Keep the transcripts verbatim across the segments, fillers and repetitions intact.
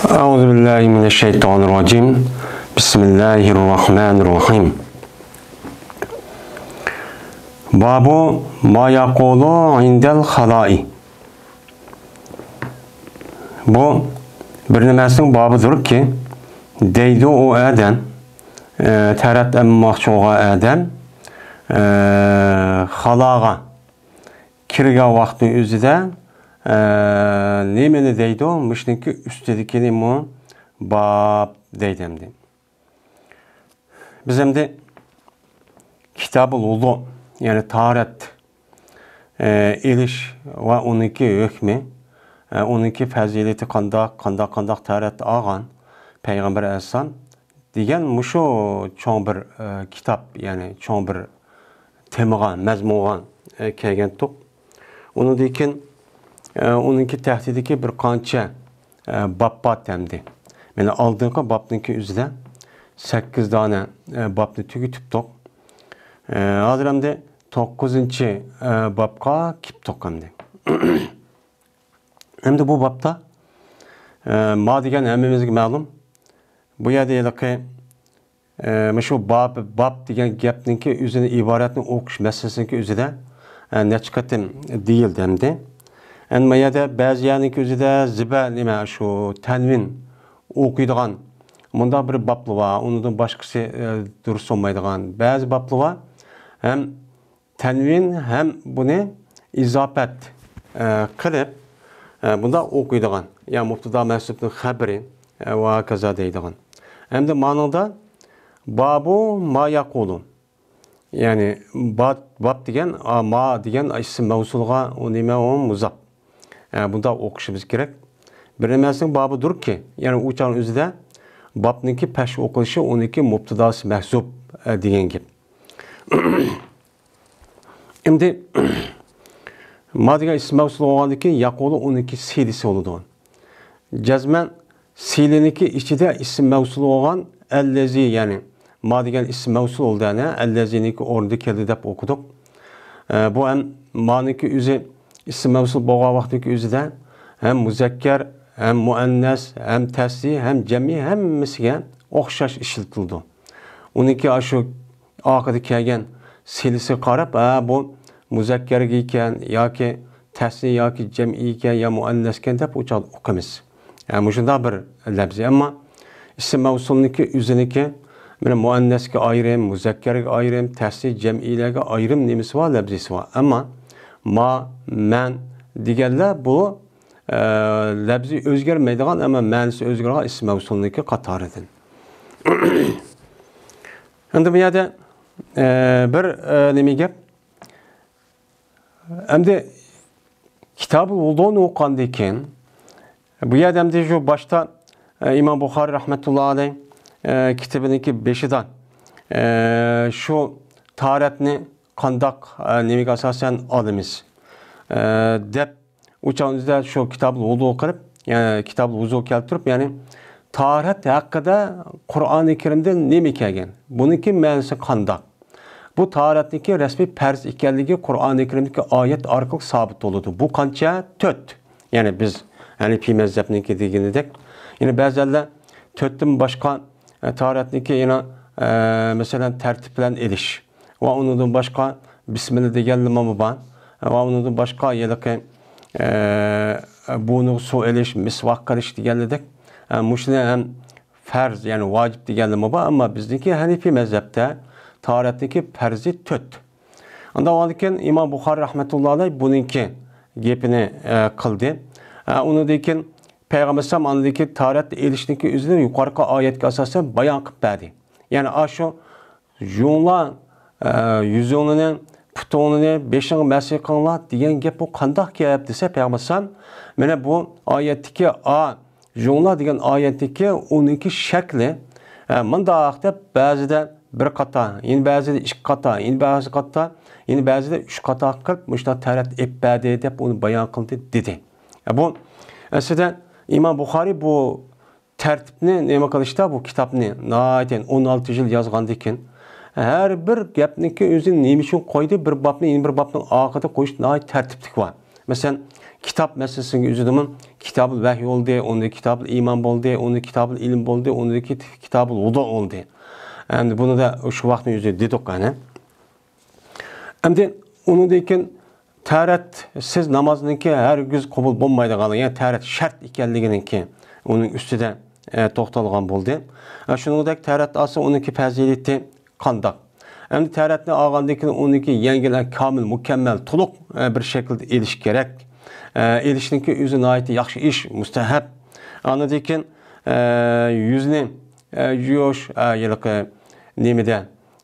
أعوذ بالله من الشيطان الرجيم. بسم الله الرحمن الرحيم. باب ما يقول عند الخلاء. بۇ بىر نېمىسىنىڭ بابىدۇركى، دەيدۇ ئۇ ئادەم، ئە، تەرەت ئەمماقچى بولغان ئادەم، ئە، خالاغا كىرگەن ۋاقىتنىڭ ئۆزىدە، ئە، نېمىنى دەيدۇ؟ مۇشۇنىڭكى ئۈستىدىكىنىمۇ باب دەيدۇ ئەمدى. بىز ئەمدى كىتابۇل ۋۇزۇ، يەنى تاھارەت، ئە، ئېلىش ۋە ئۇنىڭكى ھۆكمى، ئە، ئۇنىڭكى پەزىلىتى قانداق، قانداق، قانداق تاھارەت ئالغان پەيغەمبەر ئەلەيھىسسالام دېگەن مۇشۇ چوڭ بىر، ئە، كىتاب، يەنى چوڭ بىر تېمىغا، مەزمۇنغا، ئە، كەلگەنتۇق. ئۇنىڭدىن كېيىن، ئە، ئۇنىڭكى تەھتىدىكى بىر قانچە، ئە، باب بار ئەمدى. مانا ئالدىنقى بابنىڭكى ئۆزىدە سەككىز دانە، ئە، بابنى تۈگىتىپتۇق. ئە، ھازىر ئەمدى توققۇزىنچى، ئە، بابقا كېلىپتۇق ئەمدى. ئەمدى بۇ بابتا، ئە، ما دېگەن ھەممىمىزگە مەلۇم. بۇ يەردە ھېلىقى، ئە، مۇشۇ باب، باب دېگەن گەپنىڭكى ئۆزىنى، ئىبارەتنى ئوقۇش مەسىلىسىنىڭكى ئۆزىدە، ئە، نەچچە قېتىم دېيىلدى ئەمدى. ئەمدى ما يەردە بەزى يەرنىڭكى ئۆزىدە زىبا نېمە، شۇ تەنۋىن ئوقۇيدىغان مۇنداق بىر بابلار بار، ئۇنىڭدىن باشقىسى، ئە، دۇرۇس بولمايدىغان بەزى بابلار بار. ھەم تەنۋىن ھەم بۇنى ئىزاپەت، ئە، قىلىپ، ئە، بۇنداق ئوقۇيدىغان، يا مۇبتىدا مەھزۇپنىڭ خەبىرى، ئە، ۋە ھاكازا دەيدىغان. ئەمدى مانىڭدا بابۇ ما يەقۇلۇ. يەنى بات-، باب دېگەن، ئا، ما دېگەن ئىسىم مەۋسۇلغا ئۇ نېمە، ئۇ مۇزاپ. ئە، بۇنداق ئوقۇشىمىز كېرەك. بىر نېمەسىنىڭ بابىدۇركى، يەنى ئۇ چاغنىڭ ئۆزىدە بابنىڭكى پەش ئوقۇلۇشى ئۇنىڭكى مۇبتىداسى مەھزۇپ، ئە، دېگەن گەپ. ئەمدى ما دېگەن ئىسىم مەۋسۇل بولغاندىن كېيىن يەقۇلۇ ئۇنىڭكى سىلىسى بولىدۇ. جەزمەن سىلىنىڭكى ئىچىدە ئىسىم مەۋسۇل بولغان ئەللەزى، يەنى ما دېگەن ئىسىم مەۋسۇل بولدى، ئەنە ئەللەزىنىڭكى ئورنىدا كەلدى دەپ ئوقۇدۇق. ئە، بۇ ھەم مانىڭكى ئۆزى ئىسىم مەۋسۇل بولغان ۋاقتىدىكى ئۆزىدە ھەم مۇزەككەر، ھەم مۇئەننەس، ھەم تەسنىي، ھەم جەمئىي ھەممىسىگە ئوخشاش ئىشلىتىلىدۇ. ئۇنىڭكى ئاشۇ ئارقىدا كەلگەن سىلىسىگە قاراپ، ھە، بۇ مۇزەككەرگە ئىكەن ياكى تەسنىي ياكى جەمئىي ئىكەن يا مۇئەننەسكەن دەپ ئۇ چاغدا ئۇقىمىز. ھە، مۇشۇنداق بىر لەپزى. ئەمما ئىسىم مەۋسۇلنىڭكى ئۆزىنىڭكى، مانا، مۇئەننەسكە ئايرىم، مۇزەككەرگە ئايرىم، تەسنىي جەمئىيلەرگە ئايرىم نېمىسى بار، لەپزىسى بار. ئەمما ما، مەن دېگەنلەر بۇ، ئە، لەپزى ئۆزگەرمەيدىغان، ئەمما مەنىسى ئۆزگىرىدىغان ئىسىم مەۋسۇلنىڭكى قاتارىدىن. ئەمدى بۇ يەردە، ئە، بىر، ئە، نېمە گەپ؟ ئەمدى كىتابۇل ۋۇزۇنى ئوقۇغاندىن كېيىن، بۇ يەردە ئەمدى شۇ باشتا، ئە، ئىمام بۇخارىي رەھمەتۇللا ئەلەيھ، ئە، كىتابىنىڭكى بېشىدا، ئە، شۇ تاھارەتنى قانداق، ئە، نېمىگە ئاساسەن ئالىمىز، ئە، دەپ ئۇ چاغدا شۇ كىتابۇل ۋۇزۇ قىلىپ، يەنى كىتابۇل ۋۇزۇ كەلتۈرۈپ، يەنى تاھارەت ھەققىدە قۇرئانى كەرىمدە نېمە كەلگەن؟ بۇنىڭكى مەنىسى قانداق؟ بۇ تاھارەتنىڭكى رەسمىي پەرز ئىكەنلىكى قۇرئانى كەرىمدىكى ئايەت ئارقىلىق سابىت بولىدۇ. بۇ قانچە؟ تۆت. يەنى بىز ھەنىفىي مەزھەپنىڭكى دېگىنىدەك. يەنى بەزىلەر تۆتتىن باشقا، ئە، تاھارەتنىڭكى يەنە، ئە، مەسىلەن، تەرتىپ بىلەن ئېلىش. ۋە ئۇنىڭدىن باشقا بىسمىللا دېگەنلىرىمۇ بار. ۋە ئۇنىڭدىن باشقا ھېلىقى، ئە، بۇرنىغا سۇ ئېلىش، مىسۋاك قىلىش دېگەنلىدەك، ئە، مۇشۇنى ھەم پەرز، يەنى ۋاجىپ دېگەنلىرىمۇ بار. ئەمما بىزنىڭكى ھەنىفىي مەزھەپتە تاھارەتنىڭكى پەرزى تۆت. ئاندىن ئاندىن كېيىن ئىمام بۇخارىي رەھمەتۇللا ئەلەيھ بۇنىڭكى گېپىنى، ئە، قىلدى. ئە، ئۇنىڭدىن كېيىن پەيغەمبەر ئەلەيھىسسالام ئاندىن كېيىن تاھارەت ئېلىشنىڭكى ئۆزىنى يۇقىرىقى ئايەتكە ئاساسەن بايان قىلىپ بەردى. يەنى ئاشۇ يۇيۇڭلار، ئە، يۈزۈڭلىنى، پۇتۇڭلىنى، بېشىڭغا مەسح قىلىڭلار دېگەن گەپ بۇ قانداق گەپ دېسە، پەيغەمبەر ئەلەيھىسسالام، مانا بۇ ئايەتتىكى ئا، يۇيۇڭلار دېگەن ئايەتتىكى ئۇنىڭكى شەكلى، ئە، مۇنداق دەپ بەزىدە بىر قاتا، يەنە بەزىدە ئىككى قاتا، يەنە بەزى قاتا، يەنە بەزىدە ئۈچ قاتا قىلىپ مۇشۇنداق تەرەت ئېلىپ بەردى دەپ ئۇنى بايان قىلدى دېدى. ئە، بۇ ئەسلىدە ئىمام بۇخارىي بۇ تەرتىپنى نېمە قىلىشتا بۇ كىتابنى ناھايىتى ئون ئالتە يىل يازغاندىكىن، ھەر بىر گەپنىكى ئۆزىنى نېمە ئۈچۈن قويدى، بىر بابنى يەنە بىر بابنىڭ ئارقىدا قويۇش ناھايىتى تەرتىپلىك بار. مەسىلەن، كىتاب مەسىلىسىنىڭ ئۆزىدىمۇ كىتابۇل ۋەھي بولدى، ئۇندا كىتابۇل ئىمان بولدى، ئۇندا كىتابۇل ئىلىم بولدى، ئۇندا كىت-، كىتابۇل ۋۇدۇ بولدى. ئەمدى بۇنى دا شۇ ۋاقىتنىڭ ئۆزىدە دېدۇق، يەنى. ئەمدى ئۇنىڭدىن كېيىن تەھارەتسىز نامازنىڭكى ھەرگىز قوبۇل بولمايدىغانلىقى، يەنى تەھارەت شەرت ئىكەنلىكىنىڭكى ئۇنىڭ ئۈستىدە، ئە، توختالغان بولدى. ئە، شۇنىڭدەك تەھارەت ئالسا ئۇنىڭكى پەزىلىتى قانداق؟ ئەمدى تەھارەتنى ئالغاندىن كېيىن ئۇنىڭكى يەڭگىل، كامىل، مۇكەممەل، تولۇق، ئە، بىر شەكىلدە ئېلىش كېرەك. ئە، ئېلىشنىڭكى ئۆزى ناھايىتى ياخشى ئىش، مۇستەھەب. ئاندىن كېيىن، ئە، يۈزنى، ئە، يۇيۇش، ئە، ھېلىقى نېمىدە،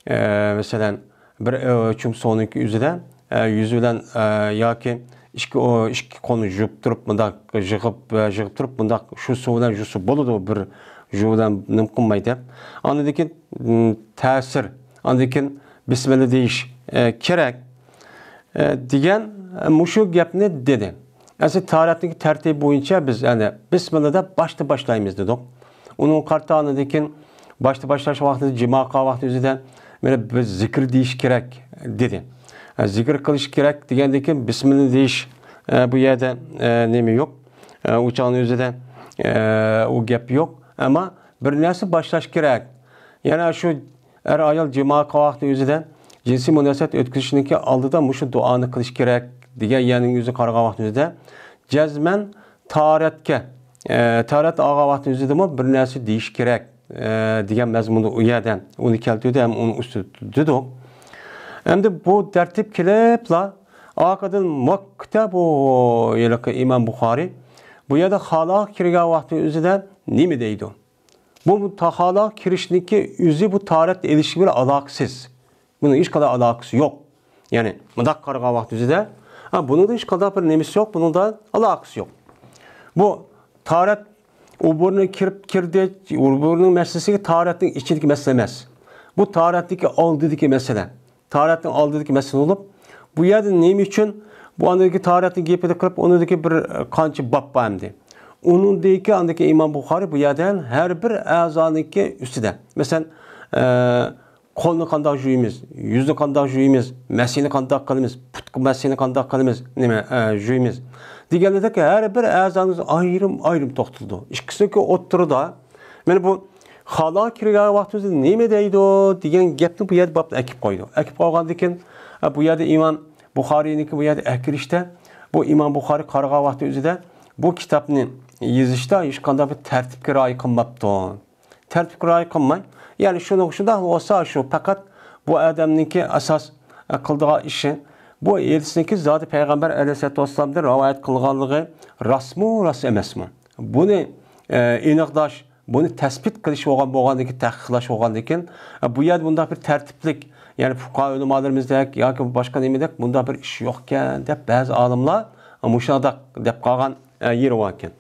ئە، مەسىلەن، بىر، ئە، چوم سۇنىڭكى ئۆزىدە، ئە، يۈز بىلەن، ئە، ياكى ئىككى، ئۇ، ئىككى قولنى يۇيۇپ تۇرۇپ، مۇنداق يىغىپ، ئە، يىغىپ تۇرۇپ، مۇنداق شۇ سۇ بىلەن يۇسا بولىدۇ، بىر يۇ بىلەن نېمە قىلماي دەپ. ئاندىن كېيىن، م، تەسىر، ئاندىن كېيىن بىسمىللا دېيىش، ئە، كېرەك، ئە، دېگەن، ئە، مۇشۇ گەپنى دېدى. ئەسلى تاھارەتنىڭ تەرتىپى بويىچە بىز، يەنى، بىسمىللا دەپ باشتا باشلايمىز دېدۇق. ئۇنىڭغا قارىتا ئاندىن كېيىن باشتا باشلاش ۋاقتىدا، جىما قىلغان ۋاقتى ئۆزىدە، مانا، بىز زىكىر دېيىش كېرەك دېدى. ئە، زىكىر قىلىش كېرەك دېگەندىن كېيىن بىسمىللا دېيىش، ئە، بۇ يەردە، ئە، نېمە يوق. ئە، ئۇ چاغنىڭ ئۆزىدە، ئە، ئۇ گەپ يوق. ئەمما بىر نەرسە باشلاش كېرەك. يەنە شۇ ئەر-ئايال جىما قىلغان ۋاقتى ئۆزىدە جىنسىي مۇناسىۋەت ئۆتكۈزۈشنىڭكى ئالدىدا مۇشۇ دۇئانى قىلىش كېرەك دېگەن يەرنىڭ ئۆزى قارىغان ۋاقتى ئۆزىدە جەزمەن تاھارەتكە، ئە، تاھارەت ئالغان ۋاقتى ئۆزىدىمۇ بىر نەرسە دېيىش كېرەك، ئە، دېگەن مەزمۇندا ئۇ يەردە ئۇنى كەلتۈردى ھەم ئۇنى ئۈستىدە دېدۇق. ئەمدى بۇ تەرتىپ كېلىپلا ئارقىدىن ماكتا بۇ ھېلىقى ئىمام بۇخارىي بۇ يەردە خالاغا كىرگەن ۋاقتى ئۆزىدە نېمە دەيدۇ؟ بۇ، بۇ خالاغا كىرىشنىڭكى ئۆزى بۇ تاھارەت ئېلىش بىلەن ئالاقىسىز. بۇنىڭ ھېچقانداق ئالاقىسى يوق. يەنى مۇنداق قارىغان ۋاقتى ئۆزىدە، ھە، بۇنىڭدا ھېچقانداق بىر نېمىسى يوق، بۇنىڭدا ئالاقىسى يوق. بۇ تاھارەت ئۇ بۇرنى كىرىپ كىردى، ئۇ بۇرنىڭ مەسىلىسى تاھارەتنىڭ ئىچىدىكى مەسىلە ئەمەس. بۇ تاھارەتتىكى ئالدىدىكى مەسىلە. تاھارەتنىڭ ئالدىدىكى مەسىلە بولۇپ، بۇ يەردە نېمە ئۈچۈن بۇ ئاندىكى تاھارەتنىڭ گېپىنى قىلىپ، ئۇنىڭدىكى بىر قانچە باب بار ئەمدى. ئۇنىڭدىكى ئاندىكى ئىمام بۇخارىي بۇ يەردە ھەر بىر ئەزانىڭكى ئۈستىدە. مەسىلەن، ئە، قولنى قانداق يۇيىمىز، يۈزنى قانداق يۇيىمىز، مەسىنى قانداق قىلىمىز، پۇت مەسىنى قانداق قىلىمىز، نېمە، ئە، يۇيىمىز دېگەندەك ھەر بىر ئەزانىڭىز ئايرىم-ئايرىم توختىلىدۇ. ئىككىسىنىڭكى ئوتتۇرىدا، مانا بۇ خالاغا كىرگەن ۋاقتىمىزدا نېمە دەيدۇ دېگەن گەپنى بۇ يەردە بابتا ئەكىپ قويدى. ئەكىپ قويغاندىن كېيىن، ئە، بۇ يەردە ئىمام بۇخارىينىڭكى بۇ يەردە ئەكىرىشتە، بۇ ئىمام بۇخارىي قارىغان ۋاقتى ئۆزىدە بۇ كىتابنى يېزىشتا ھېچقانداق بىر تەرتىپكە رىئايە قىلماپتۇ. تەرتىپكە رىئايە قىلماي، يەنى شۇنىڭ شۇنداق بولسا، شۇ پەقەت بۇ ئادەمنىڭكى ئاساس، ئە، قىلىدىغان ئىشى، بۇ ھەدىسنىڭكى زادى پەيغەمبەر ئەلەيھىسسالاتۇ ۋەسسالامدىن رىۋايەت قىلغانلىقى راستمۇ، راست ئەمەسمۇ؟ بۇنى، ئە، ئېنىقلاش، بۇنى تەسبىت قىلىش بولغان، بولغاندىن كېيىن، تەھقىقلاش بولغاندىن كېيىن، ئە، بۇ يەردە بۇنداق بىر تەرتىپلىك، يەنى پۇقاھا ئۆلىمالىرىمىزدەك ياكى باشقا نېمىدەك بۇنداق بىر ئىش يوقكەن دەپ بەزى ئالىملار مۇشۇنداق دەپ قالغان، ئە، يېرى باركەن.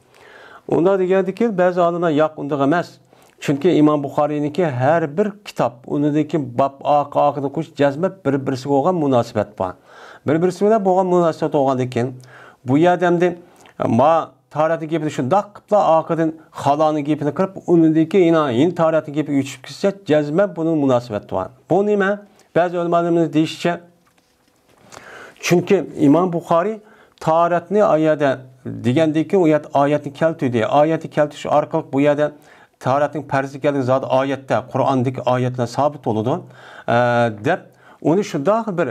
ئۇنداق دېگەندىكىن بەزى ئالىملار ياق، ئۇنداق ئەمەس. چۈنكى ئىمام بۇخارىينىڭكى ھەر بىر كىتاب، ئۇنىڭدىكى باب ئارقا-ئارقىدىن قويۇش جەزمەن بىر-بىرسىگە بولغان مۇناسىۋەت بار. بىر-بىرسى بىلەن بولغان مۇناسىۋەت بولغاندىن كېيىن، بۇ يەردە ئەمدى ما تاھارەتنىڭ گېپىنى شۇنداق قىلىپلا ئارقىدىن خالانىڭ گېپىنى قىلىپ، ئۇنىڭدىن كېيىن يەنە، يەنە تاھارەتنىڭ گېپىگە ئۆتۈپ كەتسە، جەزمەن بۇنىڭ مۇناسىۋەتى بار. بۇ نېمە؟ بەزى ئۆلىمالىرىمىز دېيىشىچە، چۈنكى ئىمام بۇخارىي تاھارەتنى ئايەدە دېگەندىن كېيىن، ئۇ يەردە ئايەتنى كەلتۈردى. ئايەتنى كەلتۈرۈش ئارقىلىق بۇ يەردە تاھارەتنىڭ پەرز ئىكەنلىكى زادى ئايەتتە، قۇرئاندىكى ئايەت بىلەن سابىت بولىدۇ، ئە، دەپ، ئۇنى شۇنداق بىر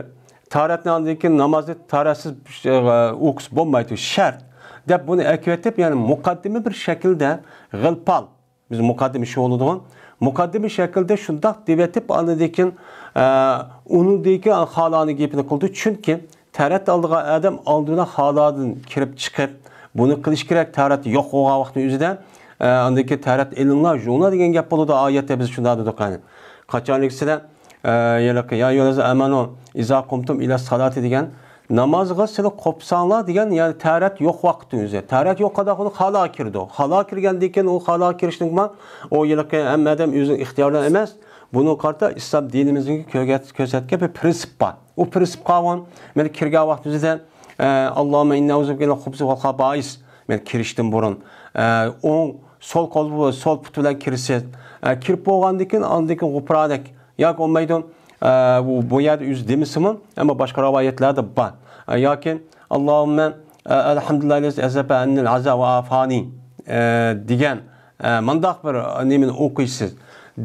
تاھارەتنى ئاندىن كېيىن نامازنى تاھارەتسىز، ئە، ئوقۇسا بولمايدۇ، شەرت، دەپ بۇنى ئەكىۋېتىپ، يەنى مۇقەددىمە بىر شەكىلدە غىلپال، بىز مۇقەددىمە شۇ بولىدىغۇ. مۇقەددىمە شەكىلدە شۇنداق دېۋېتىپ، ئاندىن كېيىن، ئە، ئۇنىڭدىن كېيىن خالانىڭ گېپىنى قىلدى. چۈنكى تاھارەت ئالىدىغان ئادەم ئالدى بىلەن خالادىن كىرىپ چىقىپ، بۇنى قىلىش كېرەك، تاھارەت يوق بولغان ۋاقىتنىڭ ئۆزىدە، ئە، ئاندىن كېيىن تاھارەت ئېلىڭلار، يۇيۇڭلار دېگەن گەپ بولىدۇ. ئايەتتە بىز شۇنداق دېدۇق، يەنى. قاچانلىكىسىدە، ئە، يەنە، يا ئەييۇھەللەزىنە ئامەنۇ ئىزا قۇمتۇم ئىلەس سالاتى دېگەن، نامازغا سىلى قوپساڭلار دېگەن، يەنى تاھارەت يوق ۋاقىتنىڭ ئۆزى. تاھارەت يوق قانداق بولىدۇ؟ خالا كىرىدۇ. خالا كىرگەندىن كېيىن ئۇ خالا كىرىشنىڭ ما-، ئۇ ھېلىقى ھەممە ئادەم ئۆزىنىڭ ئىختىيارى بىلەن ئەمەس. بۇنىڭغا قارىتا ئىسلام دىنىمىزدىكى كۆرگەت-، كۆرسەتكەن بىر پرىنسىپ بار. ئۇ پرىنسىپ قاۋان، مانا كىرگەن ۋاقتىمىزدا، ئە، ئاللاھۇممە ئىننى ئەئۇزۇ بىكە مىنەل خۇبۇسى ۋەل خابائىس. مانا كىرىشتىن بۇرۇن، ئە، ئوڭ، سول قول، سول پۇتى بىلەن كىرسە، ئە، كىرىپ بولغاندىن كېيىن، ئاندىن كېيىن غۇپرانەك ياكى بولمايدۇ، ئە، بۇ، بۇ يەردە ئۆزى دېمىسىمۇ، ئەمما باشقا رىۋايەتلەردە بار. ئە، ياكى، ئاللاھۇممە، ئە، ئەلھەمدۇلىللاھىللەزى ئەزھەبە ئەننىل ئەزا ۋە ئافانى، ئە، دېگەن، ئە، مۇنداق بىر نېمىنى ئوقۇيسىز.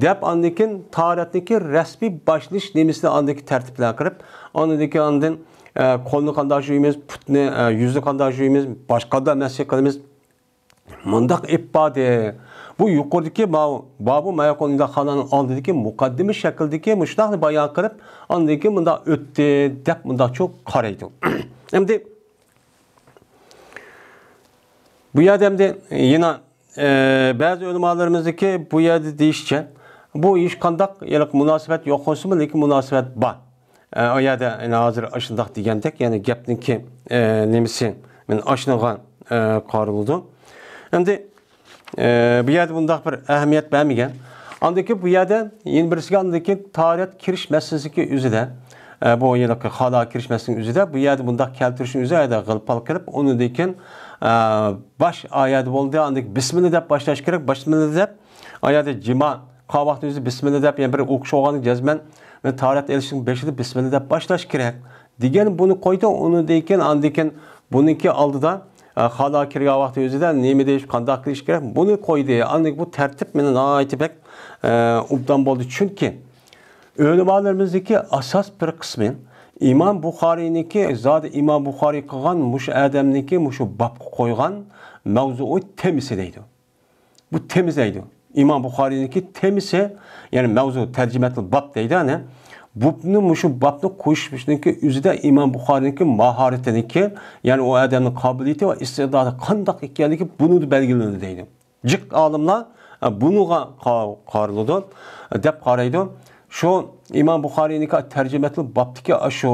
دەپ ئاندىن كېيىن تاھارەتنىڭكى رەسمىي باشلىنىش نېمىسىنى ئاندىن كېيىن تەرتىپلەندۈرۈپ، ئاندىن كېيىن ئاندىن، ئە، قولنى قانداق يۇيىمىز، پۇتنى، ئە، يۈزنى قانداق يۇيىمىز، باش قانداق مەسح قىلىمىز، مۇنداق ئېلىپ باردى. بۇ يۇقىرىدىكى ماۋۇ، بابۇ ما يەكۇنۇ ئىندا خالانىڭ ئالدىدىكى مۇقەددىمە شەكلىدىكى مۇشۇنداقنى بايان قىلىپ، ئاندىن كېيىن مۇنداق ئۆتتى دەپ مۇنداقچۇ قارايدۇ. ئەمدى بۇ يەردە ئەمدى يەنە، ئە، بەزى ئۆلىمالىرىمىزنىڭكى بۇ يەردە دېيىشىچە، بۇ ھېچقانداق ھېلىقى مۇناسىۋەت يوق بولسىمۇ، لېكىن مۇناسىۋەت بار. ئە، ئۇ يەردە يەنە ھازىر ئاشۇنداق دېگەندەك، يەنى گەپنىڭكى، ئە، نېمىسى، مانا ئاشۇنىڭغا، ئە، قارىلىدۇ. ئەمدى، ئە، بۇ يەردە بۇنداق بىر ئەھمىيەت بەرمىگەن. ئاندىن كېيىن بۇ يەردە يەنە بىرسىگە ئاندىن كېيىن تاھارەت كىرىش مەسىلىسىنىڭكى ئۆزىدە، ئە، بۇ ھېلىقى خالا كىرىش مەسىلىسىنىڭ ئۆزىدە بۇ يەردە بۇنداق كەلتۈرۈشنىڭ ئۆزى ئايدا غىلپال قىلىپ، ئۇنىڭدىن كېيىن، ئە، باش ئايەت بولدى، ئاندىن كېيىن بىسمىللا دەپ باشلاش كېرەك، بىسمىللا دەپ ئايەتتە جىما قىلغان ۋاقتى ئۆزى بىسمىللا دەپ يەنە بىر ئوقۇش بولغان جەزمەن، مانا تاھارەت ئېلىشنىڭ بېشىدا بىسمىللا دەپ باشلاش كېرەك دېگەن بۇنى قويدى. ئۇنىڭدىن كېيىن، ئاندىن كېيىن بۇنىڭكى ئالدىدا، ئە، خالا كىرگەن ۋاقتى ئۆزىدە نېمە دېيىش، قانداق قىلىش كېرەك، بۇنى قويدى. ئاندىن بۇ تەرتىپ مانا ناھايىتى بەك، ئە، ئوبدان بولدى. چۈنكى ئۆلىمالىرىمىزنىڭكى ئاساس بىر قىسمى ئىمام بۇخارىينىڭكى، زادى ئىمام بۇخارىي قىلغان مۇشۇ ئادەمنىڭكى مۇشۇ بابقا قويغان مەۋزۇ تېمىسى دەيدۇ. بۇ تېمىزەيدۇ. ئىمام بۇخارىينىڭكى تېمىسى، يەنى مەۋزۇ، تەرجىمەتۇل باب دەيدۇ، ئەنە. بۇنى، مۇشۇ بابنى قوشۇشنىڭكى ئۆزىدە ئىمام بۇخارىينىڭكى ماھارىتىنىڭكى، يەنى ئۇ ئادەمنىڭ قابىلىيىتى ۋە ئىستىداتى قانداق ئىكەنلىكى بۇنىڭدا بەلگىلىنىدۇ دەيدۇ. جىق ئالىملار، ئە، بۇنىڭغا قا-، قارىلىدۇ، دەپ قارايدۇ. شۇ ئىمام بۇخارىينىڭكى تەرجىمەتۇل بابتىكى ئاشۇ،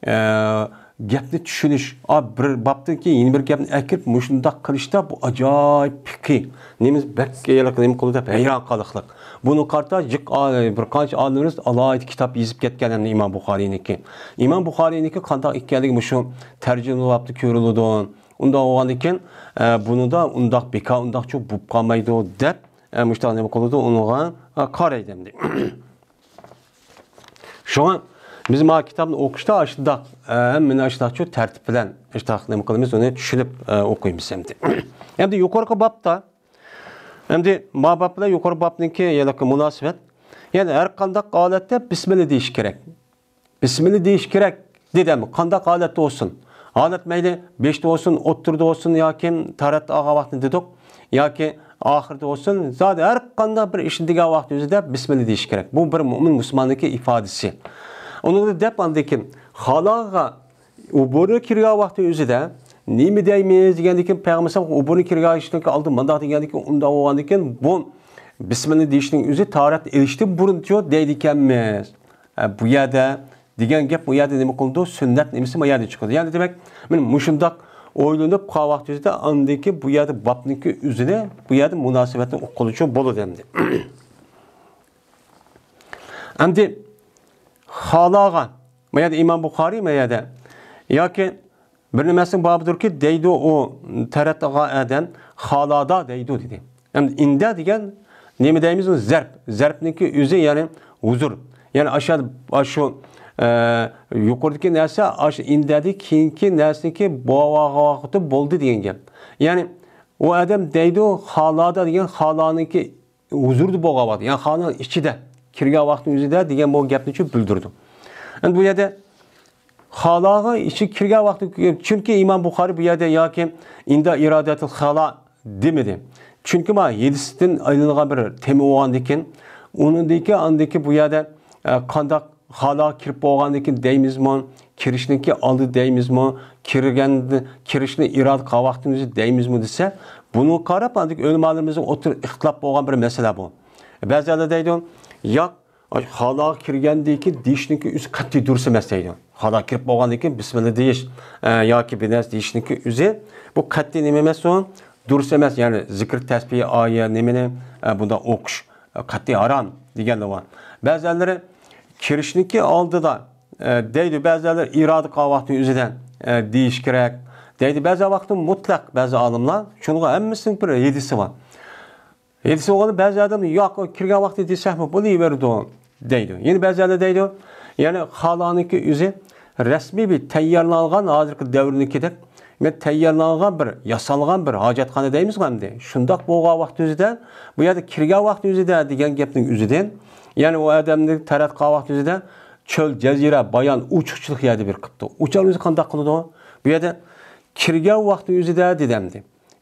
ئە، گەپنى چۈشىنىش، ئا، بىر بابتىن كېيىن يەنە بىر گەپنى ئەكىرىپ، مۇشۇنداق قىلىشتا بۇ ئاجايىپ پىقىھ، نېمىز بەك ھېلىقى نېمە قىلىدۇ دەپ ھەيران قالىقلىق. بۇنىڭغا قارىتا جىق ئا-، بىر قانچە ئالىملىرىمىز ئالاھىدە كىتاب يېزىپ كەتكەن ئەمدى ئىمام بۇخارىينىڭكى. ئىمام بۇخارىينىڭكى قانداق ئىكەنلىكى مۇشۇ تەرجىمە بابتا كۆرۈلىدۇ. ئۇنداق بولغاندىكىن، ئە، بۇنىدا ئۇنداق بىكار، ئۇنداقچۇ بولۇپ قالمايدۇ دەپ، ئە، مۇشۇنداق نېمە قىلىدۇ، ئۇنىڭغا، ئە، قارايدۇ ئەمدى. شۇڭا بىز مانا كىتابنى ئوقۇشتا ئاشۇنداق، ئە، ھەممىنى ئاشۇنداقچۇ تەرتىپ بىلەن ئاشۇنداق نېمە قىلىمىز، ئۇنى چۈشىنىپ، ئە، ئوقۇيمىز ئەمدى. ئەمدى يۇقىرىقى بابتا، ئەمدى ما باب بىلەن يۇقىرى بابنىڭكى ھېلىقى مۇناسىۋەت. يەنى ھەر قانداق ھالەتتە بىسمىللا دېيىش كېرەك. بىسمىللا دېيىش كېرەك دېدىم. قانداق ھالەتتە بولسۇن؟ ھالەت مەيلى بېشىدا بولسۇن، ئوتتۇرىدا بولسۇن ياكى تاھارەت ئالغان ۋاقتىنى دېدۇق، ياكى ئاخىرىدا بولسۇن، زادى ھەر قانداق بىر ئىشنى دېگەن ۋاقتى ئۆزىدە بىسمىللا دېيىش كېرەك. بۇ بىر مۆمىن مۇسۇلماننىڭكى ئىپادىسى. ئۇنىڭدا دەپ ئاندىن كېيىن خالاغا ئوبورغا كىرگەن ۋاقتى ئۆزىدە نېمە دەيمىز دېگەندىن كېيىن، پەيغەمبەر ئالەيھىسسالام ئوبورغا كىرگەن ئىشتىن ئالدىن مۇنداق دېگەندىن كېيىن، ئۇنداق بولغاندىن كېيىن، بۇ بىسمىللا دېيىشنىڭ ئۆزى تاھارەت ئېلىشتىن بۇرۇنچۇ دەيدىكەنمىز. ئە، بۇ يەردە دېگەن گەپ، بۇ يەردە نېمە قىلىدۇ؟ سۈننەت نېمىسى بۇ يەردە چىقىدۇ. يەنى دېمەك، مانا مۇشۇنداق ئويلىنىپ قالغان ۋاقتىمىزدا ئاندىن كېيىن بۇ يەردە بابنىڭكى ئۆزىنى، بۇ يەردە مۇناسىۋەتنى ئۇققىلىچۇ بولىدۇ ئەمدى. ئەمدى خالاغا، ما يەردە ئىمام بۇخارىي، ما يەردە ياكى بىر نېمىسىنىڭ بابىدۇركى دەيدۇ ئۇ تەرەت ئالغان ئادەم، خالادا دەيدۇ دېدى. ئەمدى ئىندە دېگەن نېمە دەيمىز؟ ئۇ زەرپ. زەرپنىڭكى ئۆزى، يەنى ھۇزۇر. يەنى ئاشۇ، ئاشۇ، ئە، يۇقىرىدىكى نەرسە ئاشۇ ئىندەدىن كېيىنكى نەرسىنىڭكى بولغان ۋاقتى بولدى دېگەن گەپ. يەنى ئۇ ئادەم دەيدۇ، خالادا دېگەن خالانىڭكى ھۇزۇردا بولغان ۋاقتى، يەنى خالانىڭ ئىچىدە كىرگەن ۋاقتىنىڭ ئۆزىدە دېگەن بۇ گەپنىچۇ بىلدۈرىدۇ. ئەمدى بۇ يەردە خالاغا ئىچىگە كىرگەن ۋاقتى، چۈنكى ئىمام بۇخارىي بۇ يەردە ياكى ئىندا ئىرادەتىل خالا دېمىدى. چۈنكى ما ھېدىستىن ئايلانغان بىر تېما بولغاندىكىن، ئۇنىڭدىكى ئاندىكى بۇ يەردە، ئە، قانداق خالاغا كىرىپ بولغاندىن كېيىن دەيمىزمۇ، كىرىشنىڭكى ئالدى دەيمىزمۇ، كىرگەندە، كىرىشنى ئىرادە قىلغان ۋاقتىمىزدا دەيمىزمۇ دېسە، بۇنىڭغا قاراپ ئاندىكى ئۆلىمالىرىمىزنىڭ ئوتتۇرا ئىختىلاپ بولغان بىر مەسىلە بۇ. بەزىلەر دەيدۇ، ياق، خالاغا كىرگەندىن كېيىن دېيىشنىڭكى ئۆزى قەتئىي دۇرۇس ئەمەس دەيدۇ. خالاغا كىرىپ بولغاندىن كېيىن بىسمىللا دېيىش، ئە، ياكى بىر نەرسە دېيىشنىڭكى ئۆزى، بۇ قەتئىي نېمە ئەمەس ئۇ؟ دۇرۇس ئەمەس، يەنى زىكىر، تەسبىھ، ئايە، نېمىنى، ئە، بۇنداق ئوقۇش، ئە، قەتئىي ھارام دېگەنلەر بار. بەزىلەرلىرى كىرىشنىڭكى ئالدىدا، ئە، دەيدۇ، بەزىلەر ئىرادە قىلغان ۋاقتى ئۆزىدە، ئە، دېيىش كېرەك دەيدۇ. بەزى ۋاقىتتا مۇتلەق بەزى ئالىملار، شۇنىڭغا ھەممىسىنىڭ بىر ھېدىسى بار. ھېدىسى بولغاندا بەزى ئادەم، ياق، كىرگەن ۋاقتى دېسەكمۇ بولۇۋېرىدۇ دەيدۇ. يەنە بەزى ئادەم دەيدۇ، يەنى خالانىڭكى ئۆزى رەسمىي بىر تەييارلانغان، ھازىرقى دەۋرنىڭكىدەك مەن تەييارلانغان بىر، ياسالغان بىر ھاجەتخانا دەيمىزغۇ ئەمدى. شۇنداق بولغان ۋاقتى ئۆزىدە، بۇ يەردە كىرگەن ۋاقتى ئۆزىدە دېگەن گەپنىڭ ئۆزىدىن، يەنى ئۇ ئادەمنى تەرەت قىلغان ۋاقتى ئۆزىدە چۆل، جەزىرە، بايان، ئوچۇقچىلىق يەردە بىر قىپتۇ. ئۇ چاغ ئۆزى قانداق قىلىدۇ؟ بۇ يەردە كىرگەن ۋاقتى ئۆزىدە دېدى ئەمدى.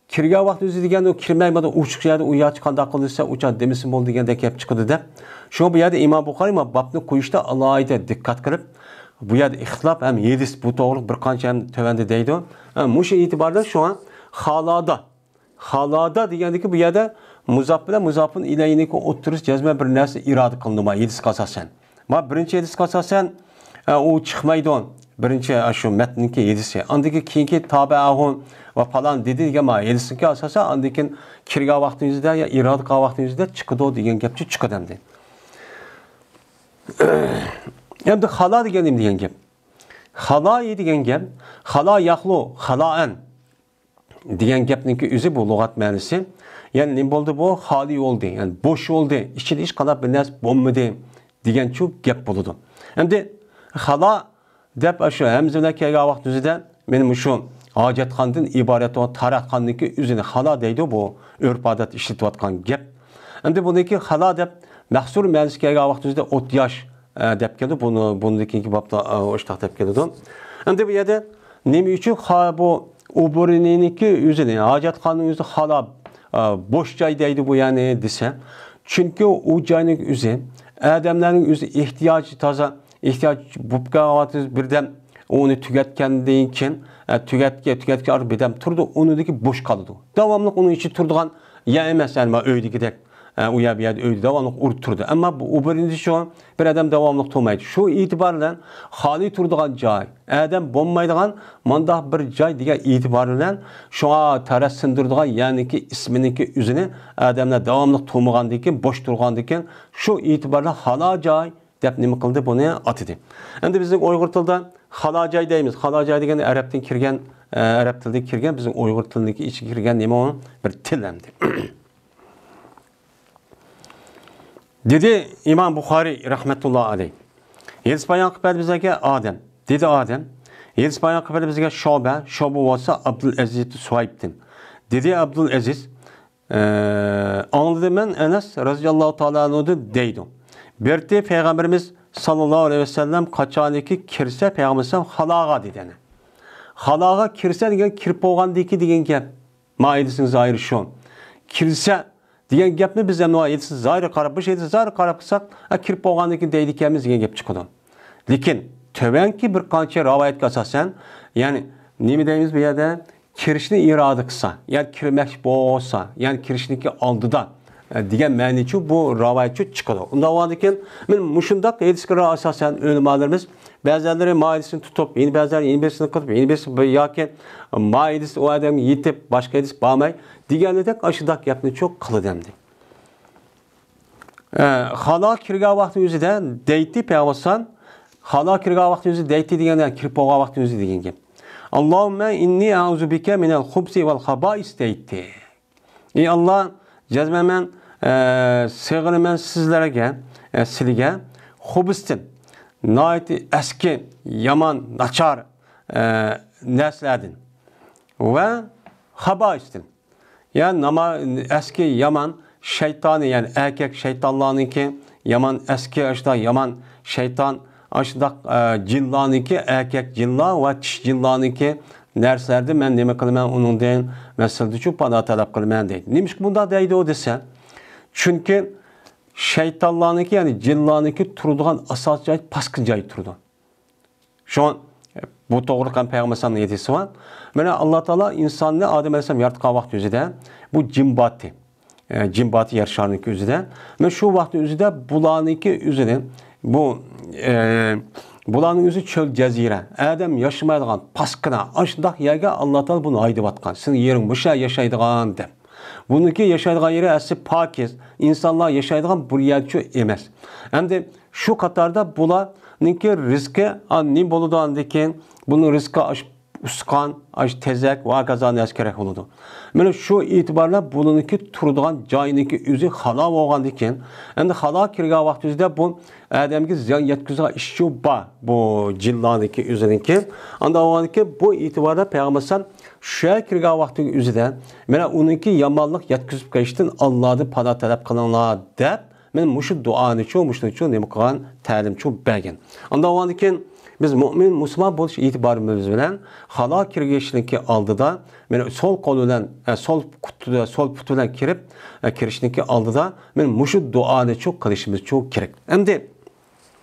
كىرگەن ۋاقتى ئۆزى دېگەندە ئۇ كىرمەي، مانا ئوچۇق يەردە ئۇ ياچ قانداق قىلىدۇ دېسە، ئۇ چاغ دېمىسە بولدى دېگەندەك گەپ چىقىدۇ دەپ. شۇڭا بۇ يەردە ئىمام بۇخارىي ما بابنى قويۇشتا ئالاھىدە دىققەت قىلىپ، بۇ يەردە ئىختىلاپ ھەم ھەدىس بۇ توغرىلىق بىر قانچە ھەم تۆۋەندە دەيدۇ. ھە، مۇشۇ ئېتىباردا شۇڭا خالادا، خالادا دېگەندىكى بۇ يەردە مۇزاپ بىلەن مۇزاپۇن ئىلەينىڭكى ئوتتۇرىسى جەزمەن بىر نەرسە ئىرادە قىلىنىدۇ ما ھەدىسكە ئاساسەن. ما بىرىنچى ھەدىسكە ئاساسەن، ئە، ئۇ چىقمايدۇ. بىرىنچى، ئە، شۇ مەتنىنىڭكى ھەدىسى. ئاندىن كېيىن كېيىنكى تابەئەھۇ ۋە پالان دېدى دېگەن ما ھەدىسكە ئاساسەن، ئاندىن كېيىن كىرگەن ۋاقتىمىزدا يا ئىرادە قىلغان ۋاقتىمىزدا چىقىدۇ دېگەن گەپچۇ چىقىدۇ ئەمدى. ئەمدى خالا دېگەن نېمە دېگەن گەپ؟ خالا دېگەن گەپ، خالا ياخلۇ، خالائەن دېگەن گەپنىڭكى ئۆزى بۇ لۇغەت مەنىسى. يەنى نېمە بولدى بۇ؟ خالىي بولدى، يەنى بوش بولدى، ئىچىدە ھېچقانداق بىر نەرسە بولمىدى دېگەنچۇ گەپ بولىدۇ. ئەمدى خالا دەپ ئاشۇ ھەمزە بىلەن كەلگەن ۋاقتى ئۆزىدە مېنى مۇشۇ ھاجەتخانىدىن ئىبارەت بولغان تارەتخانىنىڭكى ئۆزىنى خالا دەيدۇ، بۇ ئۆرپ-ئادەت ئىشلىتىۋاتقان گەپ. ئەمدى بۇنىڭكى خالا دەپ مەھسۇر مەنىسى كەلگەن ۋاقتى ئۆزىدە ئوت ياش، ئە، دەپ كېلىدۇ. بۇنى، بۇندىن كېيىنكى بابتا، ئە، ئاشۇنداق دەپ كېلىدۇ. ئەمدى بۇ يەردە نېمە ئۈچۈن خا-، بۇ ئوبورىنىنىڭكى ئۆزىنى، ھاجەتخانىنىڭ ئۆزى خالا، ئە، بوش جاي دەيدۇ بۇ يەنى دېسە، چۈنكى ئۇ جاينىڭ ئۆزى ئادەملەرنىڭ ئۆزى ئېھتىياجى تازا، ئېھتىياج بولۇپ قالغان ۋاقتىدا بىردەم ئۇنى تۈگەتكەندىن كېيىن، ئە، تۈگەتكە، تۈگەتكە ئارىلىق بىردەم تۇرىدۇ، ئۇنىڭدىن كېيىن بوش قالىدۇ. داۋاملىق ئۇنىڭ ئىچىدە تۇرىدىغان يەر ئەمەس، يەنى ما ئۆيدىكىدەك، ئە، ئۇ يەر بۇ يەردە ئۆيدە داۋاملىق ئۇرۇپ تۇرىدۇ. ئەمما بۇ ئوبورىنى شۇ، بىر ئادەم داۋاملىق تۇرمايدۇ. شۇ ئېتىبار بىلەن خالىي تۇرىدىغان جاي، ئادەم بولمايدىغان مۇنداق بىر جاي دېگەن ئېتىبار بىلەن شۇڭا تەرەت سىندۇرىدىغان يەرنىڭكى ئىسمىنىڭكى ئۆزىنى ئادەملەر داۋاملىق تۇرمىغاندىن كېيىن، بوش تۇرغاندىن كېيىن شۇ ئېتىبار بىلەن خالا جاي دەپ نېمە قىلدى، بۇنى ئاتىدى. ئەمدى بىزنىڭ ئۇيغۇر تىلىدا خالا جاي دەيمىز. خالا جاي دېگەن ئەرەبتىن كىرگەن، ئە، ئەرەب تىلىدىن كىرگەن، بىزنىڭ ئۇيغۇر تىلىنىڭكى ئىچىگە كىرگەن نېمە ئۇ؟ بىر تىل ئەمدى. دېدى ئىمام بۇخارىي رەھمەتۇللا ئەلەيھ. ھەدىس بايان قىلىپ بەردى بىزگە ئادەم. دېدى ئادەم. ھەدىس بايان قىلىپ بەردى بىزگە شۇبە. شۇبە بولسا ئابدۇل ئەزىز سۇھەيبتىن. دېدى ئابدۇل ئەزىز، ئە، ئاڭلىدىم مەن ئەنەس رەزىياللاھۇ تائالا ئەنھۇدىن دەيدۇ. بىرتى پەيغەمبىرىمىز ساللاللاھۇ ئەلەيھى ۋەسەللەم قاچانكى كىرسە پەيغەمبەر ئەلەيھىسسالام خالاغا دېدى. خالاغا كىرسە دېگەن كىرىپ بولغاندىكى دېگەن گەپ. مائىدىسىنىڭ زاھىرى شۇ. كىرسە دېگەن گەپنى بىز ئەمدى ھەدىسنى زاھىرىغا قاراپ، بۇ ھەدىسنى زاھىرىغا قاراپ قىلساق، ئە، كىرىپ بولغاندىن كېيىن دەيدىكەنمىز دېگەن گەپ چىقىدۇ. لېكىن تۆۋەنكى بىر قانچە رىۋايەتكە ئاساسەن، يەنى نېمە دەيمىز بۇ يەردە؟ كىرىشنى ئىرادە قىلسا، يەنى كىرمەكچى بولسا، يەنى كىرىشنىڭكى ئالدىدا، ئە، دېگەن مەنىچۇ بۇ رىۋايەتچۇ چىقىدۇ. ئۇنداق بولغاندىن كېيىن مەن مۇشۇنداق ھەدىسكە ئاساسەن ئۆلىمالىرىمىز بەزىلىرى مائىدىسىنى تۇتۇپ، يەنە بەزىلىرى يەنە بىرسىنى قىلىپ، يەنە بىرسى بىر ياكى مائىدىسى ئۇ ئادەمگە يېتىپ، باشقا ھەدىس بارماي دېگەندەك ئاشۇنداق گەپنى چوق قىلىدۇ ئەمدى. ئە، خالا كىرگەن ۋاقتى ئۆزىدە دەيتتى پەيغەمبەر، خالا كىرگەن ۋاقتى ئۆزى دەيتتى دېگەندە كىرىپ بولغان ۋاقتى ئۆزى دېگەن گەپ. ئاللاھۇممە ئىننى ئەئۇزۇ بىكە مىنەل خۇبسى ۋەل خابائىس دەيتتى. ئەي ئاللا، جەزمەن مەن، ئە، سېغىنىمەن سىزلەرگە، ئە، سىلىگە خۇبۇستىن، ناھايىتى ئەسكى، يامان، ناچار، ئە، نەرسىلەردىن ۋە خابائىستىن. يا ناما-، ئەسكى يامان شەيتانى، يەنى ئەركەك شەيتانلارنىڭكى، يامان ئەسكى ئاشۇنداق يامان شەيتان، ئاشۇنداق، ئە، جىنلارنىڭكى، ئەركەك جىنلار ۋە چىش جىنلارنىڭكى نەرسىلەردىن مەن نېمە قىلىمەن، ئۇنىڭدىن مەن سىلدىنچۇ پاناھ تەلەپ قىلىمەن دەيدۇ. نېمىشقا بۇنداق دەيدۇ دېسە، چۈنكى شەيتانلارنىڭكى، يەنى جىنلارنىڭكى تۇرىدىغان ئاساسىي جايى پاسكىنا جايدا تۇرىدۇ. شۇڭا بۇ توغرىلىق ھەم پەيغەمبەر ئەلەيھىسسالامنىڭ ھەدىسى بار. مانا، ئاللا تائالا ئىنساننى، ئادەم ئەلەيھىسسالام ياراتقان ۋاقتى ئۆزىدە بۇ جىن باتى، ئە، جىن باتى يەر شارىنىڭكى ئۆزىدە. مانا شۇ ۋاقىتنىڭ ئۆزىدە بۇلارنىڭكى ئۆزىنى، بۇ، ئە، بۇلارنىڭ ئۆزى چۆل جەزىرە، ئادەم ياشىمايدىغان پاسكىنا، ئاشۇنداق يەرگە ئاللا تائالا بۇنى ھايدىۋاتقان. سېنىڭ يېرىڭ مۇشۇ يەر ياشايدىغان دەپ. بۇنىڭكى ياشايدىغان يېرى ئەسلى پاكىز، ئىنسانلار ياشايدىغان بىر يەرچۇ ئەمەس. ئەمدى شۇ قاتاردا بۇلارنىڭكى رىزقى، ئا، نېمە بولىدۇ ئاندىن كېيىن؟ بۇنىڭ رىزقى ئاش-، ئۇسقان، ئاشۇ تېزەك ۋە ھاكازا نەرسە كېرەك بولىدۇ. مانا شۇ ئېتىبارلا بۇنىڭكى تۇرىدىغان جايىنىڭكى ئۆزى خالا بولغاندىكىن، ئەمدى خالا كىرگەن ۋاقتىمىزدا بۇ ئادەمگە زىيان يەتكۈزىدىغان ئىشچۇ بار، بۇ جىنلارنىڭكى ئۆزىنىڭكى. ئانداق بولغاندىكىن بۇ ئېتىباردا پەيغەمبەر ئەلەيھىسسالام شۇ يەرگە كىرگەن ۋاقتىنىڭ ئۆزىدە، مانا ئۇنىڭكى يامانلىق يەتكۈزۈپ قېلىشتىن ئاللادىن پاناھ تەلەپ قىلىڭلار دەپ، مەن مۇشۇ دۇئانىچۇ، مۇشۇنىچۇ نېمە قىلغان، تەلىمچۇ بەرگەن. ئانداق بولغاندىكىن بىز مۆمىن مۇسۇلمان بولۇش ئېتىبارىمىز بىلەن خالا كىرگۈچىنىڭكى ئالدىدا، مانا سول قول بىلەن، ئە، سول پۇت، سول پۇت بىلەن كىرىپ، ئە، كىرىشنىڭكى ئالدىدا مانا مۇشۇ دۇئانىچۇ قىلىشىمىزچۇ كېرەك. ئەمدى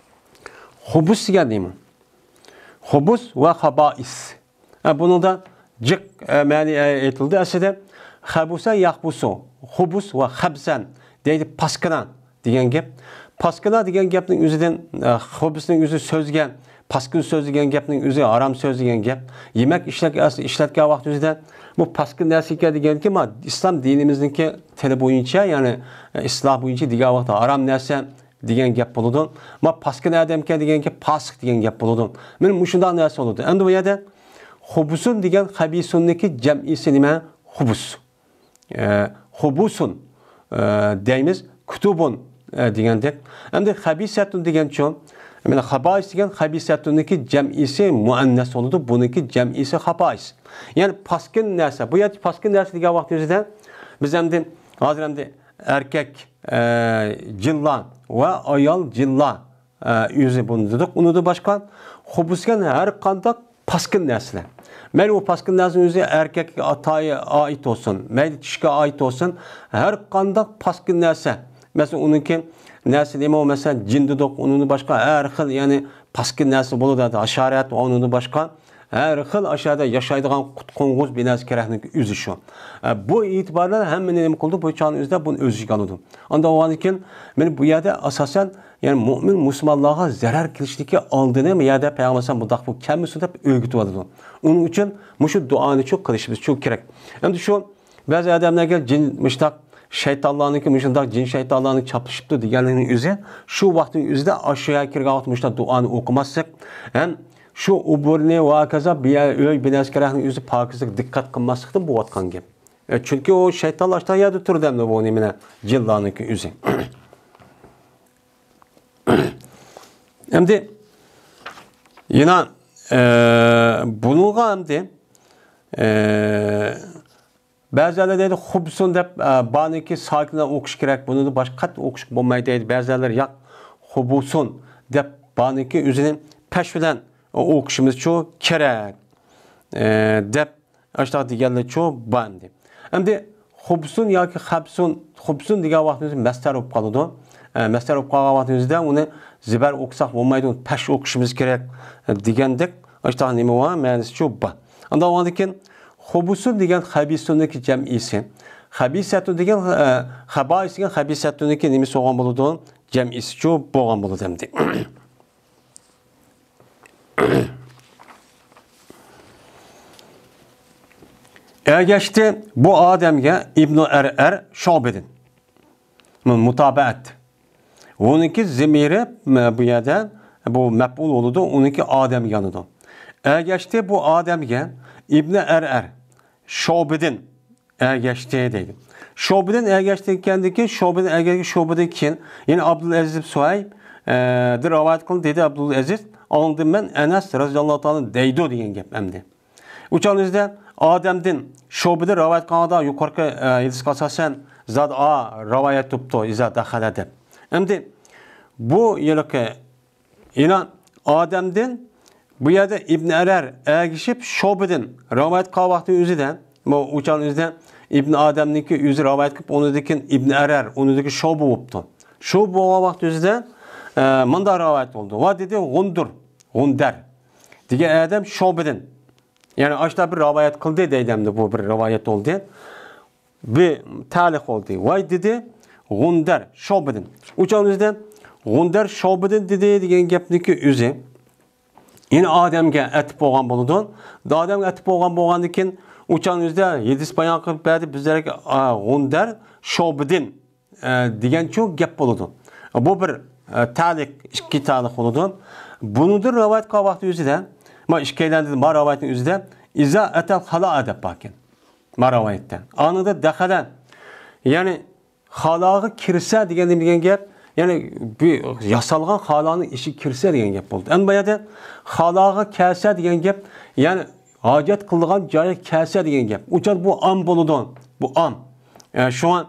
خۇبۇس دېگەن نېمە؟ خۇبۇس ۋە خابائىس. ئە، بۇنىڭدا جىق، ئە، مەنى، ئە، ئېيتىلدى ئەسلىدە. خەبۇسە يەخبۇسۇ، خۇبۇس ۋە خەبسەن دەيدۇ، پاسكىنا دېگەن گەپ. پاسكىنا دېگەن گەپنىڭ ئۆزىدىن، ئە، خۇبۇسنىڭ ئۆزى سۆزگە، پاسكىنا سۆز دېگەن گەپنىڭ ئۆزى ھارام سۆز دېگەن گەپ. يېمەك ئىشلەت-، ئىشلەتكەن ۋاقتى ئۆزىدە بۇ پاسكىنا نەرسە ئىكەن دېگەنكى، ما ئىسلام دىنىمىزنىڭكى تىلى بويىچە، يەنى، ئە، ئىستىلاھ بويىچە دېگەن ۋاقىتتا ھارام نەرسە دېگەن گەپ بولىدۇ. ما پاسكىنا ئادەمكەن دېگەنكى پاسىق دېگەن گەپ بولىدۇ. مانا مۇشۇنداق نەرسە بولىدۇ. ئەمدى بۇ يەردە خۇبۇسۇن دېگەن خەبىسۇننىكى جەمئىسى نېمە؟ خۇبۇس. ئە، خۇبۇسۇن، ئە، دەيمىز، كۇتۇبۇن، ئە، دېگەندەك. ئەمدى خەبىسەتۇن دېگەنچۇ؟ مانا خابائىس دېگەن خەبىسەتۇننىكى جەمئىسى مۇئەننەس بولىدۇ. بۇنىڭكى جەمئىسى خابائىس. يەنى پاسكىنا نەرسە. بۇ يەردە پاسكىنا نەرسە دېگەن ۋاقتىمىزدا بىز ئەمدى، ھازىر ئەمدى ئەركەك، ئە، جىنلار ۋە ئايال جىنلار، ئە، ئۆزى بۇنى دېدۇق. ئۇنىڭدىن باشقا خۇبۇسكەن ھەر قانداق پاسكىنا نەرسىلەر. مەيلى ئۇ پاسكىنا نەرسىنىڭ ئۆزى ئەركەككە ئاتا-، ئائىت بولسۇن، مەيلى چىشىگە ئائىت بولسۇن، ھەر قانداق پاسكىنا نەرسە. مەسىلەن، ئۇنىڭكى نەرسە نېمە، مەسىلەن، جىن دېدۇق، ئۇنىڭدىن باشقا ھەر خىل، يەنى پاسكىنا نەرسە بولىدۇ، ھاشارات ۋە ئۇنىڭدىن باشقا ھەر خىل ئاشۇ يەردە ياشايدىغان قۇت-قوڭغۇز بىر نەرسە كېرەكنىڭ ئۆزى شۇ. ئە، بۇ ئېتىبارلار ھەممىنى نېمە قىلىدۇ؟ بۇ چاغنىڭ ئۆزىدە بۇنى ئۆز ئىچىگە ئالىدۇ. ئانداق بولغاندىكىن، مانا بۇ يەردە ئاساسەن، يەنى مۆمىن مۇسۇلمانلارغا زەرەر كېلىشلىكى ئالدىنى بۇ يەردە پەيغەمبەر ئەلەيھىسسالام بۇنداق بۇ كەلمىسۇن دەپ ئۆگىتىۋاتىدۇ. ئۇنىڭ ئۈچۈن مۇشۇ دۇئانىچۇ قىلىشىمىزچۇ كېرەك. ئەمدى شۇ بەزى ئادەملەرگە جىن مۇشۇنداق شەيتانلارنىڭكى، مۇشۇنداق جىن شەيتانلارنىڭ چاپلىشىپتۇ دېگەنلىكنىڭ ئۆزى، شۇ ۋاقىتنىڭ ئۆزىدە ئاشۇ يەرگە كىرگەن ۋاقىتتا مۇشۇنداق دۇئانى ئوقۇماسلىق ھەم شۇ ئوبورنى ۋە ھاكازا بۇ يەر، ئۆي، بىناسى كېرەكنىڭ ئۆزى پاكىزلىققا دىققەت قىلماسلىقتىن بولۇۋاتقان گەپ. ئە، چۈنكى ئۇ شەيتانلار ئاشۇنداق يەردە تۇرىدۇ ئەمدى بۇ نېمىنى، جىنلارنىڭكى ئۆزى. ئەمدى يەنە، ئە، بۇنىڭغا ئەمدى، ئە، بەزىلەر دەيدۇ، خۇبسۇن دەپ، ئە، بانىكى ساكىنە ئوقۇش كېرەك، بۇنى باشقا قەت ئوقۇش بولمايدۇ دەيدۇ. بەزىلەر ياق، خۇبۇسۇن دەپ بانىكى ئۆزىنى پەش بىلەن ئوقۇشىمىزچۇ كېرەك، ئە، دەپ ئاشۇنداق دېگەنلەرچۇ بار ئەمدى. ئەمدى خۇبسۇن ياكى خەبسۇن، خۇبسۇن دېگەن ۋاقتىمىزدا مەستەر بولۇپ قالىدۇ. ئە، مەستەر بولۇپ قالغان ۋاقتىمىزدا ئۇنى زىبەر ئوقۇساق بولمايدۇ، پەش ئوقۇشىمىز كېرەك، ئە، دېگەندەك ئاشۇنداق نېمە بار، مەنىسىچۇ بار. ئانداق بولغاندىكىن خۇبسۇن دېگەن خەبىسۇننىڭكى جەمئىسى. خەبىسەتۇن دېگەن، ئە، خەبائىس دېگەن خەبىسەتۇننىڭكى نېمىسى بولغان بولىدۇ؟ جەمئىسىچۇ بولغان بولىدۇ ئەمدى. ئەگەشتى بۇ ئادەمگە ئىبنۇ ئەرئەر شۇبىدىن. مۇتابەئەت. ئۇنىڭكى زىمىرى، بۇ يەردە بۇ مەپئۇل بولىدۇ، ئۇنىڭكى ئادەمگە يانىدۇ. ئەگەشتى بۇ ئادەمگە ئىبنى ئەرئەر شۇبىدىن ئەگەشتى دەيدۇ. شۇبىدىن ئەگەشتى ئىكەندىكىن، شۇبىدىن ئەگەشتى، شۇبىدىن كېيىن، يەنە ئابدۇلئەزىز سۇھەيب، ئە، دىن رىۋايەت قىلدى، دەيدۇ ئابدۇلئەزىز، ئاڭلىدىم مەن ئەنەس رەزىياللاھۇ تائالا دەيدۇ دېگەن گەپ ئەمدى. ئۇ چاغنىڭ ئۆزىدە ئادەمدىن شۇبىدىن رىۋايەت قىلغاندا يۇقىرىقى، ئە، ھەدىسكە ئاساسەن زاد ئا رىۋايەت تۇپتۇ، ئىزا دەخەلە دەپ. ئەمدى بۇ يىلقى يەنە ئادەمدىن بۇ يەردە ئىبن ئەرەر ئەگىشىپ شۇبىدىن رىۋايەت قىلغان ۋاقتى ئۆزىدە، بۇ ئۇ چاغنىڭ ئۆزىدە ئىبن ئادەمنىڭكى ئۆزى رىۋايەت قىلىپ، ئۇنىڭدىن كېيىن ئىبن ئەرەر، ئۇنىڭدىن كېيىن شۇبە بوپتۇ. شۇبە بولغان ۋاقتى ئۆزىدە، ئە، مۇنداق رىۋايەت بولدى. ۋە دېدى، غۇندۇر، غۇندەر دېگەن ئادەم شۇبىدىن. يەنى ئاشتا بىر رىۋايەت قىلدى دەيدۇ ئەمدى، بۇ بىر رىۋايەت بولدى. بىر تەلىق بولدى. ۋاي دېدى، غۇندەر شۇبىدىن. ئۇ چاغنىڭ ئۆزىدە غۇندەر شۇبىدىن دېدى دېگەن گەپنىڭكى ئۆزى يەنە ئادەمگە ئەتىپ بولغان بولىدۇ. ئادەمگە ئەتىپ بولغان بولغاندىن كېيىن، ئۇ چاغنىڭ ئۆزىدە ھەدىس بايان قىلىپ بەردى بىزلەرگە، ئا، غۇندەر شۇبىدىن، ئە، دېگەنچۇ گەپ بولىدۇ. بۇ بىر، ئە، تەلىق، ئىككى تەلىق بولىدۇ. بۇنىڭدىن رىۋايەت قىلغان ۋاقتى ئۆزىدە، ما ئىككىيلەندىن ما رىۋايەتنىڭ ئۆزىدە ئىزا ئەتەل خالا دەپ باركەن. ما رىۋايەتتە. ئانىدا دەخەلە، يەنى خالاغا كىرسە دېگەن نېمە دېگەن گەپ؟ يەنى بۇ ياسالغان خالانىڭ ئىچىگە كىرسە دېگەن گەپ بولدى. ئەمما بۇ يەردە خالاغا كەلسە دېگەن گەپ، يەنى ھاجەت قىلىدىغان جايغا كەلسە دېگەن گەپ. ئۇ چاغدا بۇ ئام بولىدۇ. بۇ ئام. ئە، شۇڭا،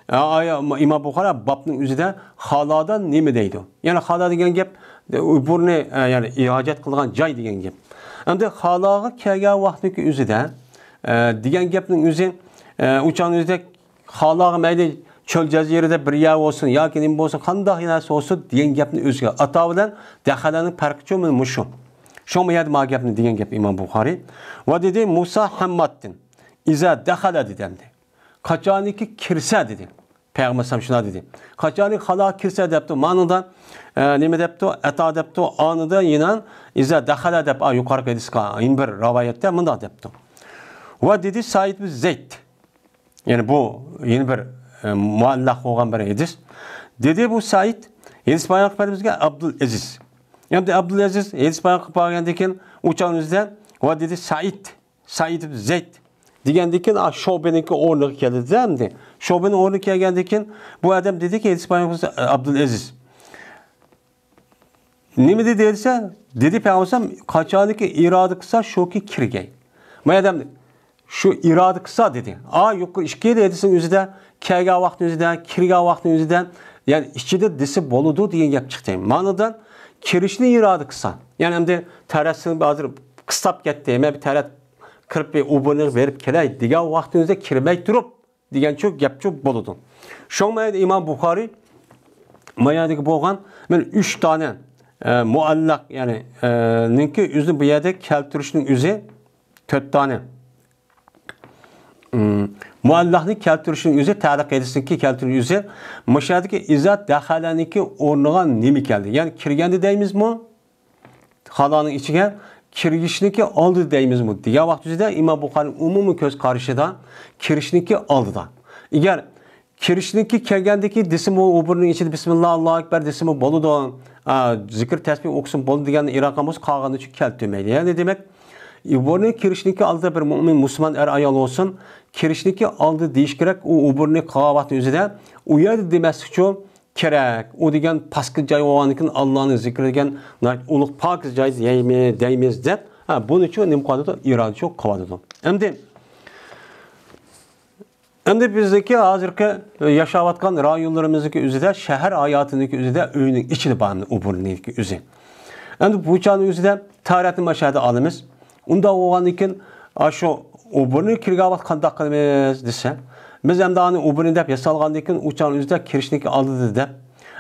ئە، ئايا-، ئىمام بۇخارى بابنىڭ ئۆزىدە خالادا نېمە دەيدۇ؟ يەنى خالا دېگەن گەپ، ئوبورنى، ئە، يەنى ھاجەت قىلىدىغان جاي دېگەن گەپ. ئەمدى خالاغا كەلگەن ۋاقىتنىڭكى ئۆزىدە، ئە، دېگەن گەپنىڭ ئۆزى، ئە، ئۇ چاغنىڭ ئۆزىدە خالاغا مەيلى چۆل جەزىرىدە بىر يەر بولسۇن ياكى نېمە بولسۇن، قانداق نەرسە بولسۇن دېگەن گەپنى ئۆزىگە ئاتا بىلەن دەخەلەنىڭ پەرقى چوڭ مۇشۇ. شۇڭا بۇ يەردە ما گەپنى دېگەن گەپ ئىمام بۇخارى. ۋە دېدى، مۇسا ھەمماتتىن ئىزا دەخەلە دېدى ئەمدى. قاچانكى كىرسە دېدى. پەيغەمبەر ئەلەيھىسسالام شۇنداق دېدى. قاچانكى خالا كىرسە دەپتۇ، مانىدا، ئە، نېمە دەپتۇ، ئەتا دەپتۇ، ئانىدا يەنە ئىزا دەخەلە دەپ، ئا، يۇقىرىقى ھەدىسقا، يەنە بىر رىۋايەتتە مۇنداق دەپتۇ. ۋە دېدى سائىد بىن زەيد. يەنى بۇ يەنە بىر، ئە، مۇئەللەق بولغان بىر ھەدىس. دېدى بۇ سائىد، ھەدىس بايان قىلىپ بەرگەن بىزگە ئابدۇل ئەزىز. ئەمدى ئابدۇل ئەزىز ھەدىس بايان قىلىپ بەرگەندىن كېيىن ئۇ چاغنىڭ ئۆزىدە ۋە دېدى سائىد، سائىد ئىبن زەيد دېگەندىن كېيىن، ئا، شۇبەنىڭكى ئورنىغا كەلدى ئەمدى. شۇبەنىڭ ئورنىغا كەلگەندىن كېيىن بۇ ئادەم دېدىكى، ھەدىس بايان قىلسا، ئابدۇل ئەزىز. نېمە دېدى دېسە، دېدى پەيغەمبەر، قاچانكى ئىرادە قىلسا، شۇكى كىرگەي. ما ئادەم شۇ ئىرادە قىلسا دېدى. ئا، يۇقىرى ئىككىلا ھەدىسنىڭ ئۆزىدە، كەلگەن ۋاقىتنىڭ ئۆزىدە، كىرگەن ۋاقىتنىڭ ئۆزىدە، يەنى ئىچىدە دېسە بولىدۇ دېگەن گەپ چىقتى. مانىدا كىرىشنى ئىرادە قىلسا، يەنى ئەمدى تەرەتنى ھازىر قىستاپ كەتتى، مەن بىر تەرەت قىرىپ بىر ئوبورنىغا بېرىپ كېلەي دېگەن ۋاقتىڭىزدا كىرمەي تۇرۇپ، دېگەنچۇ گەپچۇ بولىدۇ. شۇڭا ئىمام بۇخارى ما يەردىكى بولغان مانا ئۈچ دانە، ئە، مۇئەللەق، يەنى، ئە، نىڭكى ئۆزىنى بۇ يەردە كەلتۈرۈشنىڭ ئۆزى تۆت دانە. ئىم، مۇئەللەقنى كەلتۈرۈشنىڭ ئۆزى، تەلىق ھەدىسنىڭكى كەلتۈرۈشنىڭ ئۆزى، مۇشۇ يەردىكى ئىزا دەخەلەنىڭكى ئورنىغا نېمە كەلدى؟ يەنى كىرگەندە دەيمىزمۇ؟ خالانىڭ ئىچىگە كىرگۈچنىكى ئالدىدا دەيمىزمۇ دېگەن ۋاقىت ئۆزىدە ئىمام بۇخارىنىڭ ئومۇمىي كۆز قارىشىدا كىرىشنىكى ئالدىدا. ئەگەر كىرىشنىكى كەلگەندىكى دېسىمۇ، ئوبورنىڭ ئىچىدە بىسمىللا، ئاللاھۇ ئەكبەر دېسىمۇ بولىدۇ، ئا، زىكىر تەسبىھ ئوقۇسىمۇ بولىدۇ دېگەننى ئىرادە قىلغان بولسا، قالغاننى چۈ كەلتۈرمەيدۇ. يەنى دېمەك، ئوبورنى كىرىشنىكى ئالدىدا بىر مۆمىن مۇسۇلمان ئەر ئايال بولسۇن، كىرىشنىكى ئالدىدا دېيىش كېرەك، ئۇ ئوبورنى قىلغان ۋاقىت ئۆزىدە ئۇ يەردە دېمەسلىكچۇ، كېرەك. ئۇ دېگەن پاكىز جاي بولغاندىكىن، ئاللانىڭ زىكرى دېگەن ناھايىتى ئۇلۇغ پاكىز جاي دەيمىز، دەيمىز دەپ، ھە، بۇنىچۇ نېمە قىلىۋاتىدۇ؟ ئىرادىچۇ قىلىۋاتىدۇ. ئەمدى، ئەمدى بىزدىكى ھازىرقى ياشاۋاتقان رايونلىرىمىزدىكى ئۆزىدە، شەھەر ھاياتىنىڭكى ئۆزىدە ئۆينىڭ ئىچىدە بار ئوبورنىڭكى ئۆزى. ئەمدى بۇ چاغنىڭ ئۆزىدە تارەتنى ماشەدە ئالىمىز. ئۇنداق بولغاندىن كېيىن، ئاشۇ ئوبورنى كىرگەن ۋاقىت قانداق قىلىمىز دېسە، بىز ئەمدى ئانى ئوبورنى دەپ ياسالغاندىن كېيىن، ئۇ چاغنىڭ ئۆزىدە كىرىشنىڭكى ئالدىدا دەپ.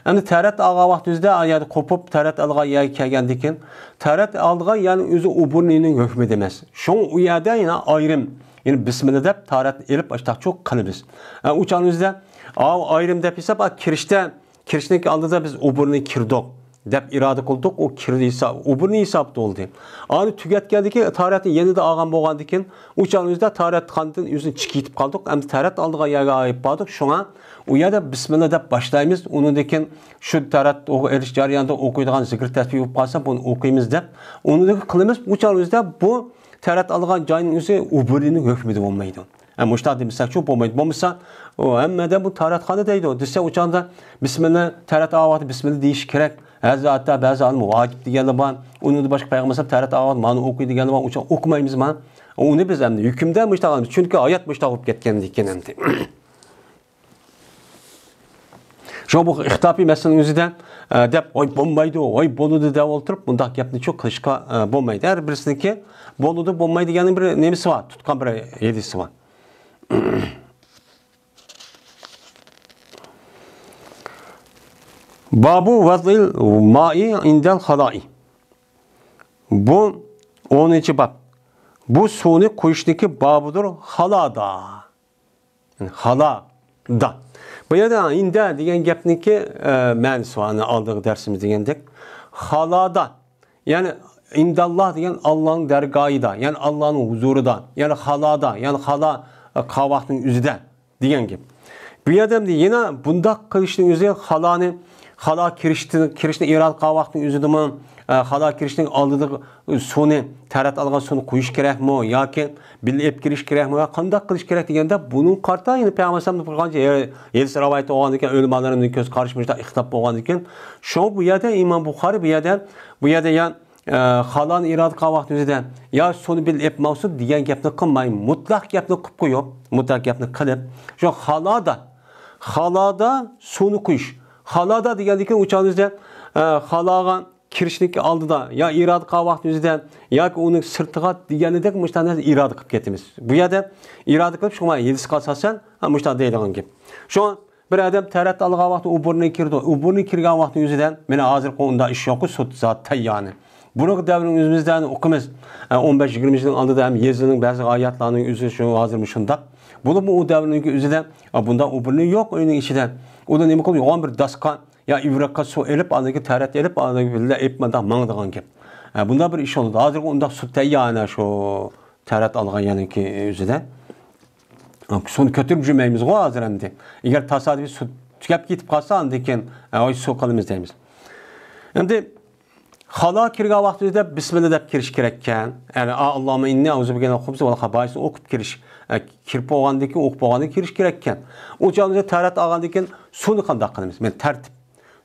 ئەمدى تەرەت ئالغان ۋاقىت ئۆزىدە ئا يەردە قوپۇپ، تەرەت ئالغان يەرگە كەلگەندىن كېيىن، تەرەت ئالغان يەرنىڭ ئۆزى ئوبورنىنىڭ ھۆكمىدە ئەمەس. شۇڭا ئۇ يەردە يەنە ئايرىم، يەنى بىسمىللا دەپ تارەتنى ئېلىپ، ئاشتاقچۇ قىلىمىز. ئە، ئۇ چاغنىڭ ئۆزىدە، ئاۋۇ ئايرىم دەپ ھېساب، ئا، كىرىشتە كىرىشنىڭكى ئالدىدا بىز ئوبورنى كىردۇق دەپ ئىرادە قىلدۇق، ئۇ كىردى ھېساب، ئوبورنى ھېسابتا بولدى. ئانى تۈگەتكەندىكى تارەتنى يېنىدا ئالغان بولغاندىكىن، ئۇ چاغنىڭ ئۆزىدە تارەت قاندىن ئۆزىنى چىقىپ قالدۇق، ئەمدى تەرەت ئالدىغان يەرگە ئايىپ باردۇق، شۇڭا ئۇ يەردە بىسمىللا دەپ باشلايمىز، ئۇنىڭدىن كېيىن شۇ تەرەت ئېلىش جەريانىدا ئوقۇيدىغان زىكىر تەسبىھ بولۇپ قالسا، بۇنى ئوقۇيمىز دەپ، ئۇنىڭدىن قىلىمىز، ئۇ چاغنىڭ ئۆزىدە بۇ تەرەت ئالغان جاينىڭ ئۆزى ئوبورنىنىڭ ھۆكمىدە بولمايدۇ. ھە، مۇشۇنداق دېمىسەكچۇ بولمايدۇ. بولمىسا، ئۇ ھەممىدە بۇ تارەتخانا دەيدۇ. دېسە، ئۇ چاغدا بىسمىللا، تەرەت ئاۋاتى بىسمىللا دېيىش كېرەك. ھەززە ھەتتا بەزى ئالىم ۋاجىپ دېگەنلەر بار. ئۇنىڭدىن باشقا پەيغەمبەر تەرەت ئاۋاتى مانا ئوقۇي دېگەنلەر بار. ئۇ چاغ ئوقۇمايمىز ما. ئۇنى بىز ئەمدى ھۆكۈمدە مۇشۇنداق قىلىمىز. چۈنكى ھايات مۇشۇنداق بولۇپ كەتكەندىكىن ئەمدى. شۇڭا بۇ ئىختىلاپىي مەسىلىنىڭ ئۆزىدە، ئە، دەپ، ۋاي بولمايدۇ، ۋاي بولىدۇ دەپ ئولتۇرۇپ، بۇنداق گەپنىچۇ قىلىشقا، ئە، بولمايدۇ. ھەر بىرسىنىڭكى بولىدۇ، بولمايدۇ دېگەننىڭ بىر نېمىسى بار، تۇتقان بىر ھەدىسى بار. بابۇ ۋەزئىل مائى ئىندەل خالائى. بۇ ئونىنچى باب. بۇ سۇنى قۇيۇشنىڭكى بابىدۇر خالادا. يەنى خالادا. بۇ يەردە ئىندە دېگەن گەپنىڭكى، ئە، مەنىسى بار. ئەنە ئالدىغى دەرسىمىز دېگەندەك. خالادا. يەنى ئىنداللا دېگەن ئاللانىڭ دەرگاھىدا، يەنى ئاللانىڭ ھۇزۇرىدا، يەنى خالادا، يەنى خالا، ئە، قاۋاقنىڭ ئۆزىدە دېگەن گەپ. بۇ يەردە ئەمدى يەنە بۇنداق قىلىشنىڭ ئۆزى خالانى، خالا كىرىشتىن، كىرىشنى ئىرادە قاۋاقنىڭ ئۆزىدىمۇ، ئە، خالا كىرىشنىڭ ئالدىدا سۇنى، تەرەت ئالغان سۇنى قۇيۇش كېرەكمۇ ياكى بىللە ئېلىپ كىرىش كېرەكمۇ ۋە قانداق قىلىش كېرەك دېگەندە، بۇنىڭغا قارىتا يەنە پەيغەمبەر ئەلەيھىسسالام بىر قانچە ھەدىس رىۋايەت بولغاندىكىن، ئۆلىمالارنىڭ كۆز قارىشى مۇشۇنداق ئىختىلاپ بولغاندىكىن، شۇڭا بۇ يەردە ئىمام بۇخارىي بۇ يەردە، بۇ يەردە يا، ئە، خالانى ئىرادە قىلغان ۋاقتى ئۆزىدە يا سۇنى بىللە ئېلىپ ماڭسۇن دېگەن گەپنى قىلماي، مۇتلەق گەپنى قىلىپ قويۇپ، مۇتلەق گەپنى قىلىپ، شۇ خالادا، خالادا سۇنى قۇيۇش. خالادا دېگەندىكىن ئۇ چاغدا ئۆزىدە، ئە، خالاغا كىرىشنىڭكى ئالدىدا يا ئىرادە قىلغان ۋاقتى ئۆزىدە ياكى ئۇنىڭ سىرتىغا دېگەندەك مۇشۇنداق نەرسە ئىرادە قىلىپ كېتىمىز. بۇ يەردە ئىرادە قىلىپ، شۇڭا ھەدىسكە ئاساسەن، ھە، مۇشۇنداق دەيدىغان گەپ. شۇڭا بىر ئادەم تەرەت ئالغان ۋاقتى ئۇ بۇرنىغا كىرىدۇ. ئۇ بۇرنىغا كىرگەن ۋاقتى ئۆزىدە، مانا ھازىرقى ئۇنداق ئىش يوققۇ، سۇت زات تەييارنى. بۇرۇنقى دەۋرنىڭ ئۆزىمىزدە ئوقۇمىز. ئە، ئون بەش يىگىرمە يىلنىڭ ئالدىدا ھەم يېزىلنىڭ بەزى ئايەتلەرنىڭ ئۆزى شۇ ھازىر مۇشۇنداق. بولۇپمۇ ئۇ دەۋرنىڭكى ئۆزىدە، ئە، بۇنداق ئۇ بۇرنى يوق ئۆينىڭ ئىچىدە. ئۇدا نېمە قىلدى؟ يوغان بىر داسقا يا ئىۋرىققا سۇ ئېلىپ، ئاندىن كېيىن تەرەت ئېلىپ، ئاندىن كېيىن بىللە ئېلىپ مۇنداق ماڭىدىغان گەپ. ئە، بۇنداق بىر ئىش بولىدۇ. ھازىرقى ئۇنداق سۇ تەييار ئەنە شۇ تەرەت ئالغان يەرنىڭكى ئۆزىدە. سۇنى كۆتۈرۈپ يۈرمەيمىزغۇ ھازىر ئەمدى. ئەگەر تاسادىپىي سۇ تۈگەپ كېتىپ قالسا، ئاندىن كېيىن، ئە، ۋاي سۇ قىلىمىز دەيمىز. ئەمدى خالا كىرگەن ۋاقتىمىزدا بىسمىللا دەپ كىرىش كېرەككەن. يەنى، ئا، ئاللاھۇممە ئىننى ئەئۇزۇ بىكە مىنەل خۇبۇسى ۋەل خەبائىس ئوقۇپ كىرىش. ئە، كىرىپ بولغاندىن كېيىن، ئوقۇپ بولغاندىن كېيىن كىرىش كېرەككەن. ئۇ چاغدا تەرەت ئالغاندىن كېيىن سۇنى قانداق قىلىمىز؟ مەن تەرتىپ.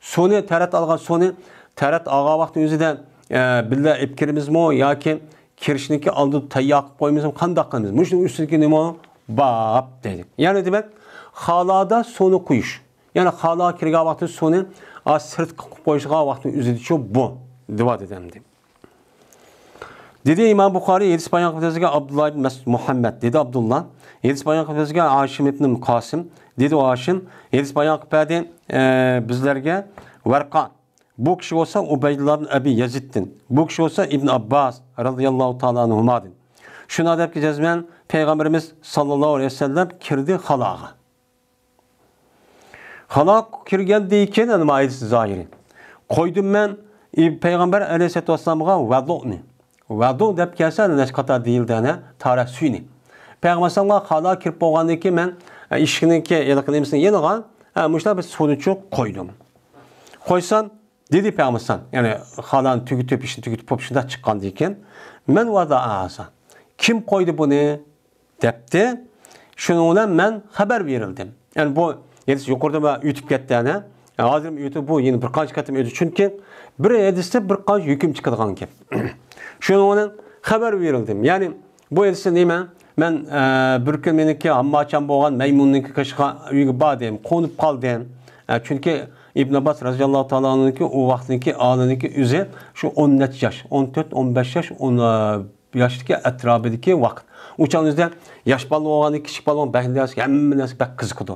سۇنى، تەرەت ئالغان سۇنى، تەرەت ئالغان ۋاقتى ئۆزىدە، ئە، بىللە ئېلىپ كىرىمىزمۇ ياكى كىرىشنىڭكى ئالدىدا تەييار قىلىپ قويىمىزمۇ، قانداق قىلىمىز؟ مۇشۇنىڭ ئۈستىدىكى نېمە؟ باب دەيدۇ. يەنى دېمەك، خالادا سۇنى قۇيۇش. يەنى خالا كىرگەن ۋاقتى سۇنى، ئا، سىرتقا قىلىپ قويۇشىدىغان ۋاقتىنىڭ ئۆزىدىچۇ بۇ. دېۋا دېدى ئەمدى. دېدى ئىمام بۇخارىي، ھەدىس بايان قىلىپ ئۆتكەن ئابدۇللا ئىبن مەس-، مۇھەممەد، دېدى ئابدۇللا. ھەدىس بايان قىلىپ ئۆتكەن ھاشىم ئىبن قاسىم، دېدى ئۇ ھاشىم. ھەدىس بايان قىلىپ بەردى، ئە، بىزلەرگە ۋەرقا. بۇ كىشى بولسا ئۇبەيدۇللا ئىبن ئەبى يەزىدتىن. بۇ كىشى بولسا ئىبن ئابباس رازىياللاھۇ تائالا ئەنھۇمادىن. شۇنداق دەپكى جەزمەن پەيغەمبىرىمىز ساللاللاھۇ ئەلەيھى ۋەسەللەم كىردى خالاغا. خالا كىرگەندىن كېيىن، ئەنە، مايىلسى زاھىرى. قويدۇم مەن، ئى، پەيغەمبەر ئەلەيھىسسالاتۇ ۋەسسالامغا ۋەدۇنى. ۋەدۇ دەپ كەلسە، ئەنە، نەشقاتا دېيىلدى، ئەنە، تارە سۈيىنى. پەيغەمبەر ئەلەيھىسسالامغا خالا كىرىپ بولغاندىن كېيىن مەن، ئە، ئىشىكنىڭكى ھېلىقى نېمىسىنى يېنىغا، ئە، مۇشۇنداق بىر سۇنىچۇ قويدۇم. قويسام، دېدى پەيغەمبەر ئەلەيھىسسالام، يەنى خالانى تۈگىتىپ، ئىشنى تۈگىتىپ، بوپ شۇنداق چىققاندىن كېيىن، مەن ۋەدە ئەزا. كىم قويدى بۇنى؟ دەپتۇ. شۇنىڭ بىلەن مەن خەۋەر بېرىلدىم. يەنى بۇ ھەدىس يۇقىرىدا مەن ئۆتۈپ كەتتى ئەنە. ھازىر ئۆتۈپ، بۇ يەنە بىر قانچە قېتىم ئۆتۈپ. چۈنكى بىر ھەدىستە بىر قانچە ھۆكۈم چىقىدىغان گەپ. شۇنىڭ بىلەن خەۋەر بېرىلدىم. يەنى بۇ ھەدىستە نېمە؟ مەن، ئە، بىر كۈن مېنىڭكى ھامماچام بولغان مەيمۇننىڭكى قېشىغا ئۆيگە باردىم، قونۇپ قالدىم. ئە، چۈنكى ئىبن ئابباس رازىياللاھۇ تائالا ئەنھۇنىڭكى ئۇ ۋاقىتنىڭكى ئالىنىڭكى ئۆزى شۇ ئون نەچچە ياش، ئون تۆت، ئون بەش ياش، ئون، ئە، ياشتىكى ئەتراپىدىكى ۋاقىت. ئۇ چاغنىڭ ئۆزىدە ياش بالا بولغان، كىچىك بالا بولغان، بەك نەرسىگە، ھەممە نەرسىگە بەك قىزىقىدۇ.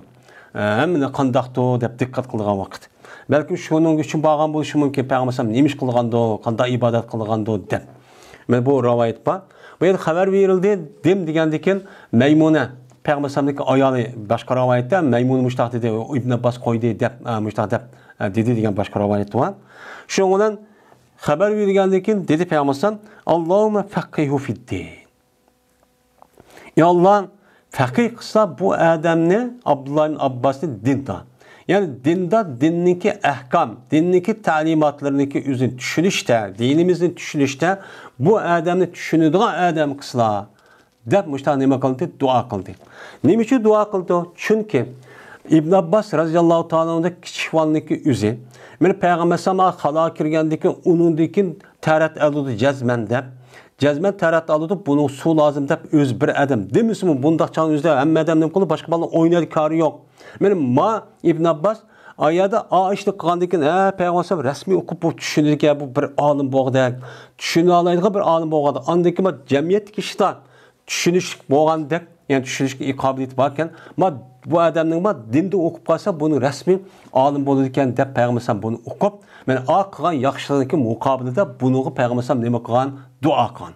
ئە، ھەممە قانداقتۇ دەپ دىققەت قىلىدىغان ۋاقىت. بەلكىم شۇنىڭ ئۈچۈن بارغان بولۇشى مۇمكىن، پەيغەمبەر ئەلەيھىسسالام نېمە ئىش قىلغاندۇ، قانداق ئىبادەت قىلغاندۇ دەپ. مانا بۇ رىۋايەت بار. بۇ يەردە خەۋەر بېرىلدى، دېم دېگەندىن كېيىن مەيمۇنە، پەيغەمبەر ئەلەيھىسسالامنىڭكى ئايالى، باشقا رىۋايەتتە مەيمۇنە مۇشتاق دېدى، ئىبن ئابباس قويدى دەپ، ئە، مۇشتاق دەپ، ئە، دېدى دېگەن باشقا رىۋايەت بار. شۇنىڭ بىلەن خەۋەر بېرىلگەندىن كېيىن دېدى پەيغەمبەر ئەلەيھىسسالام، «ئاللاھۇممە فەققىھۇ فىددىن.» يا ئاللا، فەقىھ قىلسا بۇ ئادەمنى، ئابدۇللا ئىبن ئابباسنى دىندا. يەنى دىندا، دىننىڭكى ئەھكام، دىننىڭكى تەلىماتلىرىنىڭكى ئۆزىنى چۈشىنىشتە، دىنىمىزنى چۈشىنىشتە بۇ ئادەمنى چۈشىنىدىغان ئادەم قىلسىلا، دەپ مۇشۇنداق نېمە قىلدى؟ دۇئا قىلدى. نېمە ئۈچۈن دۇئا قىلدى؟ چۈنكى ئىبن ئابباس رازىياللاھۇ تائالا ئەنھۇ كىچىك بالىنىڭكى ئۆزى، مانا پەيغەمبەر ئەلەيھىسسالام خالاغا كىرگەندىن كېيىن، ئۇنىڭدىن كېيىن تەرەت ئالىدۇ جەزمەن دەپ، جەزمەن تەرەت ئالىدۇ، بۇنىڭغا سۇ لازىم دەپ ئۆزى بىر ئادەم دېمىسىمۇ، بۇنداق چاغنىڭ ئۆزىدە ھەممە ئادەم نېمە قىلىدۇ؟ باشقا بالىنىڭ ئوينايدۇ، كارى يوق. مانا ما ئىبن ئابباس ئايەدە ئا ئىشنى قىلغاندىن كېيىن، ھە، پەيغەمبەر ئەلەيھىسسالام رەسمىي ئوقۇپ، بۇ چۈشىنىدىكەن، بۇ بىر ئالىم بولغۇدەك، چۈشىنەلەيدىغان بىر ئالىم بولغان. ئاندىن كېيىن جەمئىيەتتىكى ئىشتا چۈشىنىشلىك بولغاندەك، يەنى چۈشىنىشكە قابىلىيىتى باركەن، ما بۇ ئادەمنىڭ ما دىندا ئوقۇپ قالسا، بۇنى رەسمىي ئالىم بولىدىكەن دەپ پەيغەمبەر ئەلەيھىسسالام بۇنى ئوقۇپ، مانا ئا قىلغان ياخشىلىقنىڭكى مۇقابىلىدا بۇنىڭغا پەيغەمبەر ئەلەيھىسسالام نېمە قىلغان؟ دۇئا قىلغان.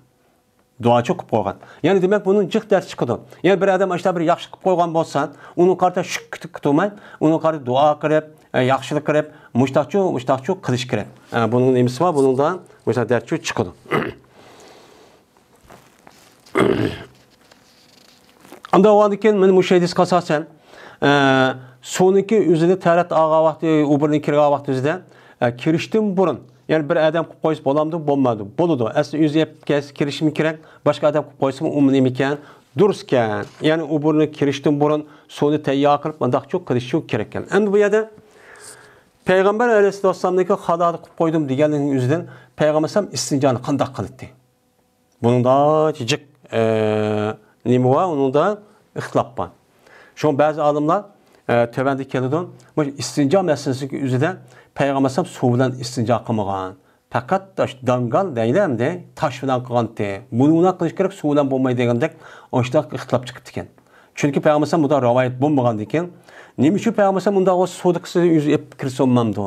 دۇئاچۇ قىلىپ قويغان. يەنى دېمەك، بۇنىڭ جىق دەرسى چىقىدۇ. يەنى بىر ئادەم ئاشۇنداق بىر ياخشىلىق قىلىپ قويغان بولسا، ئۇنىڭغا قارىتا شۈكۈر قىلماي، ئۇنىڭغا قارىتا دۇئا قىلىپ، ئە، ياخشىلىق قىلىپ، مۇشتاقچۇ، مۇشتاقچۇ قىلىش كېرەك. ئە، بۇنىڭ نېمىسى بار؟ بۇنىڭدا مۇشۇنداق دەرسچۇ چىقىدۇ. ئاندىن بولغاندىن كېيىن، مانا مۇشۇ ھەدىسكە ئاساسەن، ئە، سۇنىڭكى ئۆزىنى تەرەت ئالغان ۋاقتى، ئۇ بۇرنىغا كىرگەن ۋاقتى ئۆزىدە، ئە، كىرىشتىن بۇرۇن يەنى بىر ئادەم قىلىپ قويسا بولامدۇ؟ بولمايدۇ. بولىدۇ. ئەسلى ئۆزى يەپ كەلسە كىرىشىمۇ كېرەك. باشقا ئادەم قىلىپ قويسىمۇ ئۇمۇ نېمىكەن؟ دۇرۇسكەن. يەنى ئۇ بۇرنى كىرىشتىن بۇرۇن سۇنى تەييار قىلىپ، مۇنداقچۇ قىلىشچۇ كېرەككەن. ئەمدى بۇ يەردە پەيغەمبەر ئەلەيھىسسالامنىڭكى خالادا قىلىپ قويدۇم دېگەننىڭ ئۆزىدىن پەيغەمبەر ئەلەيھىسسالام ئىستىنجانى قانداق قىلاتتى؟ بۇنىڭدا جىق، ئە، نېمە بار؟ ئۇنىڭدا ئىختىلاپ بار. شۇڭا بەزى ئالىملار، ئە، تۆۋەندە كېلىدۇ. بۇ ئىستىنجا مەسىلىسىدىكى ئۆزىدە پەيغەمبەر ئەلەيھىسسالام سۇ بىلەن ئىستىنجا قىلمىغان. پەقەت تاش، دانگال دەيلى ئەمدى، تاش بىلەن قىلغانتى. بۇنى بۇنداق قىلىش كېرەك، سۇ بىلەن بولمايدۇ دېگەندەك ئاشۇنداق ئىختىلاپ چىقىپتىكەن. چۈنكى پەيغەمبەر ئەلەيھىسسالام بۇنداق رىۋايەت بولمىغاندىكىن، نېمە ئۈچۈن پەيغەمبەر ئەلەيھىسسالام بۇنداق سۇدىكىسى ئۆزى ئېلىپ كىرسە بولمامدۇ؟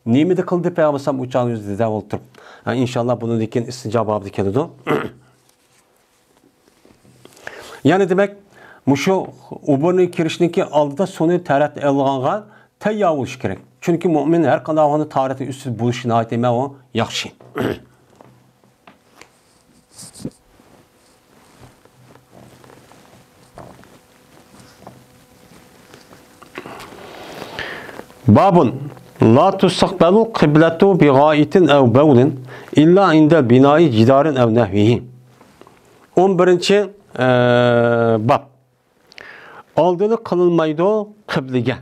نېمىدە قىلدى پەيغەمبەر ئەلەيھىسسالام ئۇ چاغنى ئۆزى دەپ ئولتۇرۇپ؟ ھە، ئىنشاللا بۇنىڭدىن كېيىن ئىستىنجا بابىدا كېلىدۇ. يەنى دېمەك، مۇشۇ ئوبورنىغا كىرىشنىڭكى ئالدىدا سۇنى تەرەت ئېلىغانغا تەييار بولۇش كېرەك. چۈنكى مۆمىن ھەر قانداق ۋاقىتتا تاھارەتنىڭ ئۈستىدە بولۇشى ناھايىتى نېمە ئۇ؟ ياخشى. بابٌ لا تستقبل القبلة بغائط أو بول إلا عند بناء جدار أو نحوه. ئون بىرىنچى، ئە، باب. ئالدىنى قىلىنمايدۇ قىبلىگە.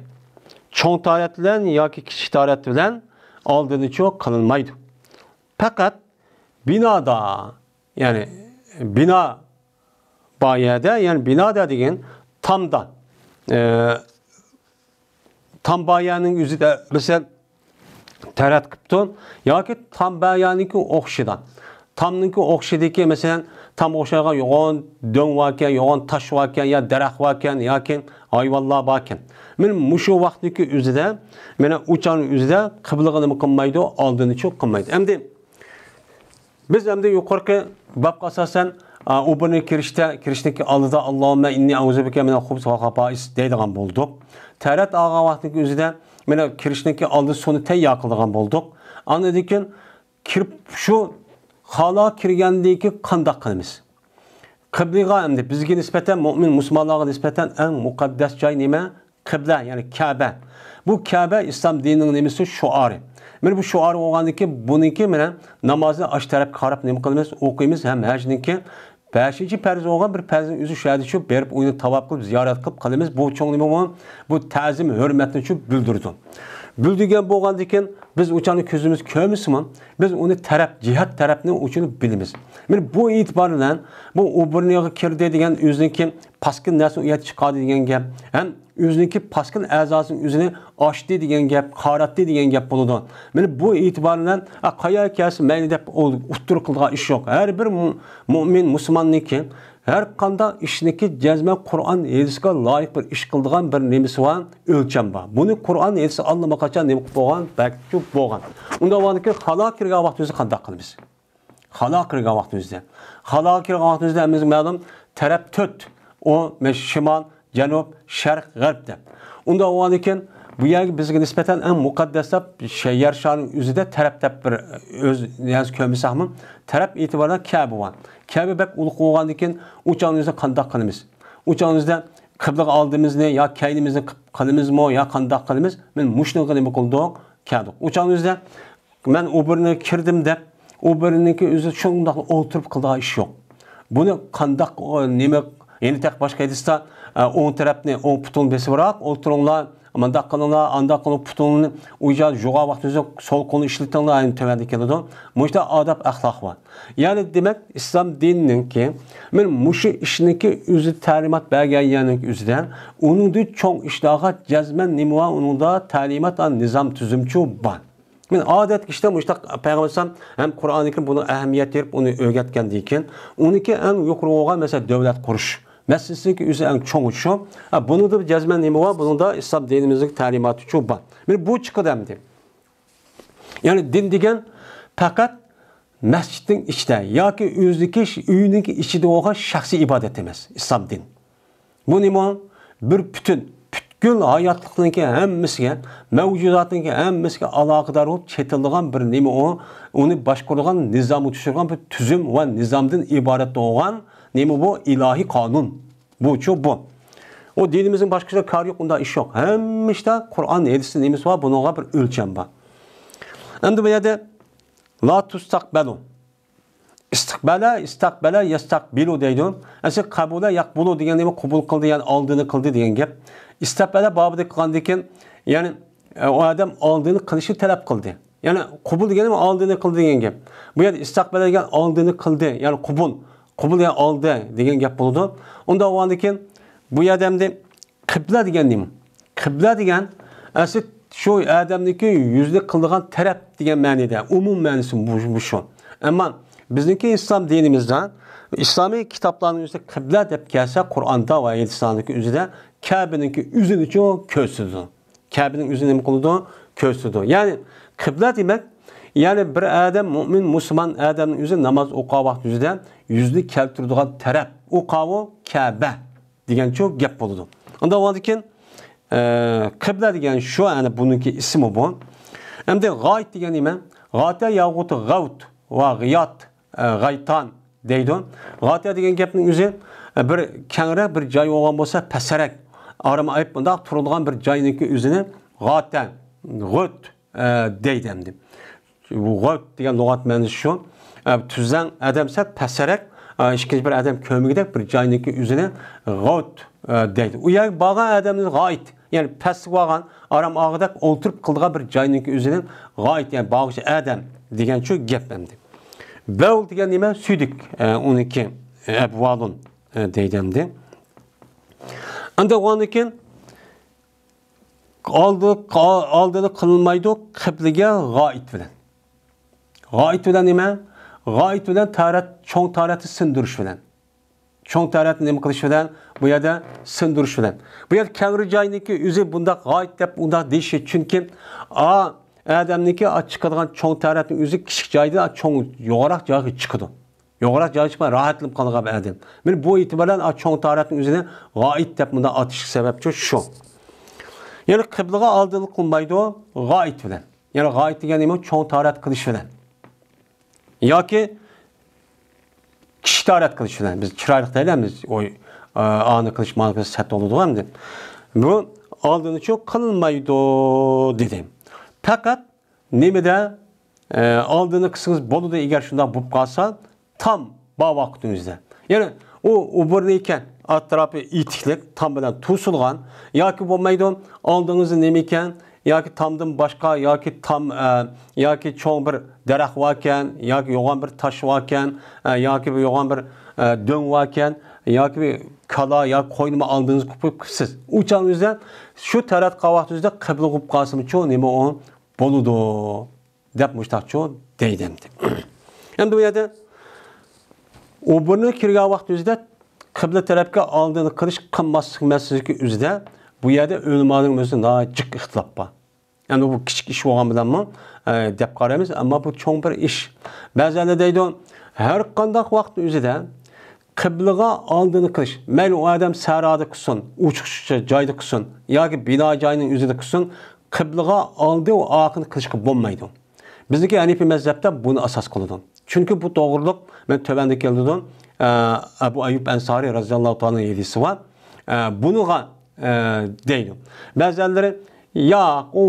چوڭ تارەت بىلەن ياكى كىچىك تارەت بىلەن ئالدىنىچۇ قىلىنمايدۇ. پەقەت بىنادا، يەنى بىنا بار يەردە، يەنى بىنادا دېگەن تامدا، ئە، تام بار يەرنىڭ ئۆزىدە، مەسىلەن، تەرەت قىپتۇ ياكى تام بار يەرنىڭكى ئوخشىدا. تامنىڭكى ئوخشىدىكى، مەسىلەن، تامغا ئوخشايدىغان يوغان دۆڭ باركەن، يوغان تاش باركەن، يا دەرەخ باركەن، ياكى ھايۋانلار باركەن. مانا مۇشۇ ۋاقىتنىڭكى ئۆزىدە، مانا ئۇ چاغنىڭ ئۆزىدە قىبلىغا نېمە قىلمايدۇ؟ ئالدىنىچۇ قىلمايدۇ. ئەمدى بىز ئەمدى يۇقىرىقى بابقا ئاساسەن، ئا، ئوبورنىغا كىرىشتە، كىرىشتىكى ئالدىدا، «اللهم إني أعوذ بك من الخبث والخبائث» دەيدىغان بولدۇق. تەرەت ئالغان ۋاقتىنىڭ ئۆزىدە، مانا، كىرىشتىكى ئالدىدا سۇنى تەييار قىلىدىغان بولدۇق. ئاندىن كېيىن كىرىپ، شۇ خالاغا كىرگەندىن كېيىن قانداق قىلىمىز؟ قىبلىغا ئەمدى بىزگە نىسبەتەن، مۆمىن مۇسۇلمانلارغا نىسبەتەن ئەڭ مۇقەددەس جاي نېمە؟ قىبلە، يەنى كەبە. بۇ كەبە ئىسلام دىنىنىڭ نېمىسى؟ شوئارى. مانا بۇ شوئار بولغاندىكىن، بۇنىڭكى مانا نامازنى ئاشۇ تەرەپكە قاراپ نېمە قىلىمىز؟ ئوقۇيمىز ھەم ھەجنىڭكى بەشىنچى پەرز بولغان بىر پەرزنىڭ ئۆزى شۇ يەردە شۇ بېرىپ ئۇنى تاۋاپ قىلىپ، زىيارەت قىلىپ قىلىمىز. بۇ چوڭ نېمە بۇ؟ بۇ تەزىم، ھۆرمەتنى شۇ بىلدۈرىدۇ. بىلدۈرگەن بولغاندىكىن، بىز ئۇ چاغنى كۆزىمىز كۆرمىسىمۇ، بىز ئۇنى تەرەپ، جىھەت تەرەپنى ئۇچۇنى بىلىمىز. مانا بۇ ئېتىبار بىلەن بۇ ئوبورنىغا كىردى دېگەن ئۆزىنىڭكى پاسكىنا نەرسىنى ئۇ يەردە چىقاردى دېگەن گەپ ھەم ئۆزىنىڭكى پاسكىنا ئەزاسىنىڭ ئۆزىنى ئاچتى دېگەن گەپ، قاراتتى دېگەن گەپ بولىدۇ. مانا بۇ ئېتىبار بىلەن، ئا، قايا كەلسە مەيلى دەپ ئۇ ئۇتتۇرا قىلىدىغان ئىش يوق. ھەر بىر مۇ-، مۆمىن، مۇسۇلماننىڭكى ھەر قانداق ئىشنىكى جەزمەن قۇرئان، ھەدىسكە لايىق بىر ئىش قىلىدىغان بىر نېمىسى بار، ئۆلچەم بار. بۇنى قۇرئان، ھەدىس ئاللىماقاچان نېمە قىلىپ بولغان؟ بەركىتىپ بولغان. ئۇنداق بولغاندىكىن خالاغا كىرگەن ۋاقتىمىزدا قانداق قىلىمىز؟ خالاغا كىرگەن ۋاقتىمىزدا. خالاغا كىرگەن ۋاقتىمىزدا ھەممىمىزگە مەلۇم، تەرەپ تۆت. ئۇ، مەس-، شىمال، جەنۇب، شەرق، غەرب دەپ. ئۇنداق بولغاندىكىن، بۇ يەرگە بىزگە نىسبەتەن ئەڭ مۇقەددەس دەپ، شە-، يەر شارىنىڭ ئۆزىدە تەرەپ دەپ بىر ئۆز نەرسە كۆرمىسەكمۇ، تەرەپ ئېتىبارىدا كەبە بار. كەبە بەك ئۇلۇغ بولغاندىكىن، ئۇ چاغنىڭ ئۆزىدە قانداق قىلىمىز؟ ئۇ چاغنىڭ ئۆزىدە قىبلىغا ئالدىمىزنى يا كەينىمىزنى قىپ-، قىلىمىزمۇ يا قانداق قىلىمىز؟ مانا مۇشۇنىڭغا نېمە قىلدۇق؟ كەلدۇق. ئۇ چاغنىڭ ئۆزىدە مەن ئوبورنىغا كىردىم دەپ، ئوبورنىڭكى ئۆزى شۇنداق ئولتۇرۇپ قىلىدىغان ئىش يوق. بۇنى قانداق، ئو، نېمە، يەنە تېخى باشقا ھەدىستە، ئە، ئوڭ تەرەپنى، ئوڭ پۇتۇڭنى بېسىۋراق ئولتۇرۇڭلار، مۇنداق قىلىڭلار، ئانداق قىلىڭ، پۇتۇڭنى ئۇ يەر جۇغا ۋاقتىدا سول قولنى ئىشلىتىڭلار، يەنە تۆۋەندە كېلىدۇ. مۇشۇنداق ئاداب ئەخلاق بار. يەنى دېمەك، ئىسلام دىنىنىڭكى، مانا مۇشۇ ئىشنىڭكى ئۆزى تەلىمات بەرگەن يەرنىڭ ئۆزىدە، ئۇنىڭدىن چوڭ ئىشلارغا جەزمەن نېمە بار؟ ئۇنىڭدا تەلىمات، نىزام، تۈزۈمچۇ بار. مانا ئادەتتىكى ئىشتا مۇشۇنداق پەيغەمبەر ئەلەيھىسسالام ھەم قۇرئانى كەرىم بۇنىڭ ئەھمىيەت بېرىپ، ئۇنى ئۆگەتكەندىن كېيىن، ئۇنىڭكى ئەڭ يۇقىرى بولغان، مەسىلەن، دۆلەت قۇرۇش مەسىلىسىنىڭكى ئۆزى ئەڭ چوڭى شۇ. ھە، بۇنىڭدا جەزمەن نېمە بار؟ بۇنىڭدا ئىسلام دىنىمىزنىڭ تەلىماتى شۇ بار. مانا بۇ چىقىدۇ ئەمدى. يەنى دىن دېگەن پەقەت مەسچىتنىڭ ئىچىدە ياكى ئۆزىنىڭكى ئۆيىنىڭكى ئىچىدە بولغان شەخسىي ئىبادەت ئەمەس، ئىسلام دىن. بۇ نېمە؟ بىر پۈتۈن، پۈتكۈل ھاياتلىقنىڭكى ھەممىسىگە، مەۋجۇداتنىڭكى ھەممىسىگە ئالاقىدار بولۇپ چېتىلىدىغان بىر نېمە ئۇ؟ ئۇنى باشقۇرىدىغان، نىزامغا چۈشۈرگەن بىر تۈزۈم ۋە نىزامدىن ئىبارەت بولغان نېمە بۇ؟ ئىلاھىي قانۇن. بۇچۇ بۇ. ئۇ دىنىمىزنىڭ باشقا ئىشلار كارى يوق، ئۇنداق ئىش يوق. ھەممە ئىشتا قۇرئان، ھەدىستە نېمىسى بار، بۇنىڭغا بىر ئۆلچەم بار. ئەمدى بۇ يەردە لا تستقبل. ئىستىقبەلە، ئىستەقبەلە، يەستەقبىلۇ دەيدۇ. ئەسلى قەبۇلە، يەقبۇلۇ دېگەن نېمە؟ قوبۇل قىلدى، يەنى ئالدىنى قىلدى دېگەن گەپ. ئىستەقبەلە بابىدا قىلغاندىن كېيىن، يەنى، ئە، ئۇ ئادەم ئالدىنى قىلىشنى تەلەپ قىلدى. يەنى قوبۇل دېگەن نېمە؟ ئالدىنى قىلدى دېگەن گەپ. بۇ يەردە ئىستەقبەلە دېگەن ئالدىنى قىلدى، يەنى قوبۇل. قوبۇل يەنى ئالدى دېگەن گەپ بولىدۇ. ئۇنداق بولغاندىن كېيىن بۇ يەردە ئەمدى قىبلە دېگەن نېمە؟ قىبلە دېگەن ئەسلى شۇ ئادەمنىڭكى يۈزىنى قىلىدىغان تەرەپ دېگەن مەنىدە، ئومۇم مەنىسى بۇ، بۇ شۇ. ئەمما بىزنىڭكى ئىسلام دىنىمىزدا، ئىسلامىي كىتابلارنىڭ ئۆزىدە قىبلە دەپ كەلسە، قۇرئاندا ۋە ھەدىسلەرنىڭكى ئۆزىدە كەبىنىڭكى ئۆزىنىچۇ كۆرسىتىدۇ. كەبىنىڭ ئۆزىنى نېمە قىلىدۇ؟ كۆرسىتىدۇ. يەنى قىبلە دېمەك، يەنى بىر ئادەم، مۇئمىن، مۇسۇلمان ئادەمنىڭ ئۆزى ناماز ئوقۇغان ۋاقتى ئۆزىدە يۈزىنى كەلتۈرىدىغان تەرەپ، ئۇ قاۋۇ كەبە دېگەنچۇ گەپ بولىدۇ. ئۇنداق بولغاندىن كېيىن، ئە، قىبلە دېگەن شۇ، يەنى بۇنىڭكى ئىسمى بۇ. ئەمدى غايىت دېگەن نېمە؟ غاتە ياغۇتى غەۋت ۋە غىيات، ئە، غايتان دەيدۇ. غاتە دېگەن گەپنىڭ ئۆزى، ئە، بىر كەڭرەك بىر جاي بولغان بولسا، پەسرەك، ئارام ئېلىپ بۇنداق تۇرىدىغان بىر جاينىڭكى ئۆزىنى غاتە، غۆت، ئە، دەيدۇ ئەمدى. بۇ غۆت دېگەن لۇغەت مەنىسى شۇ. ئە، تۈزلەڭ ئادەم سەل پەسرەك، ئە، ئىككىنچى بىر ئادەم كۆرمىگۈدەك بىر جاينىڭكى ئۆزىنى غۆت، ئە، دەيدۇ. ئۇ يەرگە بارغان ئادەمنى غائىت، يەنى پەسلىك بارغان، ئارام ئالغۇدەك ئولتۇرۇپ قىلىدىغان بىر جاينىڭكى ئۆزىنى غائىت، يەنى بارغۇچى ئادەم دېگەن شۇ گەپ ئەمدى. بەۋل دېگەن نېمە؟ سۈيدۈك، ئە، ئۇنىڭكى، ئە، ئەبۋالۇن، ئە، دەيدۇ ئەمدى. ئەمدى ئۇنىڭدىن كېيىن ئالدى، ئالدىدا قىلىنمايدۇ، قىبلىگە غائىت بىلەن. غائىت بىلەن نېمە؟ غائىت بىلەن تارەت، چوڭ تارەتنى سىندۇرۇش بىلەن. چوڭ تارەتنى نېمە قىلىش بىلەن؟ بۇ يەردە سىندۇرۇش بىلەن. بۇ يەردە كەڭرى جاينىڭكى ئۆزى بۇنداق غائىت دەپ ئۇنداق دېيىشى، چۈنكى ئا ئادەمنىڭكى ئا چىقىدىغان چوڭ تارەتنىڭ ئۆزى كىچىك جايدىن چوڭ يوغانراق جايغا چىقىدۇ. يوغانراق جايغا چىقماي راھەتلىنىپ قالغان بىر ئادەم. مانا بۇ ئېتىبار بىلەن ئا چوڭ تارەتنىڭ ئۆزىنى غائىت دەپ مۇنداق ئاتىشلىق سەۋەبچۇ شۇ. يەنى قىبلىغا ئالدىنى قىلمايدۇ غائىت بىلەن. يەنى غائىت دېگەن نېمە؟ چوڭ تارەت قىلىش بىلەن. ياكى كىچىك تارەت قىلىش بىلەن. بىز چىرايلىق دەيلەمىز. ئوي، ئا، ئانى قىلىش، مانى قىلىش سەت بولىدۇ ئەمدى. بۇ ئالدىنىچۇ قىلمايدۇ دېدى. پەقەت نېمىدە، ئە، ئالدىنى قىلسىڭىز بولىدۇ، ئەگەر شۇنداق بولۇپ قالسا، تام بار ۋاقتىڭىزدا. يەنى ئۇ ئوبۇرنى ئىكەن، ئەتراپى ئېتىكلىك، تام بىلەن توسۇلغان ياكى بولمايدۇ، ئالدىڭىزدا نېمە ئىكەن، ياكى تامدىن باشقا، ياكى تام، ئە، ياكى چوڭ بىر دەرەخ باركەن، ياكى يوغان بىر تاش باركەن، ئە، ياكى بىر يوغان بىر، ئە، دۆڭ باركەن، ياكى بىر كالا ياكى قوينىمۇ ئالدىڭىزغا قويۇپ قىپسىز. ئۇ چاغنىڭىزدا شۇ تەرەت قاۋاقتىڭىزدا قىبلە بولۇپ قالسىمۇچۇ نېمە ئۇ؟ بولىدۇ دەپ مۇشتاقچۇ دەيدۇ ئەمدى. ئەمدى بۇ يەردە ئوبۇرنى كىرگەن ۋاقىت ئۆزىدە قىبلە تەرەپكە ئالدىنى قىلىش قىلماسلىق مەسىلىسى ئۆزىدە بۇ يەردە ئۆلىمانىڭ ئۆزىدە ناھايىتى جىق ئىختىلاپ بار. ئەمدى بۇ كىچىك ئىش بولغان بىلەنمۇ، ئە، دەپ قارايمىز، ئەمما بۇ چوڭ بىر ئىش. بەزىلەر دەيدۇ، ھەر قانداق ۋاقىت ئۆزىدە قىبلىغا ئالدىنى قىلىش، مەيلى ئۇ ئادەم سەھرادا قىلسۇن، ئوچۇق جايدا قىلسۇن ياكى بىنا جاينىڭ ئۆزىدە قىلسۇن، قىبلىغا ئالدى ۋە ئارقىنى قىلىشقا بولمايدۇ. بىزنىڭكى ھەنىفىي مەزھەپتە بۇنى ئاساس قىلىدۇ. چۈنكى بۇ توغرىلىق مەن تۆۋەندە كەلتۈردۈم. ئە، ئەبۇ ئەييۇب ئەنسارى رەزىياللاھۇ تائالا ھەدىسى بار. ئە، بۇنىڭغا، ئە، دەيدۇ. بەزەنلىرى، ياق، ئۇ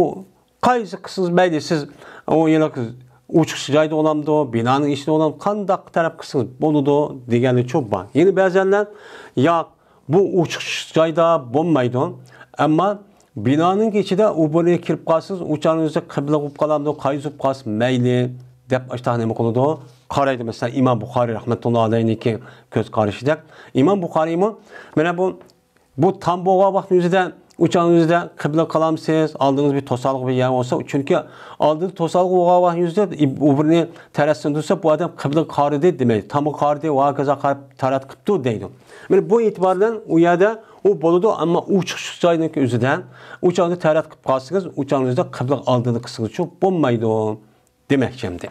قايسى قىلسىڭىز مەيلى، سىز ئۇ يەنە ئوچۇق جايدا بولامدۇ، بىنانىڭ ئىچىدە بولامدۇ، قانداق تەرەپ قىلسىڭىز بولىدۇ دېگەنلىرىچۇ بار. يەنە بەزەنلەر، ياق، بۇ ئوچۇق جايدا بولمايدۇ. ئەمما بىنانىڭ ئىچىدە ئوبۇرنى كىرىپ قالسىڭىز، ئۇ چاغنىڭ ئۆزىدە قىبلە بولۇپ قالامدۇ، قايسى بولۇپ قالسا مەيلى، دەپ ئاشتاق نېمە قىلىدۇ؟ قارايدۇ. مەسىلەن، ئىمام بۇخارىي رەھمەتۇللا ئەلەيھنىڭكى كۆز قارىشىدەك. ئىمام بۇخارىيمۇ مانا بۇ، بۇ تام بولغان ۋاقىتنىڭ ئۆزىدە، ئۇ چاغنىڭ ئۆزىدە قىبلىگە قالامسىز؟ ئالدىڭىز بىر توسالغۇ بىر يەر بولسا، چۈنكى ئالدىدا توسالغۇ بولغان ۋاقىتنىڭ ئۆزىدە ئوبۇرنى تەرەتسىندۈرسە، بۇ ئادەم قىبلىگە قارىدى دېمەيدۇ. تامغا قارىدى، ۋە ھاكازا قاراپ تارەت قىپتۇ دەيدۇ. مانا بۇ ئېتىبار بىلەن ئۇ يەردە ئۇ بولىدۇ، ئەمما ئوچۇق جاينىڭكى ئۆزىدە ئۇ چاغدا تەرەت قىلىپ قالسىڭىز، ئۇ چاغنىڭ ئۆزىدە قىبلىگە ئالدىنى قىلسىڭىزچۇ بولمايدۇ دېمەكچى ئەمدى.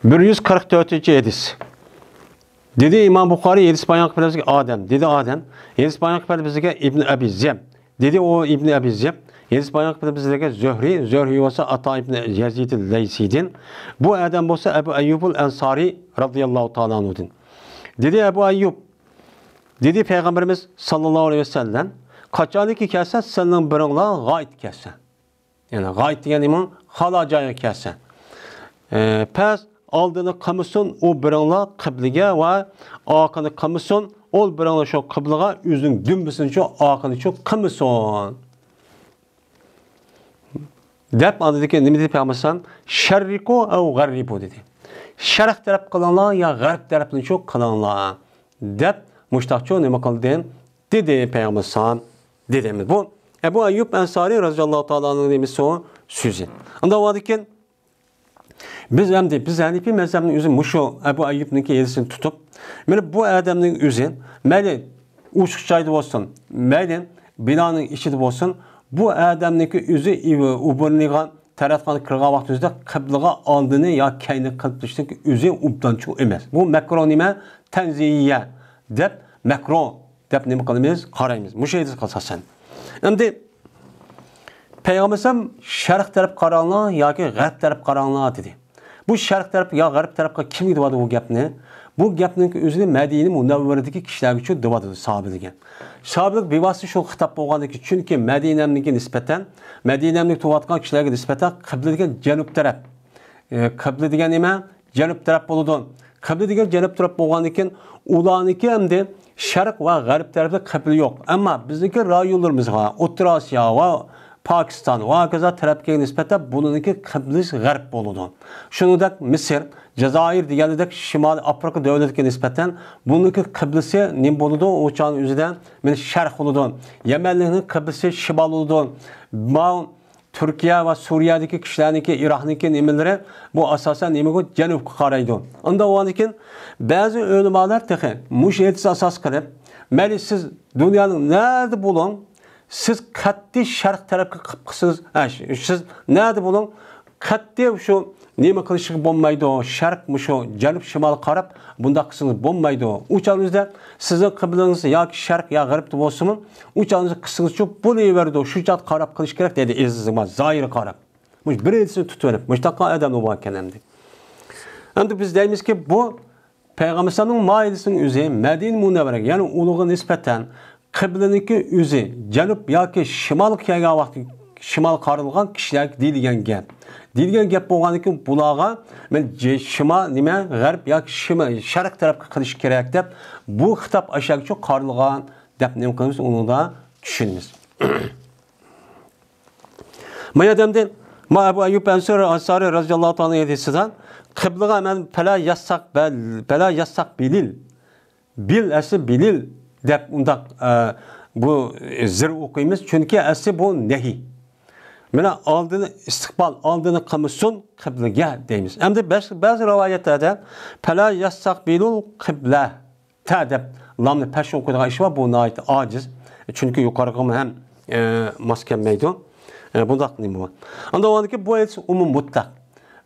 بىر يۈز قىرىق تۆتىنچى ھەدىس. دېدى ئىمام بۇخارىي، ھەدىس بايان قىلىپ بىزگە ئادەم. دېدى ئادەم. ھەدىس بايان قىلىپ بىزگە ئىبن ئەبى زىياب. دېدى ئۇ ئىبن ئەبى زىياب. ھەدىس بايان قىلىپ بىزگە زۆھرى. زۆھرى بولسا ئاتا ئىبن يەزىد لەيسىدىن. بۇ ئادەم بولسا ئەبۇ ئەييۇبۇل ئەنسارى رەزىياللاھۇ تائالا ئەنھۇدىن. دېدى ئەبۇ ئەييۇب، دېدى پەيغەمبىرىمىز ساللاللاھۇ ئەلەيھى ۋەسەللەم، قاچانكى كەلسە، سىلەرنىڭ بىرىڭلار غائىت كەلسە. يەنى غائىت دېگەن نېمە؟ خالا جايغا كەلسە. ئە، پەس ئالدىنى قىلمىسۇن ئۇ بىرىڭلار قىبلىگە ۋە ئارقىنى قىلمىسۇن، ئۇ بىرىڭلار شۇ قىبلىغا ئۆزىنىڭ دۈمبىسىنىچۇ، ئارقىنىچۇ قىلمىسۇن. دەپ، ئاندىن كېيىن نېمە دېدى پەيغەمبەر ئەلەيھىسسالام؟ «شەررىقۇ ئەۋ غەررىبۇ» دېدى. شەرق تەرەپ قىلىڭلار يا غەرب تەرەپنىچۇ قىلىڭلار، دەپ مۇشتاقچۇ نېمە قىلدى؟ دېدى پەيغەمبەر ئەلەيھىسسالام دېدى. بۇ ئەبۇ ئەييۇب ئەنسارى رەزىياللاھۇ تائالا ئانھۇنىڭ نېمىسى ئۇ؟ سۆزى. ئۇنداق بولغاندىكىن، بىز ئەمدى، بىز ھەنىپىي مەزھەپنىڭ ئۆزى مۇشۇ ئەبۇ ئەييۇبنىڭكى ھەدىسىنى تۇتۇپ، مانا بۇ ئادەمنىڭ ئۆزى، مەيلى ئوچۇق جايدا بولسۇن، مەيلى بىنانىڭ ئىچىدە بولسۇن، بۇ ئادەمنىڭكى ئۆزى ئوبورنىغا، تەرەتخانىغا كىرگەن ۋاقتىمىزدا قىبلىغا ئالدىنى يا كەينى قىلىپ تۇرۇشنىڭ ئۆزى ئوبدانچۇ ئەمەس. بۇ مەكرۇ نېمە؟ تەنزىھىيە دەپ مەكرۇ دەپ نېمە قىلىمىز؟ قارايمىز. مۇشۇ ھەدىسكە ئاساسەن. ئەمدى پەيغەمبەر ئەلەيھىسسالام «شەرق تەرەپ قاراڭلار ياكى غەرب تەرەپ قاراڭلار» دېدى. بۇ شەرق تەرەپ يا غەرب تەرەپكە كىم دېۋاتىدۇ بۇ گەپنى؟ بۇ گەپنىڭ ئۆزىنى مەدىنە مۇنەۋۋەرىدىكى كىشىلەرگىچۇ دېۋاتىدۇ، ساھابىلەرگە. ساھابىلەرگە بىۋاسىتە شۇ خىتاب بولغاندىكى، چۈنكى مەدىنەمنىڭكى نىسبەتەن، مەدىنەمنى تۇرۇۋاتقان كىشىلەرگە نىسبەتەن قىبلە دېگەن جەنۇب تەرەپ. ئى، قىبلە دېگەن نېمە؟ جەنۇب تەرەپ بولىدۇ. قىبلە دېگەن جەنۇب تەرەپ بولغاندىن كېيىن، ئۇلارنىڭكى ئەمدى شەرق ۋە غەرب تەرەپتە قىبلە يوق. ئەمما بىزنىڭكى رايونلىرىمىزغا، ئوتتۇرا ئاسىيا ۋە پاكىستان ۋە ھاكازا تەرەپكە نىسبەتەن بۇنىڭكى قىبلىسى غەرب بولىدۇ. شۇنىڭدەك مىسىر، جازائىر دېگەنلىكتەك شىمالىي ئافرىقا دۆلىتىگە نىسبەتەن بۇنىڭكى قىبلىسى نېمە بولىدۇ؟ ئۇ چاغنىڭ ئۆزىدە مانا شەرق بولىدۇ. يەمەنلىكنىڭ قىبلىسى شىمال بولىدۇ. ماۋۇ تۈركىيە ۋە سۈرىيەدىكى كىشىلەرنىڭكى، ئىراقنىڭكى نېمىلىرى بۇ ئاساسەن نېمىگە؟ جەنۇبقا قارايدۇ. ئۇنداق بولغاندىكىن بەزى ئۆلىمالار تېخى مۇشۇ ھەدىسنى ئاساس قىلىپ، مەيلى سىز دۇنيانىڭ نەدە بولۇڭ، سىز قەتئىي شەرق تەرەپكە قىلىپ قىلسىڭىز، ھە، ش-، سىز نەدە بولۇڭ، قەتئىي شۇ نېمە قىلىشىغا بولمايدۇ، شەرق مۇشۇ جەنۇب شىمالغا قاراپ بۇنداق قىلسىڭىز بولمايدۇ. ئۇ چاغنىڭىزدا سىزنىڭ قىبلىڭىز ياكى شەرق يا غەربتە بولسىمۇ، ئۇ چاغنىڭىزدا قىلسىڭىزچۇ بولۇۋېرىدۇ، شۇ چاغدا قاراپ قىلىش كېرەك دەيدۇ ئەزىز ئىقبال، زاھىرغا قاراپ. مۇشۇ بىر ھەدىسنى تۇتۇۋېلىپ، مۇشۇنداق ئادەملەر باركەن ئەمدى. ئەمدى بىز دەيمىزكى، بۇ پەيغەمبەر ئەلەيھىسسالامنىڭ ماھىدىسىنىڭ ئۆزى مەدىنە مۇنەۋۋەرەگە، يەنى ئۇنىڭغا نىسبەتەن قىبلىنىڭكى ئۆزى جەنۇب ياكى شىمالغا كەلگەن ۋاقتى شىمال قارىلغان كىشىلەرگە دېيىلگەن گەپ. دېيىلگەن گەپ بولغاندىكىن بۇلارغا مەن جې-، شىمال نېمە، غەرب ياكى شىمال، شەرق تەرەپكە قىلىش كېرەك دەپ، بۇ خىتاب ئاشۇ يەرگىچۇ قارىلغان دەپ نېمە قىلىمىز، ئۇنىڭدا چۈشىنىمىز. ما يەردە ئەمدى، ما ئەبۇ ئەييۇب ئەنسارى، ئەنسارى رازىياللاھۇ تائالا ئەنھۇ ھەدىسىدە قىبلىغا مەن پەلا يەسسەق بەل، پەلا يەسسەق بىلىل، بىل ئەسلى بىلىل دەپ ئۇنداق، ئە، بۇ زىر ئوقۇيمىز، چۈنكى ئەسلى بۇ نەھى. مانا ئالدىنى ئىستىقبال، ئالدىنى قىلمىسۇن قىبلىگە دەيمىز. ئەمدى بەز-، بەزى رىۋايەتلەردە پەلا يەسسەق بىلۇل قىبلە. تە دەپ لامنى پەش ئوقۇيدىغان ئىش بار، بۇ ناھايىتى ئاجىز. چۈنكى يۇقىرىقىغىمۇ ھەم، ئە، ماس كەلمەيدۇ. ئە، بۇنداق نېمە بار. ئاندىن ئۇنىڭدىكى بۇ ھەدىس ئومۇم مۇتلەق.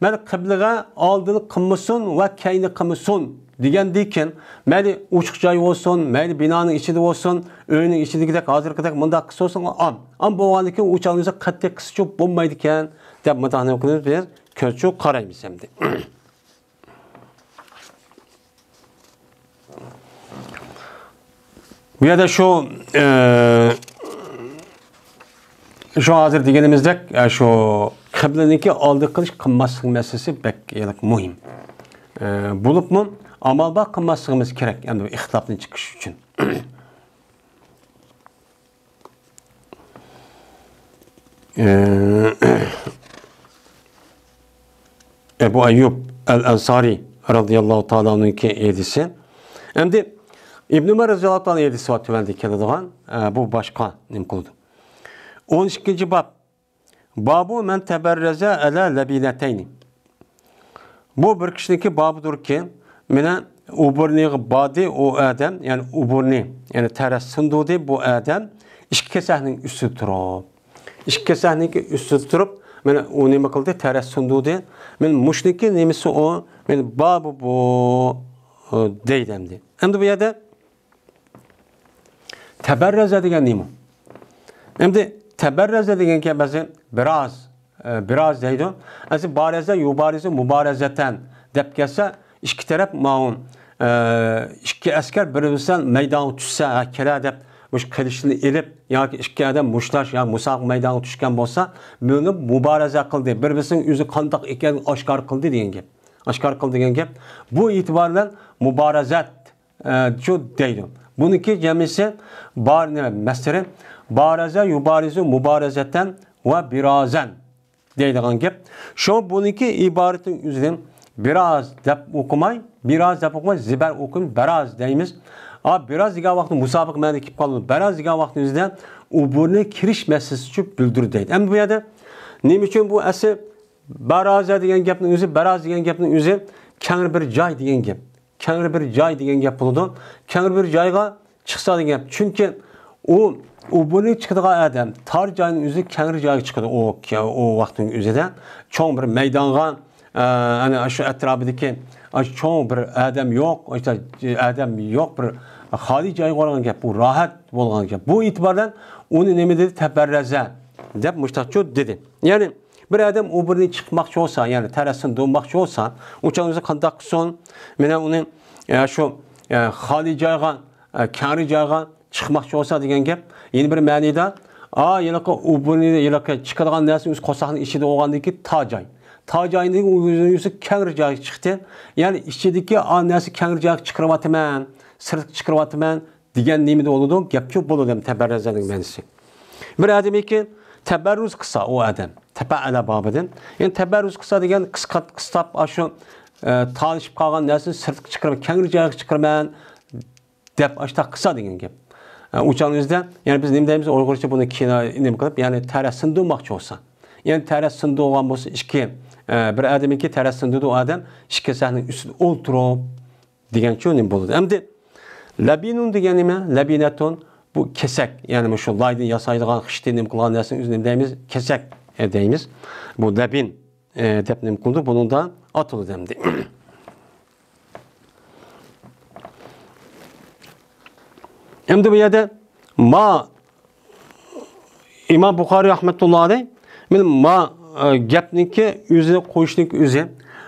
مەيلى قىبلىغا ئالدىنى قىلمىسۇن ۋە كەينى قىلمىسۇن دېگەندىن كېيىن، مەيلى ئوچۇق جاي بولسۇن، مەيلى بىنانىڭ ئىچىدە بولسۇن، ئۆينىڭ ئىچىدىكىدەك، ھازىرقىدەك مۇنداق قىلسا بولسۇن، ئام. ئام بولغاندىن كېيىن ئۇ چاغنىڭ ئۆزى قەتئىي قىلسىچۇ بولمايدىكەن دەپ مۇنداق نېمە قىلىمىز بىز؟ كۆزچۇ قارايمىز ئەمدى. بۇ يەردە شۇ، ئە، شۇ ھازىر دېگىنىمىزدەك، ئە، شۇ قىبلىنىڭكى ئالدى قىلىش، قىلماسلىق مەسىلىسى بەك ھېلىقى مۇھىم. ئە، بولۇپمۇ ئامال بار قىلماسلىقىمىز كېرەك، ئەمدى بۇ ئىختىلاپتىن چىقىش ئۈچۈن. ئەبۇ ئەييۇب ئەل ئەنسارى رازىياللاھۇ تائالا ئەنھۇنىڭكى ھەدىسى. ئەمدى ئىبن ئۆمەر رازىياللاھۇ تائالا ھەدىسى بار تۆۋەندە كېلىدىغان، ئە، بۇ باشقا نېمە قىلىدۇ؟ ئون ئىككىنچى باب. بابۇ مەن تەبەررەزە ئەلە لەبىنەتەينى. بۇ بىر كىشىنىڭكى بابىدۇركى، مانا ئوبورنىغا باردى ئۇ ئادەم، يەنى ئوبورنى، يەنى تەرەت سۇندۇردى بۇ ئادەم ئىككى كېسەكنىڭ ئۈستىدە تۇرۇپ. ئىككى كېسەكنىڭكى ئۈستىدە تۇرۇپ، مانا ئۇ نېمە قىلدى؟ تەرەت سۇندۇردى. مانا مۇشۇنىڭكى نېمىسى ئۇ؟ مانا بابى بۇ، ئۇ دەيدۇ ئەمدى. ئەمدى بۇ يەردە تەبەررەزە دېگەن نېمە؟ ئەمدى تەبەررەزە دېگەن گەپ بەزى بىراز، ئە، بىراز دەيدۇ. ئەسلى بارەزە، يۇبارىزۇ، مۇبارەزەتەن دەپ كەلسە، ئىككى تەرەپ ماۋۇ، ئە، ئىككى ئەسكەر بىر-بىرسىدىن مەيدانغا چۈشسە، ھە، كىرە دەپ مۇشۇ قىلىچنى ئېلىپ ياكى ئىككى ئادەم مۇشتلاش ياكى مۇسابىقە مەيدانىغا چۈشكەن بولسا، مۆلىنىپ مۇبارىزە قىلدى، بىر-بىرسىنىڭ ئۆزى قانداق ئىكەنلىكىنى ئاشكارا قىلدى دېگەن گەپ. ئاشكارا قىلدى دېگەن گەپ. بۇ ئېتىبار بىلەن مۇبارىزەت، ئە، شۇ دەيدۇ. بۇنىڭكى جەمئىسى بار، نېمە، مەسدىرى بارىزە يۇبارىزۇ مۇبارىزەتەن ۋە بىرازەن دەيدىغان گەپ. شۇ بۇنىڭكى ئىبارىتىنىڭ ئۆزىدىن بىراز دەپ ئوقۇماي، بىراز دەپ ئوقۇماي، زىبەر ئوقۇيمىز، بىراز دەيمىز. ئا، بىراز دېگەن ۋاقىتتا مۇسابىقە مەنىدە كېلىپ قالىدۇ. بىراز دېگەن ۋاقىتنىڭ ئۆزىدە ئوبورنى كىرىش مەسىلىسى ئۈچۈن بىلدۈردى دەيدۇ. ئەمدى بۇ يەردە نېمە ئۈچۈن بۇ ئەسلى بارازە دېگەن گەپنىڭ ئۆزى، بىراز دېگەن گەپنىڭ ئۆزى كەڭرى بىر جاي دېگەن گەپ. كەڭرى بىر جاي دېگەن گەپ بولىدۇ. كەڭرى بىر جايغا چىقسا دېگەن گەپ. چۈنكى ئۇ، ئۇ بۇنى چىقىدىغان ئادەم تار جاينىڭ ئۆزى كەڭرى جايغا چىقىدۇ. ئۇ، ئۇ ۋاقىتنىڭ ئۆزىدە چوڭ بىر مەيدانغا، ئە، ئەنە شۇ ئەتراپىدىكى، ئاشۇ چوڭ بىر ئادەم يوق، ئاشۇ ئادەم يوق بىر خالىي جايغا بارغان گەپ. بۇ راھەت بولغان گەپ. بۇ ئېتىبار بىلەن ئۇنى نېمە دېدى؟ تەبەررەزە دەپ مۇشتاقچۇ دېدى. يەنى بىر ئادەم ئوبورنى چىقماقچى بولسا، يەنى تەرەتسىن دۇرماقچى بولسا، ئۇ چاغ ئۆزى قانداق قىلسۇن؟ مانا ئۇنى، ئە، شۇ، ئە، خالىي جايغا، ئە، كەڭرى جايغا چىقماقچى بولسا دېگەن گەپ. يەنە بىر مەنىدە، ئا، ھېلىقى ئوبورنى، ھېلىقى چىقىدىغان نەرسە ئۆزى قورساقنىڭ ئىچىدە بولغاندىكى تار جاي. تار جاينىڭ ئۆزى، ئۆزى كەڭرى جايغا چىقتى. يەنى ئىچىدىكى ئا نەرسە كەڭرى جايغا چىقىرىۋاتىمەن، سىرتقا چىقىرىۋاتىمەن دېگەن نېمىدە بولىدۇ؟ گەپچۇ بولىدۇ ھەم تەبەررەزەنىڭ مەنىسى. بىر ئادەمكى تەبەررۇز قىلسا ئۇ ئادەم، تەپەئەلە بابىدىن. يەنى تەبەررۇز قىلسا دېگەن قىسقا، قىستاپ ئاشۇ، ئە، تالىشىپ قالغان نەرسىنى سىرتقا چىقىرىمەن، كەڭرى جايغا چىقىرىمەن دەپ ئاشتاق قىلسا دېگەن گەپ. ئە، ئۇ چاغنىڭ ئۆزىدە، يەنى بىز نېمە دەيمىز ئۇيغۇرچە بۇنى كىنا-، نېمە قىلىپ، يەنى تەرەت سىندۇرماقچى بولسا. يەنى تەرەت سىندۇرغان بولسا ئىككى، ئە، بىر ئادەمكى تەرەت سىندۇردى ئۇ ئادەم ئىككى كەسەكنىڭ ئۈستىدە ئولتۇرۇپ، دېگەنچۇ نېمە بولىدۇ؟ ئەمدى لەبىنۇن دېگەن نېمە؟ لەبىنەتۇن، بۇ كېسەك، يەنى مۇشۇ لايدىن ياسايدىغان، خىشتىن نېمە قىلغان نەرسىنى ئۆزى نېمە دەيمىز؟ كېسەك، ئە، دەيمىز. بۇ لەبىن، ئە، دەپ نېمە قىلىدۇ؟ بۇنىڭدا ئاتىلىدۇ ئەمدى. ئەمدى بۇ يەردە ما، ئىمام بۇخارىي رەھمەتۇللا ئەلەيھ، مانا ما، ئە، گەپنىڭكى ئۆزى، قويۇشنىڭكى ئۆزى.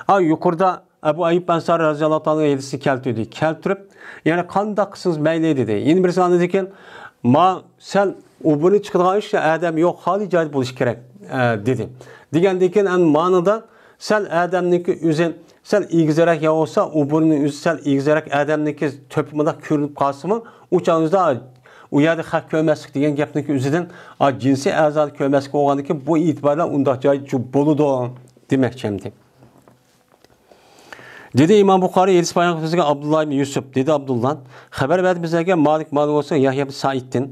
ئا، يۇقىرىدا ئەبۇ ئەييۇب ئەنسارى رەزىياللاھۇ تائالا ئەنھۇ ھەدىسنى كەلتۈردى. كەلتۈرۈپ، يەنى قانداق قىلسىڭىز مەيلى دېدى. يەنە بىرسى ئاندىن كېيىن، ما سەل ئوبورنى چىقىدىغان ئىش، ئادەم يوق، خالىي جايدا بولۇشى كېرەك، ئە، دېدى. دېگەندىن كېيىن، ئەمدى مانىدا سەل ئادەمنىڭكى ئۆزى سەل ئېگىزرەك يا بولسا، ئوبورنىڭ ئۆزى سەل ئېگىزرەك، ئادەمنىڭكى تۆپى مۇنداق كۆرۈنۈپ قالسىمۇ، ئۇ چاغدا ئۇ يەردە خەق كۆرمەسلىك دېگەن گەپنىڭكى ئۆزىدىن، ئا، جىنسىي ئەزانى كۆرمەسلىك بولغاندىكىن، بۇ ئېتىبار بىلەن ئۇنداق جاي جۇ-، بولىدۇ دېمەكچى ئەمدى. دېدى ئىمام بۇخارىي، ھەدىس بايان قىلىپ سۆزلىگەن ئابدۇللا ئىبن يۈسۈپ. دېدى ئابدۇللا، خەۋەر بەردى بىزلەرگە مالىك، مالىك بولسا يەھيا ئىبن سەئىدتىن.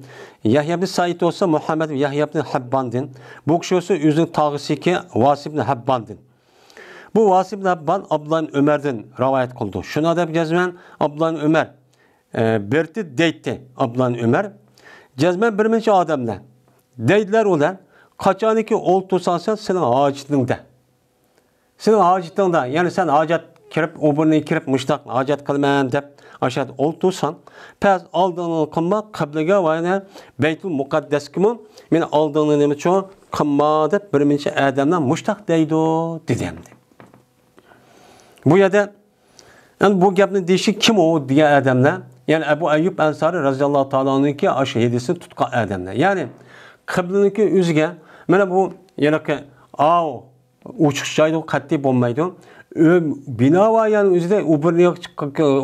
يەھيا ئىبن سەئىد بولسا مۇھەممەد ئىبن يەھيا ئىبن ھەبباندىن. بۇ كىشى بولسا ئۆزىنىڭ تاغىسىكى ۋاسىل ئىبن ھەبباندىن. بۇ ۋاسىل ئىبن ھەببان ئابدۇللا ئىبن ئۆمەردىن رىۋايەت قىلىدۇ. شۇنداق دەپ جەزمەن ئابدۇللا ئىبن ئۆمەر، ئە، بېرىتتى دەيتتى ئابدۇللا ئىبن ئۆمەر. جەزمەن بىر نەچچە ئادەملەر دەيدىلەر ئۇلار، قاچانكى ئولتۇرساڭ سەن سېنىڭ ھاجىتىڭدە. سېنىڭ ھاجىتىڭدا، يەنى سەن ھاجەت كىرىپ، ئوبورنى كىرىپ، مۇشتاق ھاجەت قىلىمەن دەپ، ئاشۇ يەردە ئولتۇرساڭ، پەس ئالدىڭنى قىلما، قىبلىگە ۋە يەنە بەيتۇل مۇقەددەسكىمۇ مېنى ئالدىڭنى نېمىچۇ قىلما دەپ بىر نەچچە ئادەملەر مۇشتاق دەيدۇ، دېدى ئەمدى. بۇ يەردە، يەنى بۇ گەپنى دېيىشى كىم ئۇ دېگەن ئادەملەر، يەنى ئەبۇ ئەييۇب ئەنسارى رەزىياللاھۇ تائالا ئەنھۇكى ئاشۇ ھەدىسنى تۇتقان ئادەملەر. يەنى قىبلىنىڭكى ئۆزىگە، مانا بۇ ھېلىقى ئاۋۇ ئوچۇق جايدا قەتئىي بولمايدۇ. ئۆ-، بىناۋايەن ئۆزىدە ئوبورنى،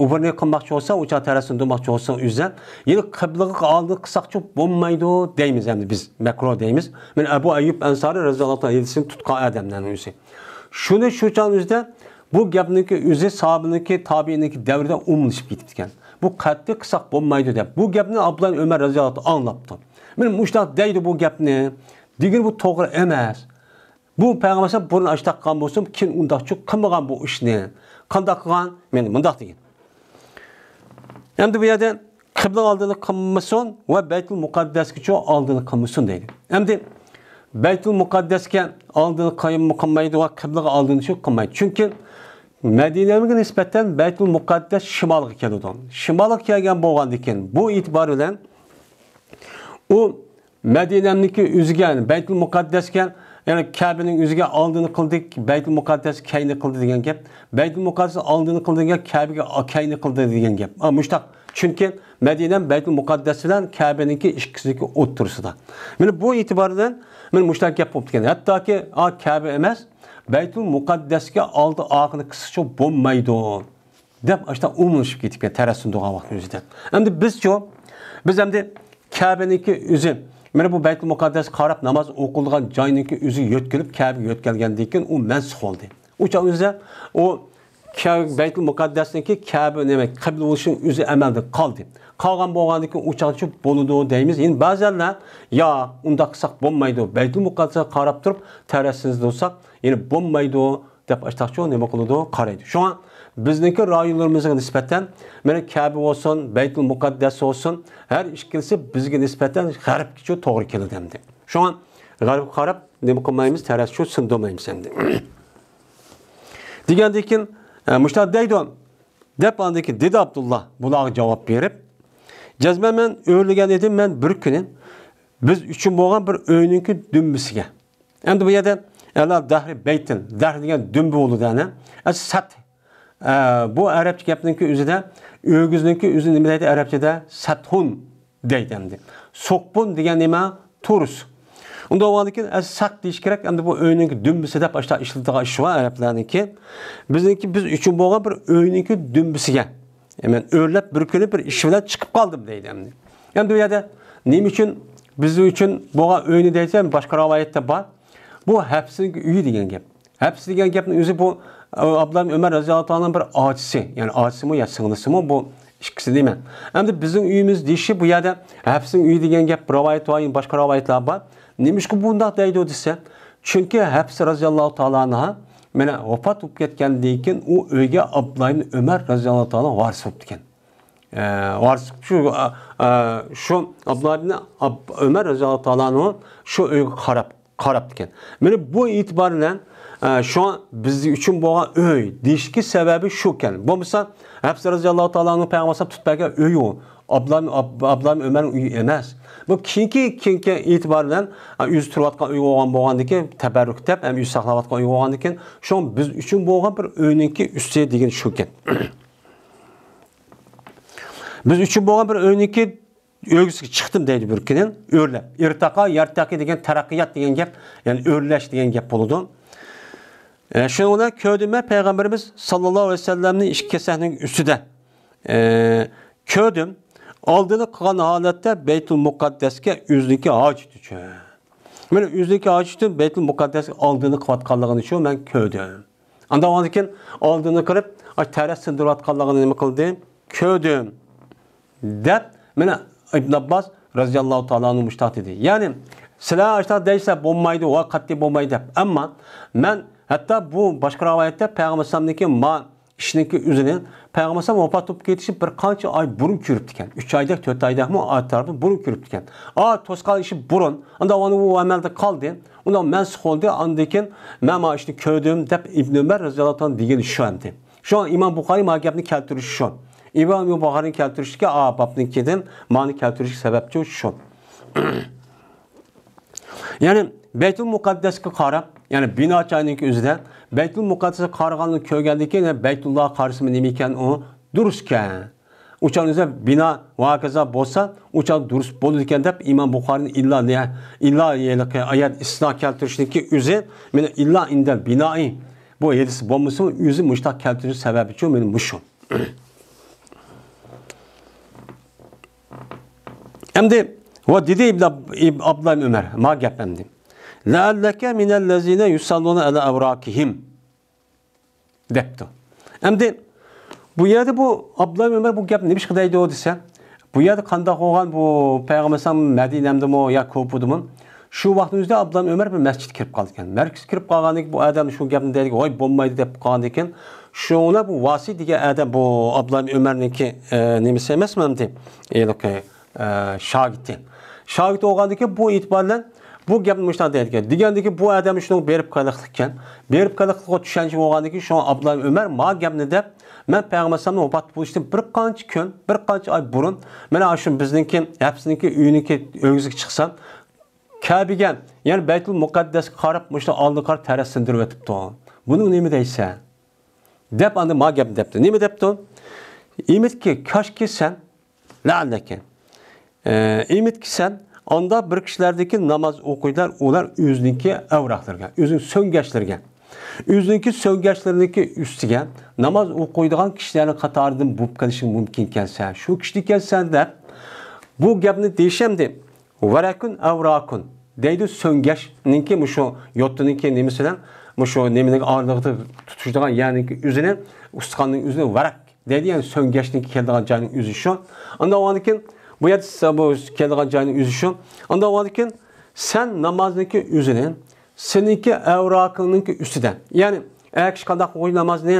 ئوبورنى قىلماقچى بولسا، ئۇ چاغ تەرەتسىن تۇرماقچى بولسا ئۆزىدە، يەنى قىبلىغا ئالدىنى قىلساقچۇ بولمايدۇ دەيمىز ئەمدى بىز، مەكرۇھ دەيمىز. مانا ئەبۇ ئەييۇب ئەنسارى رەزىياللاھۇ تائالا ھەدىسىنى تۇتقان ئادەملەرنىڭ ئۆزى. شۇنى شۇ چاغ ئۆزىدە بۇ گەپنىڭكى ئۆزى، ساھابىنىڭكى، تابىئىنىڭكى دەۋرىدە ئومۇملىشىپ كېتىپتىكەن. بۇ قەتئىي قىلساق بولمايدۇ دەپ، بۇ گەپنى ئابدۇللا ئۆمەر رەزىياللاھۇ تائالا ئاڭلاپتۇ. مانا مۇشۇنداق دەيدۇ بۇ گەپنى. دېگىنى بۇ توغرا ئەمەس. بۇ پەيغەمبەر بۇرۇن ئاشتاق قىلغان بولسۇن، كېيىن ئۇنداقچۇ قىلمىغان بۇ ئىشنى. قانداق قىلغان؟ مانا مۇنداق دېگەن. ئەمدى بۇ يەردە قىبلىنىڭ ئالدىنى قىلمىسۇن ۋە بەيتۇل مۇقەددەسكىچۇ ئالدىنى قىلمىسۇن دەيدۇ. ئەمدى بەيتۇل مۇقەددەسكە ئالدىنى قىلمايدۇ ۋە قىبلىغا ئالدىنىچۇ قىلمايدۇ. چۈنكى مەدىنەگە نىسبەتەن بەيتۇل مۇقەددەس شىمالغا كېلىدۇ. شىمالغا كەلگەن بولغاندىكىن بۇ ئېتىبار بىلەن ئۇ مەدىنەنىڭكى ئۆزىگە، يەنى بەيتۇل مۇقەددەسكە، يەنى كەبىنىڭ ئۆزىگە ئالدىنى قىلدى، بەيتۇل مۇقەددەس كەينى قىلدى دېگەن گەپ. بەيتۇل مۇقەددەس ئالدىنى قىلدى دېگەن، كەبىگە كەينى قىلدى دېگەن گەپ. ئا، مۇشتاق چۈنكى مەدىنە بەيتۇل مۇقەددەس بىلەن كەبىنىڭكى ئىككىسىنىڭكى ئوتتۇرىسىدا. مانا بۇ ئېتىبار بىلەن مانا مۇشۇنداق گەپ بولۇپتىكەن. ھەتتاكى، ئا، كەبە ئەمەس، بەيتۇل مۇقەددەسكە ئالدى ئارقىنى قىسقىچە بولمايدۇ، دەپ ئاشۇنداق ئومۇملىشىپ كېتىپتىكەن تەرەتتە تۇرغان ۋاقىتنىڭ ئۆزىدە. ئەمدى بىزچۇ؟ بىز ئەمدى كەبىنىڭكى ئۆزى، مانا بۇ بەيتۇل مۇقەددەسكە قاراپ ناماز ئوقۇلىدىغان جاينىڭكى ئۆزى يۆتكىلىپ، كەبىگە يۆتكەلگەندىن كېيىن ئۇ مەنسۇخ بولدى. ئۇ چاغ ئۆزى ئۇ كە-، بەيتۇل مۇقەددەسنىڭكى كەبە نېمە، قىبلە بولۇشىنىڭ ئۆزى ئەمەلدىن قالدى. قالغان بولغاندىن كېيىن ئۇ چاغچە بولىدۇ دەيمىز. يەنە بەزەنلەر، ياق، ئۇنداق قىلساق بولمايدۇ، بەيتۇل مۇقەددەسكە قاراپ تۇرۇپ تەرەتتە تۇرساق يەنە بولمايدۇ، دەپ ئاشتاقچۇ نېمە قىلىدۇ، قارايدۇ. شۇڭا بىزنىڭكى رايونلىرىمىزغا نىسبەتەن، مانا كەبە بولسۇن، بەيتۇل مۇقەددەس بولسۇن، ھەر ئىككىلىسى بىزگە نىسبەتەن غەربكىچۇ توغرا كېلىدۇ ئەمدى. شۇڭا غەربكە قاراپ نېمە قىلمايمىز، تەرەتتە چۇ سىندۇرمايمىز ئەمدى. دېگەندىن كېيىن، ئە، مۇشۇنداق دەيدۇ، دەپ ئاندىن كېيىن دېدى ئابدۇللا بۇلارغا جاۋاب بېرىپ، جەزمەن مەن ئۆرلىگەن ئىدىم، مەن بىر كۈنى بىز ئۈچۈن بولغان بىر ئۆينىڭكى دۈمبىسىگە. ئەمدى بۇ يەردە ئەلا دەھرى بەيتىن، دەھر دېگەن دۈمبە بولىدۇ، ئەنە. ئە، سەت. ئە، بۇ ئەرەبچە گەپنىڭكى ئۆزىدە، ئۆگزىنىڭكى ئۆزى نېمە دەيدۇ ئەرەبچىدە؟ سەتھۇن دەيدۇ ئەمدى. سوقبۇن دېگەن نېمە؟ تۇرس. ئۇنداق بولغاندىن كېيىن، ئە، سەت دېيىش كېرەك، ئەمدى بۇ ئۆينىڭكى دۈمبىسى دەپ ئاشۇنداق ئىشلىتىدىغان ئىش بار ئەرەبلەرنىڭكى. بىزنىڭكى، بىز ئۈچۈن بولغان بىر ئۆينىڭكى دۈمبىسىگە. ئە، مەن ئۆرلەپ بىر كۈنى بىر ئىش بىلەن چىقىپ قالدىم دەيدۇ ئەمدى. ئەمدى بۇ يەردە نېمە ئۈچۈن، بىز ئۈچۈن بولغان ئۆينى دەيسەن، باشقا رىۋايەتتە بار. بۇ ھەپسىنىڭكى ئۆيى دېگەن گەپ. ھەپسە دېگەن گەپنىڭ ئۆزى بۇ، ئابدۇللا ئۆمەر رەزىياللاھۇ تائالا بىر ئاچىسى، يەنى ئاچىسىمۇ يا سىڭلىسىمۇ، بۇ ئىككىسى دېمە. ئەمدى بىزنىڭ ئۆيىمىز دېيىشى بۇ يەردە ھەپسىنىڭ ئۆيى دېگەن گەپ رىۋايەت بار، باشقا رىۋايەتلەر بار. نېمىشقا بۇنداق دەيدۇ دېسە، چۈنكى ھەپسە رەزىياللاھۇ تائالا ئەنھا مانا ۋاپات بولۇپ كەتكەندىن كېيىن ئۇ ئۆيگە ئابدۇللا ئۆمەر رەزىياللاھۇ تائالا ۋارىس بوپتىكەن. ئە، ۋارىس شۇ، ئە، ئە، شۇ ئابدۇللا ئىبنى ئاب-، ئۆمەر رەزىياللاھۇ تائالا ئەنھۇ شۇ ئۆيگە قاراپ، قاراپتىكەن. مانا بۇ ئېتىبار بىلەن، ئە، شۇڭا بىز ئۈچۈن بولغان ئۆي دېيىشكە سەۋەبى شۇكەن. بولمىسا، ھەپسە رەزىياللاھۇ تائالا ئەنھۇ پەيغەمبەر ئالەيھىسسالام تۇتۇپ بەرگەن ئۆي ئۇ. ئابدۇللا، ئاب-، ئابدۇللا ئۆمەرنىڭ ئۆيى ئەمەس. بۇ كېيىنكى، كېيىنكى ئېتىبار بىلەن، ئە، ئۆزى تۇرۇۋاتقان ئۆي بولغان، بولغاندىن كېيىن، تەبەررۇك دەپ، ھەم ئۆزى ساقلاۋاتقان ئۆي بولغاندىن كېيىن، شۇڭا بىز ئۈچۈن بولغان بىر ئۆينىڭكى ئۈستى دېگەن شۇكەن. بىز ئۈچۈن بولغان بىر ئۆينىڭكى ئۆگزىسىگە چىقتىم دەيدۇ بىر كۈنى ئۆرلەپ. ئىرتاقا، يەرتەقى دېگەن تەرەققىيات دېگەن گەپ، يەنى ئۆرلەش دېگەن گەپ بولىدۇ. ئە، شۇنىڭ بىلەن كۆردۈم مەن پەيغەمبىرىمىز ساللاللاھۇ ئەلەيھى ۋەسەللەمنى ئىككى كەسەكنىڭ ئۈستىدە، ئە، كۆردۈم. ئالدىنى قىلغان ھالەتتە بەيتۇل مۇقەددەسكە ئۆزىنىڭكى ھاجىتى ئۈچۈن. مانا ئۆزىنىڭكى ھاجىتى ئۈچۈن بەيتۇل مۇقەددەسكە ئالدىنى قىلىۋاتقانلىقىنى شۇ مەن كۆردۈم. ئاندىن ئاندىن كېيىن ئالدىنى قىلىپ، ئاشۇ تەرەت سىندۇرۇۋاتقانلىقىنى نېمە قىلدىم؟ كۆردۈم، دەپ، مانا ئىبن ئابباس رەزىياللاھۇ تائالا ئەنھۇ مۇشۇنداق دېدى. يەنى، سىلەر ئاشۇنداق دەيسىلەر، بولمايدۇ، ۋاي قەتئىي بولمايدۇ دەپ. ئەمما مەن ھەتتا بۇ باشقا رىۋايەتتە پەيغەمبەر ئەلەيھىسسالامنىڭكى ما ئىشنىڭكى ئۆزىنى پەيغەمبەر ئەلەيھىسسالام ۋاپات بولۇپ كېتىشى بىر قانچە ئاي بۇرۇن كۆرۈپتىكەن. ئۈچ ئايدەك، تۆت ئايدەكمۇ ئارتۇق بۇرۇن كۆرۈپتىكەن. ئا، توسقان ئىشى بۇرۇن. ئاندىن ئۇ ئەمەلدە قالدى. ئۇنىڭ مەنسۇخ بولدى. ئاندىن كېيىن مەن مانا ئىشنى كۆردۈم دەپ ئىبن ئۆمەر رەزىياللاھۇ تائالا دېگىنى شۇ ئەمدى. شۇڭا ئىمام بۇخارىي مانا گەپنى كەلتۈرۈشى شۇ. ئىمام بۇخارىينىڭ كەلتۈرۈشىدىكى ئا بابنىڭكىدىن مانى كەلتۈرۈشى سەۋەبچى شۇ. يەنى بەيتۇل مۇقەددەسكە قاراپ، يەنى بىنا جاينىڭكى ئۆزىدە بەيتۇل مۇقەددەسكە قارىغاننى كۆرگەندىن كېيىن، يەنى بەيتۇللاغا قارىسىمۇ نېمە ئىكەن ئۇ دۇرۇسكەن. ئۇ چاغ ئۆزى بىنا ۋە ھاكازا بولسا، ئۇ چاغ دۇرۇس بولىدىكەن دەپ ئىمام بۇخارىنىڭ ئىللا نە-، ئىللا ھېلىقى ئايەت ئىستىسنا كەلتۈرۈشنىڭكى ئۆزى، مانا ئىللا ئىندەل بىنائى بۇ ھەدىس بولمىسىمۇ، ئۆزى مۇشۇنداق كەلتۈرۈش سەۋەبىچۇ مانا مۇشۇ. ئەمدى، ۋە دېدى ئىبن ئاب-، ئىب-، ئابدۇللا ئىبن ئۆمەر، ما گەپ ئەمدى. لەئەللەكە مىنەللەزىنە يۇسەللۇنە ئەلە ئەۋراكىھىم. دەپتۇ. ئەمدى بۇ يەردە بۇ ئابدۇللا ئۆمەر بۇ گەپنى نېمىشقا دەيدۇ دېسە، بۇ يەردە قانداق بولغان بۇ پەيغەمبەر ئەلەيھىسسالام مەدىنەمدىمۇ يا كۇفىدىمۇ؟ شۇ ۋاقىتنىڭ ئۆزىدە ئابدۇللا ئۆمەر بىر مەسچىتكە كىرىپ قالىدىكەن. مەسچىتكە كىرىپ قالغاندىن كېيىن بۇ ئادەم شۇ گەپنى دەيدىكەن، ۋاي بولمايدۇ دەپ قالغاندىن كېيىن، شۇڭا بۇ ۋاسىي دېگەن ئادەم بۇ ئابدۇللا ئۆمەرنىڭكى، ئە، نېمىسى ئەمەسمۇ ئەمدى؟ ھېلىقى ئە، شاگىرتى. شاگىرتى بولغاندىكىن بۇ ئېتىبار بىلەن بۇ گەپنى مۇشۇنداق دەيدىكەن. دېگەندىكى بۇ ئادەم شۇنىڭغا بېرىپ قېلىقلىقكەن. بېرىپ قېلىقلىققا چۈشەنچە بولغاندىكىن شۇڭا ئابدۇللا ئۆمەر ما گەپنى دەپ، مەن پەيغەمبەر ئەلەيھىسسالامنىڭ ۋاپات بولۇشىدىن بىر قانچە كۈن، بىر قانچە ئاي بۇرۇن، مانا شۇ بىزنىڭكى ھەپسىنىڭكى ئۆيىنىڭكى ئۆگزىگە چىقسام، كەبىگە، يەنى بەيتۇل مۇقەددەسكە قاراپ، مۇشۇ ئالدىغا قاراپ تەرەت سىندۇرۇۋېتىپتۇ. بۇنىڭغا نېمە دەيسەن؟ دەپ ئاندىن ما گەپنى دەپتۇ. نېمە دەپتۇ؟ ئۈمىدكى، كاشكى سەن لەئەللەكە. ئە، ئۈمىدكى سەن ئاندا بىر كىشىلەردىكى ناماز ئوقۇيدىلار، ئۇلار ئۆزىنىڭكى ئەۋراقلىرىغا، ئۆزىنىڭ سۆڭگەچلىرىگە، ئۆزىنىڭكى سۆڭگەچلىرىنىڭكى ئۈستىگە ناماز ئوقۇيدىغان كىشىلەرنىڭ قاتارىدىن بولۇپ قېلىشىڭ مۇمكىن ئىكەنسەن، شۇ كىشى ئىكەنسەن دەپ، بۇ گەپنى دېيىشەمدى. ۋەرەكۇن ئەۋراكۇن دەيدۇ، سۆڭگەچنىڭكى مۇشۇ يوتىنىڭكى نېمىسى بىلەن مۇشۇ نېمىنىڭ ئارىلىقىدا تۇتۇشىدىغان يەرنىڭكى ئۆزىنى، ئۇستىخاننىڭ ئۆزىنى ۋەرەك دەيدۇ، يەنى سۆڭگەچنىڭ كېلىدىغان جاينىڭ ئۆزى شۇ. ئاندىن بولغاندىن كېيىن بۇ يەردە سە-، بۇ كېلىدىغان جاينىڭ ئۆزى شۇ. ئاندىن بولغاندىن كېيىن سەن نامازنىڭكى ئۆزىنى سېنىڭكى ئەۋراقىڭنىڭكى ئۈستىدە. يەنى ئەر كىشى قانداق ئوقۇيدۇ نامازنى؟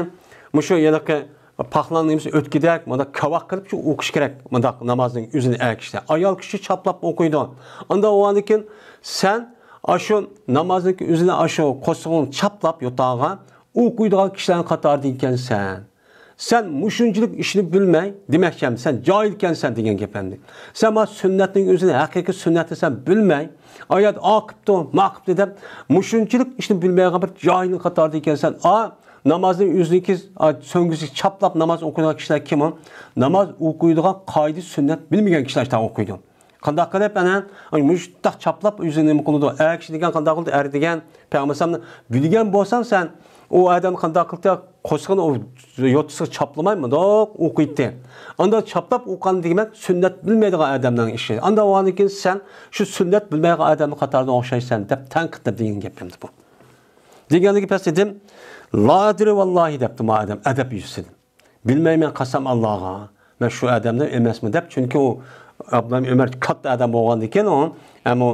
مۇشۇ ھېلىقى پاخلاننىڭ نېمىسى ئۆتكۈدەك، مۇنداق كاۋاك قىلىپ شۇ ئوقۇش كېرەك، مۇنداق نامازنىڭ ئۆزىنى ئەر كىشىدە. ئايال كىشى چاپلاپ ئوقۇيدۇ. ئاندىن بولغاندىن كېيىن سەن ئاشۇ نامازنىڭكى ئۆزىنى ئاشۇ قورسىقىڭنى چاپلاپ يوتاغا ئوقۇيدىغان كىشىلەرنىڭ قاتارىدا ئىكەنسەن. سەن مۇشۇنچىلىك ئىشنى بىلمەي، دېمەكچى، سەن جاھىل ئىكەنسەن دېگەن گەپ ئەمدى. سەن مانا سۈننەتنىڭ ئۆزىنى، ھەقىقىي سۈننەتنى سەن بىلمەي، ئايات ئاقىپتۇ، ماقىپتۇ دەپ مۇشۇنچىلىك ئىشنى بىلمەيدىغان بىر جاھىلنىڭ قاتارىدا ئىكەنسەن. ئا، نامازنى ئۆزىنىڭكى، ئا، سۆڭگىسىگە چاپلاپ ناماز ئوقۇيدىغان كىشىلەر كىم ئۇ؟ ناماز ئوقۇيدىغان قائىدە سۈننەت بىلمىگەن كىشىلەر شۇنداق ئوقۇيدۇ. قانداق قىلىپ ئەنە مۇشۇنداق چاپلاپ ئۆزىنى نېمە قىلىدۇ؟ ئەر كىشى دېگەن قانداق قىلدى؟ ئەر دېگەن پەيغەمبەر ئەلەيھىسسالامنى بىلگەن بولساڭ سەن، ئۇ ئادەم قانداق قىلدى؟ قورسىقىنى ئۇ يوتىسىغا چاپلىماي مۇنداق ئوقۇيتتى. ئاندىن چاپلاپ ئوقۇغان دېمەك سۈننەت بىلمەيدىغان ئادەمنىڭ ئىشى. ئاندىن بولغاندىن كېيىن سەن شۇ سۈننەت بىلمەيدىغان ئادەمنىڭ قاتارىدا ئوخشايسەن دەپ تەنقىدلەپ دېگەن گەپ ئەمدى بۇ. دېگەندىكى پەس دېدىم، لا ئەدرى ۋاللاھى دەپتۇ ما ئادەم ئەدەپ يۈزىسىدىن. بىلمەيمەن قەسەم ئاللاغا، مەن شۇ ئادەمدىن ئەمەسمەن دەپ، چۈنكى ئۇ ئابدۇللا ئۆمەر كاتتا ئادەم بولغاندىكىن ئۇ، ھەم ئۇ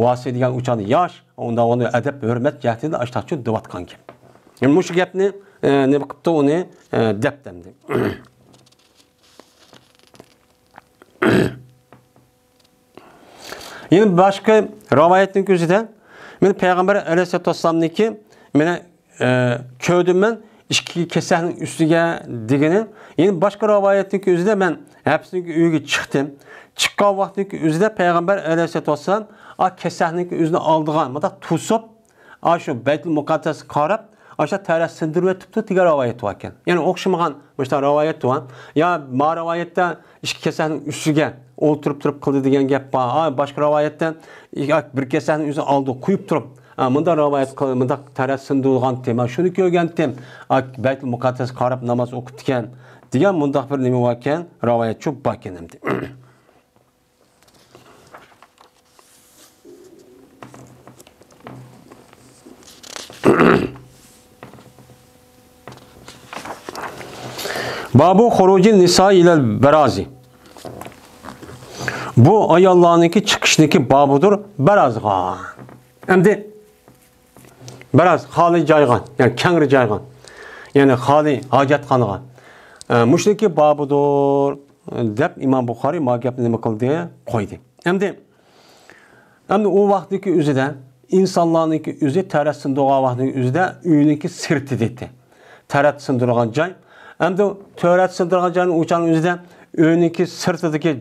ۋاسىي دېگەن ئۇ چاغدا ياش، ئۇنداق ئۇنى ئەدەپ ھۆرمەت جەھەتىدىن ئاشتاقچۇ دېۋاتقان گەپ. مۇشۇ گەپنى، ئە، نېمە قىپتۇ ئۇنى، ئە، دەپ ئەمدى. يەنە باشقا رىۋايەتنىڭ ئۆزىدە، مانا پەيغەمبەر ئەلەيھىسسالاتۇ ۋەسسالامنىڭكى، مانا، ئە، كۆردۈم مەن ئىككى كېسەكنىڭ ئۈستىگە دېگىنى. يەنە باشقا رىۋايەتنىڭ ئۆزىدە مەن ھەپسىنىڭ ئۆيىگە چىقتىم. چىققان ۋاقتىنىڭ ئۆزىدە پەيغەمبەر ئەلەيھىسسالاتۇ ۋەسسالام ئا كېسەكنىڭ ئۆزىنى ئالدىغان، مۇنداق توسۇپ، ئاشۇ بەيتۇل مۇقەددەسكە قاراپ، ئاشۇ تەرەت سىندۇرۇۋېتىپتۇ دېگەن رىۋايەت باركەن. يەنى ئوخشىمىغان مۇشۇنداق رىۋايەت بار. يا ما رىۋايەتتە ئىككى كېسەكنىڭ ئۈستىگە ئولتۇرۇپ تۇرۇپ قىلدى دېگەن گەپ بار. ھا، باشقا رىۋايەتتە يا بىر كېسەكنىڭ ئۆزىنى ئالدىغا قويۇپ تۇرۇپ، ھا، مۇنداق رىۋايەت قىل-، مۇنداق تەرەت سىندۇرۇلغانتى. مەن شۇنى كۆرگەنتىم. ھا، بەيتۇل مۇقەددەسكە قاراپ ناماز ئوقۇپتىكەن دېگەن مۇنداق بىر نېمە باركەن، رىۋايەتچۇ باركەن ئەمدى. بابۇ خۇرۇجى نىسا ئىلەل بەرازى. بۇ ئاياللارنىڭكى چىقىشنىڭكى بابىدۇر بەرازغا. ئەمدى بەراز خالىي جايغا، يەنى كەڭرى جايغا، يەنى خالىي ھاجەتخانىغا. ئە، مۇشۇنىڭكى بابىدۇر دەپ ئىمام بۇخارىي ما گەپنى نېمە قىلدى؟ قويدى. ئەمدى ئەمدى ئۇ ۋاقىتتىكى ئۆزىدە، ئىنسانلارنىڭكى ئۆزى تەرەت سىندۇرغان ۋاقىتنىڭ ئۆزىدە ئۆينىڭكى سىرتىدىتى. تەرەت سىندۇرغان جاي. ئەمدى تەرەت سىندۇرغان جاينىڭ ئۇچانىڭ ئۆزىدە ئۆينىڭكى سىرتىدىكى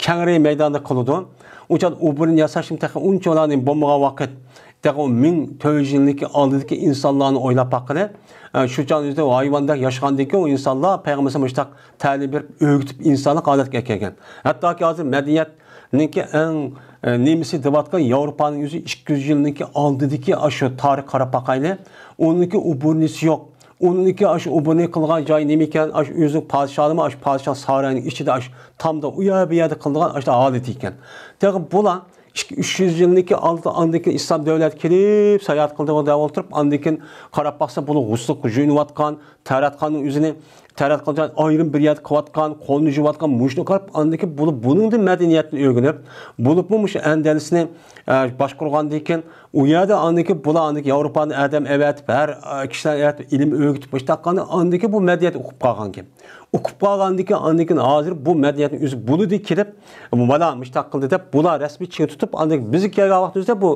كەڭرى مەيداندا قىلىدۇ. ئۇچان ئوبورنى ياساشمۇ تېخى ئۇنچىۋالا بولمىغان ۋاقىت. تېخى ئۇ مىڭ تۆت يۈز يىلدىكى ئالدىدىكى ئىنسانلارنى ئويلاپ باققىلى. ئە، شۇ چاغ ئۆزىدە ھايۋاندەك ياشىغاندىكىن ئۇ ئىنسانلار پەيغەمبەر ئەلەيھىسسالام مۇشۇنداق تەلىم بېرىپ ئۆگىتىپ ئىنسانلىق ھالەتكە ئەكەلگەن. ھەتتاكى ھازىر مەدەنىيەتنىڭكى ئەڭ، ئە، نېمىسى دەۋاتقان ياۋروپانىڭ ئۆزى ئىككى يۈز يىلنىڭكى ئالدىدىكى ئاشۇ تارىخقا قاراپ باقايلى. ئۇنىڭكى ئوبورنىسى يوق. ئۇنىڭكى ئاشۇ ئوبورنى قىلغان جايى نېمە ئىكەن؟ ئاشۇ ئۆزىنىڭ پادىشاھلىقى ئاشۇ پادىشاھ سارىيىنىڭ ئىچىدە ئاشۇ تامدا ئۇ يەر بۇ يەردە قىلىدىغان ئاشۇ ھالىتى ئىكەن. تېخى بۇلار ئىككى، ئۈچ يۈز يىلنىڭكى ئالدى، ئاندىن كېيىن ئىسلام دۆلەتكە كېلىپ ساياھەت قىلدى دەپ ئولتۇرۇپ، ئاندىن كېيىن قاراپ باقسا، بۇلار غۇسلۇققا يۇيۇنۇۋاتقان، تەرەتخانىنىڭ ئۆزىنى تەرەتخانا ئايرىم بىر يەردە قىلىۋاتقان، قولىنى يۇيۇۋاتقان، مۇشۇنى قاراپ، ئاندىن كېيىن بۇلار بۇنىڭدىن مەدەنىيەتنى ئۆگىنىپ، بولۇپمۇ مۇشۇ ئەندەلۇسنى، ئە، باشقۇرغاندىن كېيىن، ئۇ يەردە ئاندىن كېيىن بۇلار ئاندىن كېيىن ياۋروپانىڭ ئادەم ئەۋەتىپ، ھەر، ئە، كىشىلەر ئەۋەتىپ، ئىلىم ئۆگىتىپ، مۇشۇنداق قىلغان، ئاندىن كېيىن بۇ مەدەنىيەت ئۇقۇپ قالغان گەپ. ئۇقۇپ قالغاندىن كېيىن، ئاندىن كېيىن ھازىر بۇ مەدەنىيەتنىڭ ئۆزى بولىدۇ كېلىپ، مانا مۇشۇنداق قىلدى دەپ، بۇلار رەسمىي چىڭ تۇتۇپ، ئاندىن كېيىن بىزگە كەلگەن ۋاقتىمىزدا بۇ،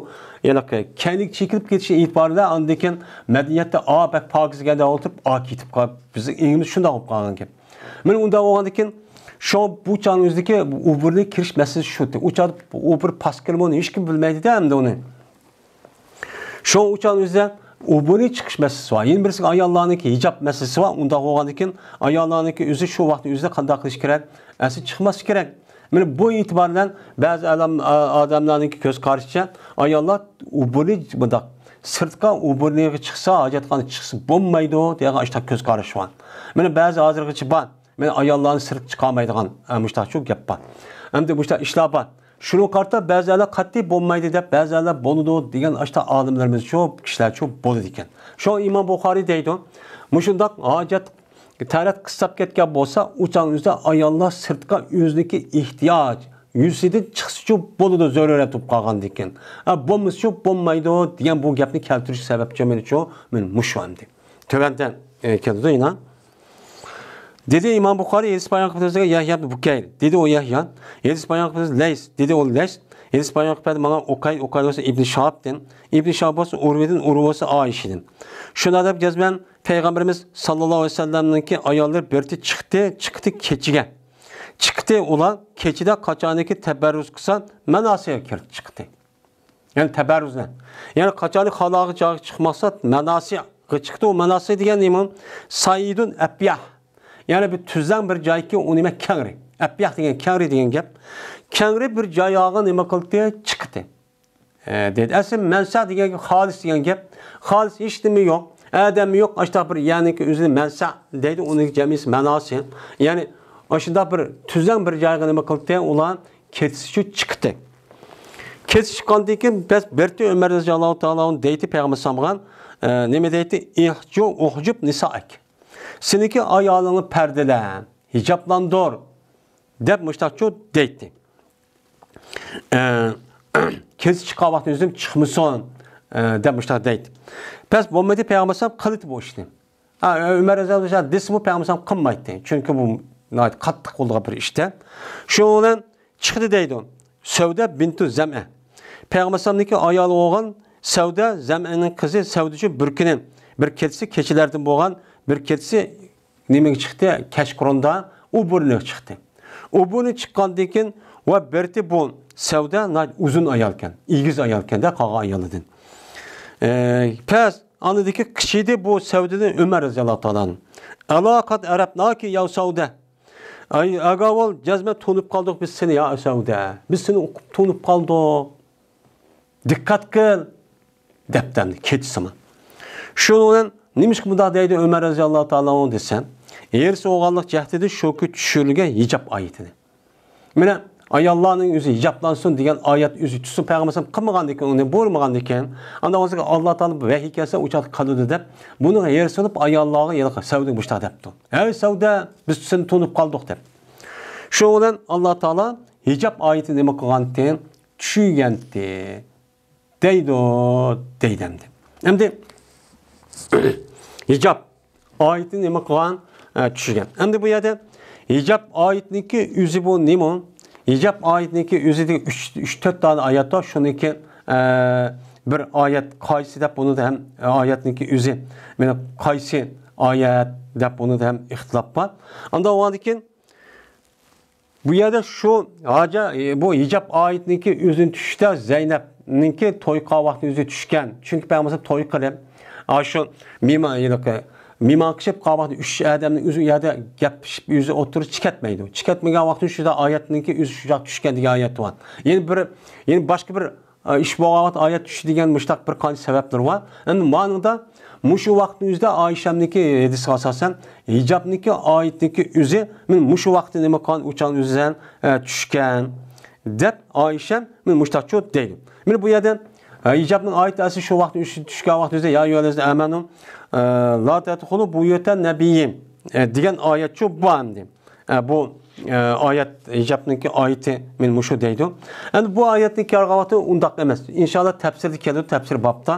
يەنى كەينىگە چېكىنىپ كېتىشى ئېتىبارى بىلەن، ئاندىن كېيىن مەدەنىيەتتە، ئا، بەك پاكىز ئىكەن دەپ ئولتۇرۇپ، ئا، كېتىپ قالىپ، بىزنىڭ ئېڭىمىز شۇنداق بولۇپ قالغان گەپ. مانا ئۇنداق بولغاندىن كېيىن، شۇ بۇ چاغنىڭ ئۆزىدىكى ئۇ بىرنى كىرىش مەسىلىسى شۇ. ئۇ چاغدا ئۇ بىر پاسكىنا بولدى، ھېچكىم بىلمەيدىدە ئەمدى ئۇنى. شۇ ئۇ چاغنىڭ ئۆزىدە ئوبورنى چىقىش مەسىلىسى بار. يەنە بىرسى ئاياللارنىڭكى ھىجاب مەسىلىسى بار. ئۇنداق بولغاندىكىن ئاياللارنىڭكى ئۆزى شۇ ۋاقىتنىڭ ئۆزىدە قانداق قىلىش كېرەك؟ ئەسلى چىقماسلىق كېرەك. مانا بۇ ئېتىبار بىلەن بەزى ئالام-، ئا-، ئادەملەرنىڭكى كۆز قارىشىچە ئاياللار ئوبورنى بۇنداق سىرتقا ئوبورنىغا چىقسا، ھاجەتخانىغا چىقسا بولمايدۇ دېگەن ئاشۇنداق كۆز قارىشى بار. مانا بەزى ھازىرغىچە بار. مانا ئاياللارنى سىرتقا چىقارمايدىغان، ئە، مۇشۇنداق شۇ گەپ بار. ئەمدى مۇشۇنداق ئىشلار بار. شۇنىڭغا قارىتا بەزىلەر قەتئىي بولمايدۇ دەپ، بەزىلەر بولىدۇ دېگەن ئاشۇنداق ئالىملىرىمىزچۇ، كىشىلەرچۇ بولىدىكەن. شۇ ئىمام بۇخارىي دەيدۇ، مۇشۇنداق ھاجەت تەرەت قىستاپ كەتكەن بولسا، ئۇ چاغنىڭ ئۆزىدە ئاياللار سىرتقا ئۆزىنىڭكى ئېھتىياج يۈزىسىدىن چىقسىچۇ بولىدۇ، زۆرۈرەت بولۇپ قالغاندىكىن. ئە، بولمىسىچۇ بولمايدۇ دېگەن بۇ گەپنى كەلتۈرۈش سەۋەبچۇ مېنىچۇ، مېنى مۇشۇ ئەمدى. تۆۋەندە، ئە، كېلىدۇ يەنە. دېدى ئىمام بۇخارىي، ھەدىس بايان قىلىپ بىزگە يەھيا ئىبن بۇكەير. دېدى ئۇ يەھيا. ھەدىس بايان قىلىپ بىز لەيس. دېدى ئۇ لەيس. ھەدىس بايان قىلىپ بەردى ماڭا ئۇقەيل، ئۇقەيل بولسا ئىبن شىھابتىن. ئىبن شىھاب بولسا ئۇرۋىدىن، ئۇرۋا بولسا ئائىشىدىن. شۇنداق دەپ جەزمەن پەيغەمبىرىمىز ساللاللاھۇ ئەلەيھى ۋەسەللەمنىڭكى ئاياللىرى بىرتى چىقتى، چىقتى كېچىگە. چىقتى ئۇلار كېچىدە قاچانكى تەبەررۇز قىلسا، مەناسىغا كىرىپ چىقتى. يەنى تەبەررۇزنى. يەنى قاچانكى خالاغان جايغا چىقماقسا، مەناسىغا چىقتى. ئۇ مەناسى دېگەن نېمە؟ سەئىدۇن ئەپياھ. يەنى بىر تۈزلەڭ بىر جايكى ئۇ نېمە كەڭرى. ئەپياھ دېگەن كەڭرى دېگەن گەپ. كەڭرى بىر جايغا نېمە قىلدى؟ چىقتى. ئە، دېدى. ئەسلى مەنسە دېگەن گەپ خالىس دېگەن گەپ. خالىس ھېچ نېمە يوق. ئادەممۇ يوق. ئاشۇنداق بىر يەرنىڭكى ئۆزىنى مەنسە دەيدۇ. ئۇنىڭ جەمئىيسى مەناسى. يەنى ئاشۇنداق بىر تۈزلەڭ بىر جايغا نېمە قىلدى؟ ئۇلار كېتىشىچۇ چىقتى. كېتىشىپ چىققاندىن كېيىن بەس بىرتى ئۆمەر رەزىياللاھۇ تائالا ئەنھۇ دەيتتى پەيغەمبەر ئەلەيھىسسالامغا، ئە، نېمە دەيتتى؟ ئىھجۇ ئۇھجۇب نىسائەك. سېنىڭكى ئايالىڭنى پەردىلە، ھىجابلاندۇر، دەپ مۇشتاقچۇ دەيتتى. ئە، كېتىشىپ چىققان ۋاقتى ئۆزۈم چىقمىسۇن، ئە، دەپ مۇشتاق دەيتتى. بەس بولمىدى پەيغەمبەر ئەلەيھىسسالام قىلدى بۇ ئىشنى. ھە، ئۆمەر رەزىياللاھۇ ئەنھۇ دېسىمۇ پەيغەمبەر ئەلەيھىسسالام قىلمايتتى. چۈنكى بۇ ناھايىتى قاتتىق بولىدىغان بىر ئىشتە. شۇنىڭ بىلەن چىقتى دەيدۇ. سەۋدە بىنتۇ زەمئە. پەيغەمبەر ئەلەيھىسسالامنىڭكى ئايالى بولغان سەۋدە، زەمئەنىڭ قىزى سەۋدىچۇ بىر كۈنى، بىر كېچىسى كېچىلەردىن بولغان بىر كېچىسى نېمىگە چىقتى؟ كەچقۇرۇندا ئوبورنىغا چىقتى. ئوبورنى چىققاندىن كېيىن ۋە بىرتى بۇ سەۋدە ناھايىتى ئۇزۇن ئايالكەن، ئېگىز ئايالكەن-دە قالغان ئايالدىن. ئە، پەس ئاندىن كېيىن قىچىدى بۇ سەۋدىدىن ئۆمەر رەزىياللاھۇ تائالا ئەنھۇ. ئەلا قەد ئەرەپناكى يا سەۋدە. ئەي، ئاگاھ بول، جەزمەن تونۇپ قالدۇق بىز سېنى، يا سەۋدە. بىز سېنى ئۇقۇپ تونۇپ قالدۇق. دىققەت قىل، دەپتەرنى كېچىسىمۇ. شۇنىڭ بىلەن نېمىشقا بۇنداق دەيدۇ ئۆمەر رەزىياللاھۇ تائالا ئەنھۇ دېسە، ھېرىس بولغانلىق جەھىتىدە شۇكى چۈشۈرۈلگەن ھىجاب ئايىتىنى. مانا، ئاياللارنىڭ ئۆزى ھىجابلانسۇن دېگەن ئايەت ئۆزى چۈشسە پەيغەمبەر قىلمىغاندىكىن، ئۇنى بۇيرۇمىغاندىكىن، ئاندىن ئاللا تائالا ۋەھىي كەلسە ئۇ چاغدا قىلىدۇ دەپ، بۇنىڭغا ھېرىس بولۇپ ئاياللارغا ھېلىقى سەۋدىگە مۇشتاق دەپتۇ. ھەي سەۋدە، بىز سېنى تونۇپ قالدۇق دەپ. شۇنىڭ بىلەن ئاللا تائالا ھىجاب ئايىتى نېمە قىلغانتى؟ چۈشۈرگەنتى. دەيدۇ، دەيدۇ ئەمدى. ئەمدى ھىجاب ئايىتى نېمە قىلغان؟ ئە، چۈشۈرگەن. ئەمدى بۇ يەردە ھىجاب ئايىتىنىڭكى ئۆزى بۇ نېمە؟ ھىجاب ئايىتىنىڭكى ئۆزىدە ئۈچ، ئۈچ، تۆت دانە ئايەت بار. شۇنىڭكى، ئە، بىر ئايەت قايسى دەپ بۇنىدا ھەم، ئايەتنىڭكى ئۆزى، مانا قايسى ئايەت دەپ بۇنىدا ھەم ئىختىلاپ بار. ئاندىن ئۇنىڭدىن كېيىن بۇ يەردە شۇ ھاجا-، بۇ ھىجاب ئايىتىنىڭكى ئۆزىنى چۈشۈشتە زەينەپنىڭكى توي قىلغان ۋاقتى ئۆزى چۈشكەن. چۈنكى پەيغەمبەر توي قىلىپ، ئاشۇ مېھمان، ھېلىقى مېھمان قىلىپ قالغان ۋاقتى ئۈچ ئادەمنىڭ ئۆزى ئۇ يەردە گەپلىشىپ، ئۆزى ئوتتۇرىغا چىقىپ كەتمەيدۇ. چىقىپ كەتمىگەن ۋاقتى شۇ ئايەتنىڭكى ئۆزى شۇنداق چۈشكەن دېگەن ئايەت بار. يەنە بىر، يەنە باشقا بىر ئىش بولغان ۋاقىت ئايەت چۈشتى دېگەن مۇشۇنداق بىر قانچە سەۋەبلىرى بار. ئەمدى مانىڭدا مۇشۇ ۋاقىتنىڭ ئۆزىدە ئائىشەمنىڭكى ھەدىسىگە ئاساسەن ھىجابنىڭكى ئايىتىنىڭكى ئۆزى مەن مۇشۇ ۋاقىتتا نېمە قىلغان ئۇ چاغنىڭ ئۆزىدە، ئە، چۈشكەن دەپ ئائىشەم مەن مۇشۇنداقچۇ دەيدۇ. مەن بۇ يەردە، ئە، ھىجابنىڭ ئايىتى ئەسلى شۇ ۋاقىتتا ئۆزى چۈشكەن ۋاقىتنىڭ ئۆزىدە يا ئەييۇھەللەزىنە ئامەنۇ، ئە، لا تەدخۇلۇ بۇيۇتەن نەبىيي، ئە، دېگەن ئايەتچۇ بار ئەمدى. ئە، بۇ، ئە، ئايەت، ھىجابنىڭكى ئايىتى مەن مۇشۇ دەيدۇ. ئەمدى بۇ ئايەتنى كەلگەن ۋاقتى ئۇنداق ئەمەس. ئىنشاللا تەپسىردە كېلىدۇ، تەپسىر بابتا.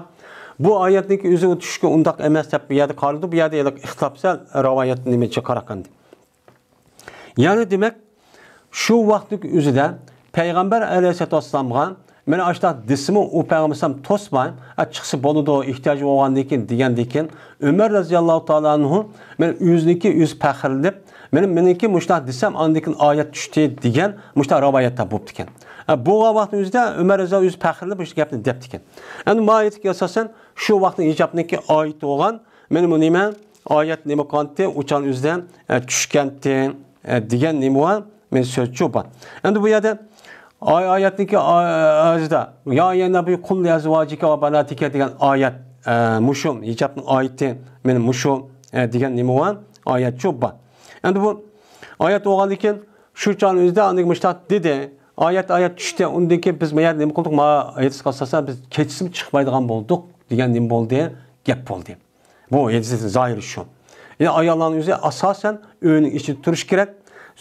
بۇ ئايەتنىڭكى ئۆزى ئۇ چۈشكە ئۇنداق ئەمەس دەپ بۇ يەردە قارىلىدۇ. بۇ يەردە ھېلىقى ئىختىلاپ سەل رىۋايەتنى نېمىچە قاراقەندى. يەنى دېمەك، شۇ ۋاقىتنىڭ ئۆزىدە پەيغەمبەر ئەلەيھىسسالاتۇ ۋەسسالامغا مانا ئاشۇنداق دېسىمۇ، ئۇ پەيغەمبەر ئەلەيھىسسالام توسماي، ئە، چىقسا بولىدۇ، ئېھتىياجى بولغاندىن كېيىن دېگەندىن كېيىن، ئۆمەر رەزىياللاھۇ تائالا ئەنھۇ مانا ئۆزىنىڭكى ئۆزى پەخىرلىنىپ، مېنىڭ، مېنىڭكى مۇشۇنداق دېسەم، ئاندىن كېيىن ئايەت چۈشتى دېگەن مۇشۇنداق رىۋايەتلەر بوپتىكەن. ئە، بولغان ۋاقتىنىڭ ئۆزىدە ئۆمەر رەزىياللاھۇ ئۆزى پەخىرلىنىپ مۇشۇ گەپنى دەپتىكەن. ئەمدى ما ئايەتكە ئاساسەن شۇ ۋاقىتنىڭ ھىجابنىڭكى ئايىتى بولغان، مېنى بۇ نېمە، ئايەت نېمە قىلغانتى، ئۇچان ئۆزىدە، ئە، چۈشكەنتى، ئە، دېگەن نېمە بار؟ مېنى سۆزچۇ بار. ئەمدى بۇ يەردە ئاي-، ئايەتنىڭكى ئا-، ئايىتىدا، يا ئەييۇھەننەبىييۇ قۇل لىئەزۋاجىكە ۋە بەناتىكە دېگەن ئايەت، ئە، مۇشۇ، ھىجابنىڭ ئايىتى، مېنى مۇشۇ، ئە، دېگەن نېمە بار؟ ئايەتچۇ بار. ئەمدى بۇ ئايەت بولغاندىن كېيىن شۇ چاغنىڭ ئۆزىدە ئاندىن مۇشتاق دېدى. ئايەت، ئايەت چۈشتى. ئۇندىن كېيىن بىز ما يەردە نېمە قىلدۇق؟ ما ھەدىسكە ئاساسەن بىز كېچىسىمۇ چىقمايدىغان بولدۇق دېگەن نېمە بولدى؟ گەپ بولدى. بۇ ھەدىستىن زاھىرى شۇ. يەنى ئاياللارنىڭ ئۆزى ئاساسەن ئۆينىڭ ئىچىدە تۇرۇشى كېرەك.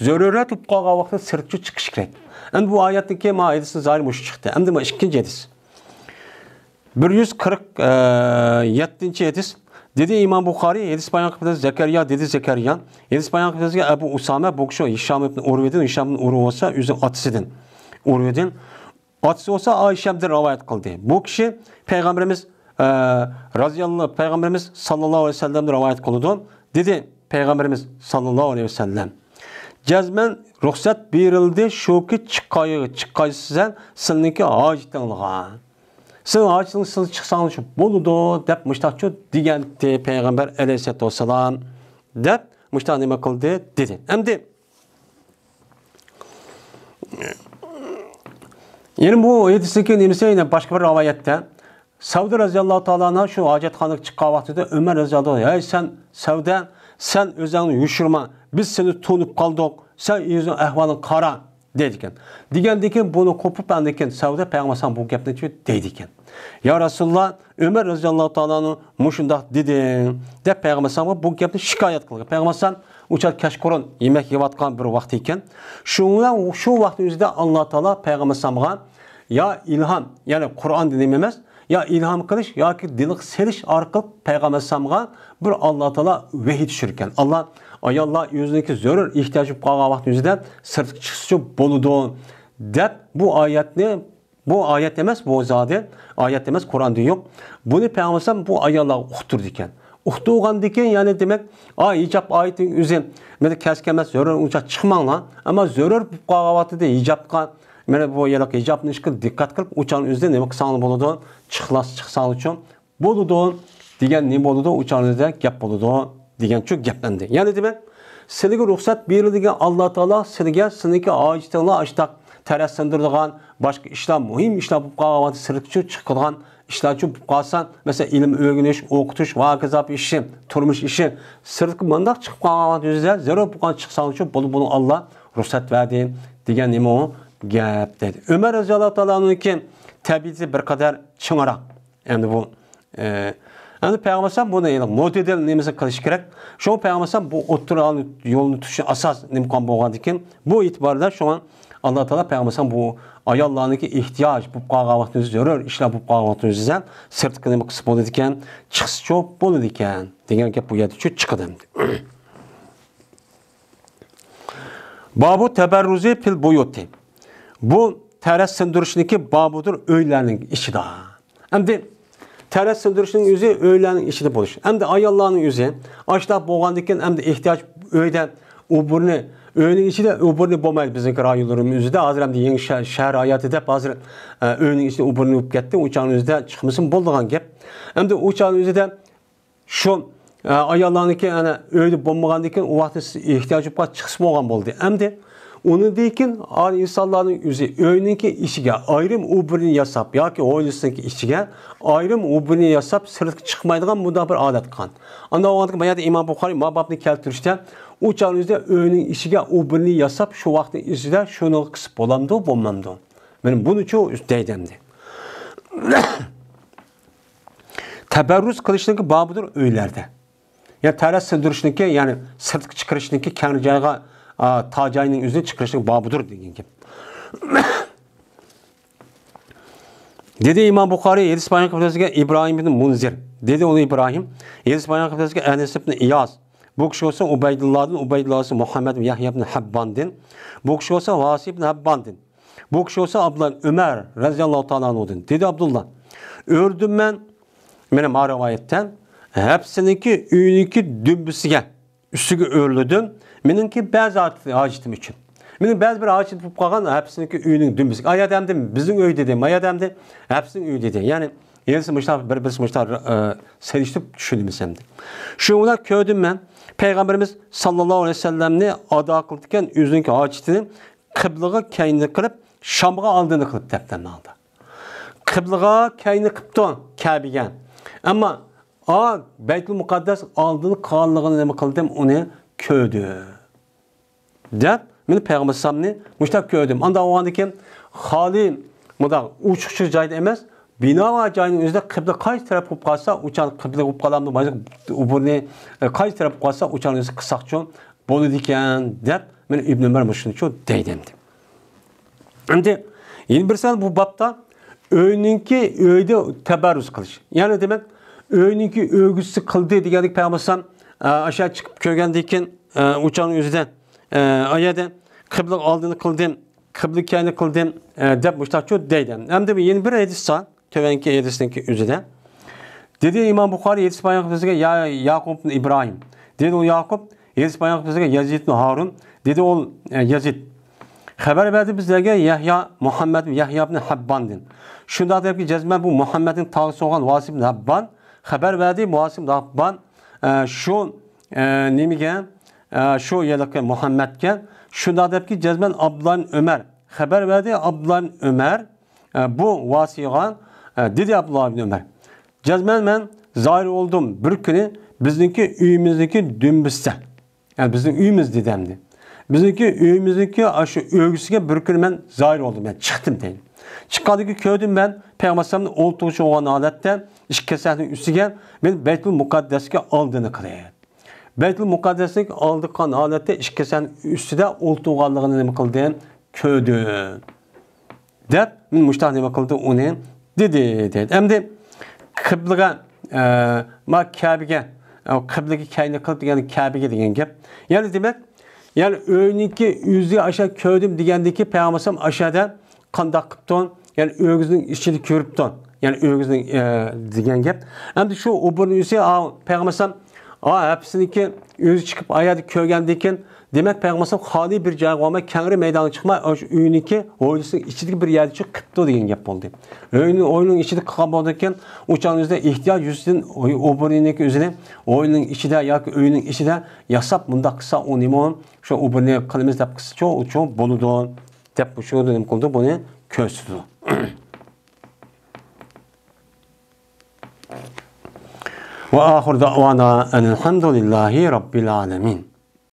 زۆرۈرەت بولۇپ قالغان ۋاقىتتا سىرتقا چىقىشى كېرەك. ئەمدى بۇ ئايەتتىن كېيىن ما ھەدىستىن زاھىرى مۇشۇ چىقتى. ئەمدى ما ئىككىنچى ھەدىس. بىر يۈز قىرىق يەتتىنچى ھەدىس. دېدى ئىمام بۇخارىي، ھەدىس بايان قىلىپ زەكەرىيا، دېدى زەكەرىيا. ھەدىس بايان قىلىپ ئەبۇ ئۇسامە، بۇ كىشى ھىشام ئىبن ئۇرۋىدىن، ھىشام ئىبن ئۇرۋە بولسا ئۆزىنىڭ ئاتىسىدىن، ئۇرۋىدىن. ئاتىسى بولسا ئائىشەمدىن رىۋايەت قىلدى. بۇ كىشى پەيغەمبىرىمىز، ئە، رازىياللا-، پەيغەمبىرىمىز ساللاللاھۇ ئەلەيھى ۋەسەللەمدىن رىۋايەت قىلىدۇ. دېدى پەيغەمبىرىمىز ساللاللاھۇ ئەلەيھى ۋەسەللەم، جەزمەن رۇخسەت بېرىلدى، شۇكى چىقاي-، چىققايسىزەن سىلىنىڭكى ھاجىتىڭلىغا. سىلىڭ ھاجىتىڭ سىز چىقساڭلار شۇ بولىدۇ، دەپ مۇشتاقچۇ دېگەنتى پەيغەمبەر ئەلەيھىسسالاتۇ ۋەسسالام، دەپ مۇشتاق نېمە قىلدى دېدى. ئەمدى يەنە بۇ ھەدىستىكى نېمىسى، يەنە باشقا بىر رىۋايەتتە سەۋدە رەزىياللاھۇ تائالا ئەنھا شۇ ھاجەتخانىغا چىققان ۋاقتىدا ئۆمەر رەزىياللاھۇ تائالا، ھەي سەن سەۋدە، سەن ئۆزۈڭنى يوشۇرما، بىز سېنى تونۇپ قالدۇق، سەن ئۆزۈڭنىڭ ئەھۋالىڭغا قارا. دەيدىكەن. دېگەندىن كېيىن بۇنى قوپۇپ، ئاندىن كېيىن سەۋدە پەيغەمبەر ئەلەيھىسسالام بۇ گەپنى دەيدىكەن. يا رەسۇلاللا، ئۆمەر رەزىياللاھۇ تائالا ئەنھۇ مۇشۇنداق دېدى، دەپ پەيغەمبەر ئەلەيھىسسالامغا بۇ گەپنى شىكايەت قىلغان. پەيغەمبەر ئەلەيھىسسالام ئۇ چاغ كەچقۇرۇن يېمەك يەۋاتقان بىر ۋاقتى ئىكەن. شۇڭا شۇ ۋاقىتنىڭ ئۆزىدە ئاللا تائالا پەيغەمبەر ئەلەيھىسسالامغا يا ئىلھام، يەنى قۇرئان دېگەن نېمە ئەمەس، يا ئىلھام قىلىش ياكى دىلغا سېلىش ئارقىلىق پەيغەمبەر ئەلەيھىسسالامغا بىر ئاللا تائالا ۋەھىي چۈشۈرگەن. ئاللا، ئاياللار ئۆزىنىڭكى زۆرۈر ئېھتىياجى بولۇپ قالغان ۋاقتى ئۆزىدە سىرتقا چىقسىچۇ بولىدۇ، دەپ بۇ ئايەتنى، بۇ ئايەت ئەمەس، بۇ زادى ئايەت ئەمەس، قۇرئاندا يوق. بۇنى پەيغەمبەر ئەلەيھىسسالام بۇ ئاياللارغا ئۇقتۇردى ئىكەن. ئۇقتۇرغاندىن كېيىن، يەنى دېمەك، ئا، ھىجاب ئايىتىنىڭ ئۆزى، مانا كەسكە ئەمەس، زۆرۈر ئۇنچە چىقماڭلار. ئەمما زۆرۈر بولۇپ قالغان ۋاقتىدا ھىجابقا، مانا بۇ يەرلىك ھىجابنى ئىشقىلىپ دىققەت قىلىپ، ئۇ چاغنىڭ ئۆزىدە نېمە قىلساڭلار بولىدۇ، چىقلاس، چىقساڭلارچۇ بولىدۇ دېگەن نېمە بولىدۇ؟ ئۇ چاغنىڭ ئۆزىدە گەپ بولىدۇ دېگەنچۇ گەپلەندى. يەنى دېمەك، سىلىگە رۇخسەت بېرىلدى دېگەن ئاللا تائالا سىلىگە، سىلىكى ھاجىتىڭلار ئاشتاق تەرەت سىندۇرىدىغان، باشقا ئىشلار، مۇھىم ئىشلار بولۇپ قالغان ۋاقىتتا سىرتقىچۇ چىقىدىغان ئىشلارچۇ بولۇپ قالسا، مەسىلەن، ئىلىم ئۆگىنىش، ئوقۇتۇش ۋە ھاكازا ئىشى، تۇرمۇش ئىشى، سىرتقا مۇنداق چىقىپ قالغان ۋاقتىڭىزدا زۆرۈر بولغان چىقساڭچۇ بۇنى، بۇنى ئاللا رۇخسەت بەردى دېگەن نېمە ئۇ گەپ دەيدۇ. ئۆمەر رەزىياللاھۇ تائالا ئەنھۇنىڭكى تەبىئىتى بىر قەدەر چىڭراق. ئەمدى بۇ، ئە، ئەمدى پەيغەمبەر ئەلەيھىسسالام بۇنى مۆتىدىل نېمىسى قىلىش كېرەك. شۇڭا پەيغەمبەر ئەلەيھىسسالام بۇ ئوتتۇرا يولنى تۇتۇشى ئاساس نېمە قىلغان بولغاندىكىن، بۇ ئېتىباردا شۇڭا ئاللا تائالا پەيغەمبەر ئەلەيھىسسالام بۇ ئاياللارنىڭكى ئېھتىياج بولۇپ قالغان ۋاقتىدا، زۆرۈر ئىشلار بولۇپ قالغان ۋاقتىدا سىرتقا نېمە قىلسا بولىدىكەن، چىقسىچۇ بولىدىكەن دېگەن گەپ بۇ يەردە چىقىدۇ. بابۇ تەبەررۇزى فىل بۇيۇتى. بۇ تەرەت سىندۇرۇشنىڭكى بابىدۇر ئۆيلەرنىڭ ئىچىدە. ئەمدى تەرەت سىندۇرۇشنىڭ ئۆزى ئۆيلەرنىڭ ئىچىدە بولۇش. ئەمدى ئاياللارنىڭ ئۆزى ئاشۇنداق بولغاندىكىن، ئەمدى ئېھتىياج ئۆيدە ئوبورنى، ئۆينىڭ ئىچىدە ئوبورنى بولمايدۇ بىزنىڭكى رايونلىرىمىز ئۆزىدە. ھازىر ئەمدى يېڭى شە-، شەھەر ھاياتى دەپ ھازىر، ئە، ئۆينىڭ ئىچىدە ئوبورنى بولۇپ كەتتى. ئۇ چاغنىڭ ئۆزىدە چىقمىسىمۇ بولىدىغان گەپ. ئەمدى ئۇ چاغنىڭ ئۆزىدە شۇ، ئە، ئاياللارنىڭكى ئەنە ئۆيدە بولمىغاندىكىن، ئۇ ۋاقىتتا ئېھتىياجى بار چىقسا بولغان بولدى. ئەمدى ئۇنىڭدىن كېيىن ئا-، ئىنسانلارنىڭ ئۆزى ئۆينىڭكى ئىچىگە ئايرىم ئوبورنى ياساپ ياكى ھويلىسىنىڭكى ئىچىگە ئايرىم ئوبورنى ياساپ، سىرتقا چىقمايدىغان مۇنداق بىر ئادەت قىلغان. ئاندىن ئۇ ۋاقىتتا بۇ يەردە ئىمام بۇخارىي ما بابنى كەلتۈرۈشتە، ئۇ چاغنىڭ ئۆزىدە ئۆينىڭ ئىچىگە ئوبورنى ياساپ، شۇ ۋاقىتنىڭ ئىچىدە شۇنى قىسىپ بولامدۇ، بولمامدۇ؟ مانا بۇنىچۇ دەيدۇ ئەمدى. تەبەررۇز قىلىشنىڭكى بابىدۇر ئۆيلەردە. يا تەرەت سىندۇرۇشنىڭكى، يەنى سىرتقا چىقىرىشنىڭكى كەڭ جايغا، ئا، تار جاينىڭ ئۆزىنى چىقىرىشنىڭ بابىدۇر دېگەن گەپ. دېدى ئىمام بۇخارىي، ھەدىس بايان قىلىپ ئىبراھىم ئىبن مۇنزىر. دېدى ئۇنى ئىبراھىم، ھەدىس بايان قىلىپ ئەنەس ئىبن ئىياس. بۇ كىشى بولسا ئۇبەيدۇللادىن، ئۇبەيدۇللا بولسا مۇھەممەد ئىبن يەھيا ئىبن ھەبباندىن. بۇ كىشى بولسا ۋاسى ئىبن ھەبباندىن. بۇ كىشى بولسا ئابدۇللا ئۆمەر رەزىياللاھۇ تائالا ئەنھۇدىن. دېدى ئابدۇللا، ئۆردۈم مەن، مانا ما رىۋايەتتە، ھەپسىنىڭكى ئۆيىنىڭكى دۈمبىسىگە، ئۈستىگە ئۆرلىدىم. مېنىڭكى بەزى ھاجىتىم ئۈچۈن. مېنىڭ بەزى بىر ھاجىتىم بولۇپ قالغان، ھەپسىنىڭكى ئۆيىنىڭ دۈمبىسى. ئايەت ئەمدى بىزنىڭ ئۆي دېدى، مايەت ئەمدى ھەپسىنىڭ ئۆيى دېدى. يەنى ھېلىسى مۇشۇنداق بىر-، بىرسى مۇشۇنداق، ئە، سېلىشتۇرۇپ چۈشىنىمىز ئەمدى. شۇنىڭ بىلەن كۆردۈم مەن، پەيغەمبىرىمىز ساللاللاھۇ ئەلەيھى ۋەسەللەمنى ئادا قىلىدىكەن ئۆزىنىڭكى ھاجىتىنى قىبلىغا كەينىنى قىلىپ، شامغا ئالدىنى قىلىپ دەپتەرنىڭ ئالدىدا. قىبلىغا كەينىنى قىپتۇ، كەبىگە. ئەمما، ئا، بەيتۇل مۇقەددەس ئالدىنى قىلغانلىقىنى نېمە قىلدىم؟ ئۇنى كۆردۈم. دەپ، مەن پەيغەمبەر ئەلەيھىسسالامنى مۇشۇنداق كۆردۈم. ئانداق بولغاندىن كېيىن، خالىي، مۇنداق ئوچۇق-چوچۇق جايدا ئەمەس، بىناۋا جاينىڭ ئۆزىدە قىبلە قايسى تەرەپ بولۇپ قالسا، ئۇچان قىبلە بولۇپ قالامدۇ، مانا ئوبۇرنى، ئە، قايسى تەرەپ بولۇپ قالسا، ئۇچان ئۆزى قىلساقچۇ بولىدىكەن، دەپ، مەن ئىبن ئۆمەر مۇشۇنىچۇ دەيدۇ ئەمدى. ئەمدى يەنە بىرسى بۇ بابتا ئۆينىڭكى ئۆيدە تەبەررۇز قىلىش. يەنى دېمەك، ئۆينىڭكى ئۆگزىسى قىلدى دېگەندەك پەيغەمبەر ئەلەيھىسسالام، ئە، ئاشۇ چىقىپ كۆرگەندىن كېيىن، ئە، ئۇچاننىڭ ئۆزىدە، ئە، ئايەدە قىبلە ئالدىنى قىلدىم، قىبلە كەينى قىلدىم، ئە، دەپ مۇشتاقچۇ دەيدۇ. ئەمدى يەنە بىر ھەدىس بار. تۆۋەنكى ھەدىسنىڭكى ئۆزىدە. دېدى ئىمام بۇخارىي ھەدىس بايان قىلىپ بىزگە، يا ياقۇب ئىبن ئىبراھىم. دېدى ئۇ ياقۇب، ھەدىس بايان قىلىپ بىزگە يەزىد ئىبن ھارۇن. دېدى ئۇ، ئە، يەزىد. خەۋەر بەردى بىزلەرگە يەھيا، مۇھەممەد، يەھيا ئىبن ھەبباندىن. شۇنداق دەپكى جەزمەن بۇ مۇھەممەدنىڭ تاغىسى بولغان ۋاسىل ئىبن ھەببان. خەۋەر بەردى ۋاسىل ئىبن ھەببان، ئە، شۇ، ئە، نېمىگە، ئە، شۇ يەرلىكى مۇھەممەدكە. شۇنداق دەپكى جەزمەن ئابدۇللا ئىبن ئۆمەر. خەۋەر بەردى ئابدۇللا ئىبن ئۆمەر. ئە، بۇ ۋاسىيغا، ئە، دېدى ئابدۇللا ئىبن ئۆمەر. جەزمەن مەن زاھىر بولدۇم بىر كۈنى بىزنىڭكى ئۆيىمىزنىڭكى دۈمبىسىدە. يەنى بىزنىڭ ئۆيىمىز دېدى ئەمدى. بىزنىڭكى ئۆيىمىزنىڭكى ئاشۇ ئۆگزىسىگە بىر كۈنى مەن زاھىر بولدۇم، يەنى چىقتىم دەيدۇ. چىققاندىن كېيىن كۆردۈم مەن پەيغەمبەر ئەلەيھىسسالامنى ئولتۇرغۇچە بولغان ھالەتتە ئىككى كەسەكنىڭ ئۈستىگە مەن بەيتۇل مۇقەددەسكە ئالدىنى قىلىپ. بەيتۇل مۇقەددەسنىڭ ئالدى قىلغان ھالەتتە ئىككى كەسەكنىڭ ئۈستىدە ئولتۇرغانلىقىنى نېمە قىلدىم؟ كۆردۈم. دەپ، مەن مۇشتاق نېمە قىلدى ئۇنى؟ دېدى، دېدى. ئەمدى قىبلىگە، ئە، ما كەبىگە، ئە، قىبلىگە كەينى قىلىپ دېگەن كەبىگە دېگەن گەپ. يەنى دېمەك، يەنى ئۆينىڭكى ئۆزى ئاشا كۆردۈم دېگەندىكى پەيغەمبەر ئەلەيھىسسالام ئاشادا قانداق قىپتۇ؟ يەنى ئۆگزىنىڭ ئىچىدە كۆرۈپتۇ. يەنى ئۆگزىنىڭ، ئە، دېگەن گەپ. ئەمدى شۇ ئوبۇرنى ئۆزى، ئا، پەيغەمبەر ئەلەيھىسسالام، ئا، ھەپسىنىڭكى ئۆزى چىقىپ ئايەردە كۆرگەندىكىن، دېمەك، پەيغەمبەر ئەلەيھىسسالام خالىي بىر جايغا بارماي، كەڭرى مەيدانغا چىقماي، ئاشۇ ئۆينىڭكى ھويلىسىنىڭ ئىچىدىكى بىر يەردە چىقىپ قىپتۇ دېگەن گەپ بولدى. ئۆينىڭ، ھويلىنىڭ ئىچىدە قىلغان بولغاندىكىن، ئۇچان ئۆزىدە ئېھتىياج يۈزىسىدىن ئوبۇرنىڭكى ئۆزىنى ھويلىنىڭ ئىچىدە ياكى ئۆينىڭ ئىچىدە ياساپ، مۇنداق قىلسا، ئۇ نېمە، شۇ ئوبۇرنى قىلىمىز دەپ قىلسىچۇ، ئۇچۇ بولىدۇ، دەپ مۇشۇ نېمە قىلىدۇ، بۇنى كۆرسىتىدۇ. وآخر دعوانا أن الحمد لله رب العالمين.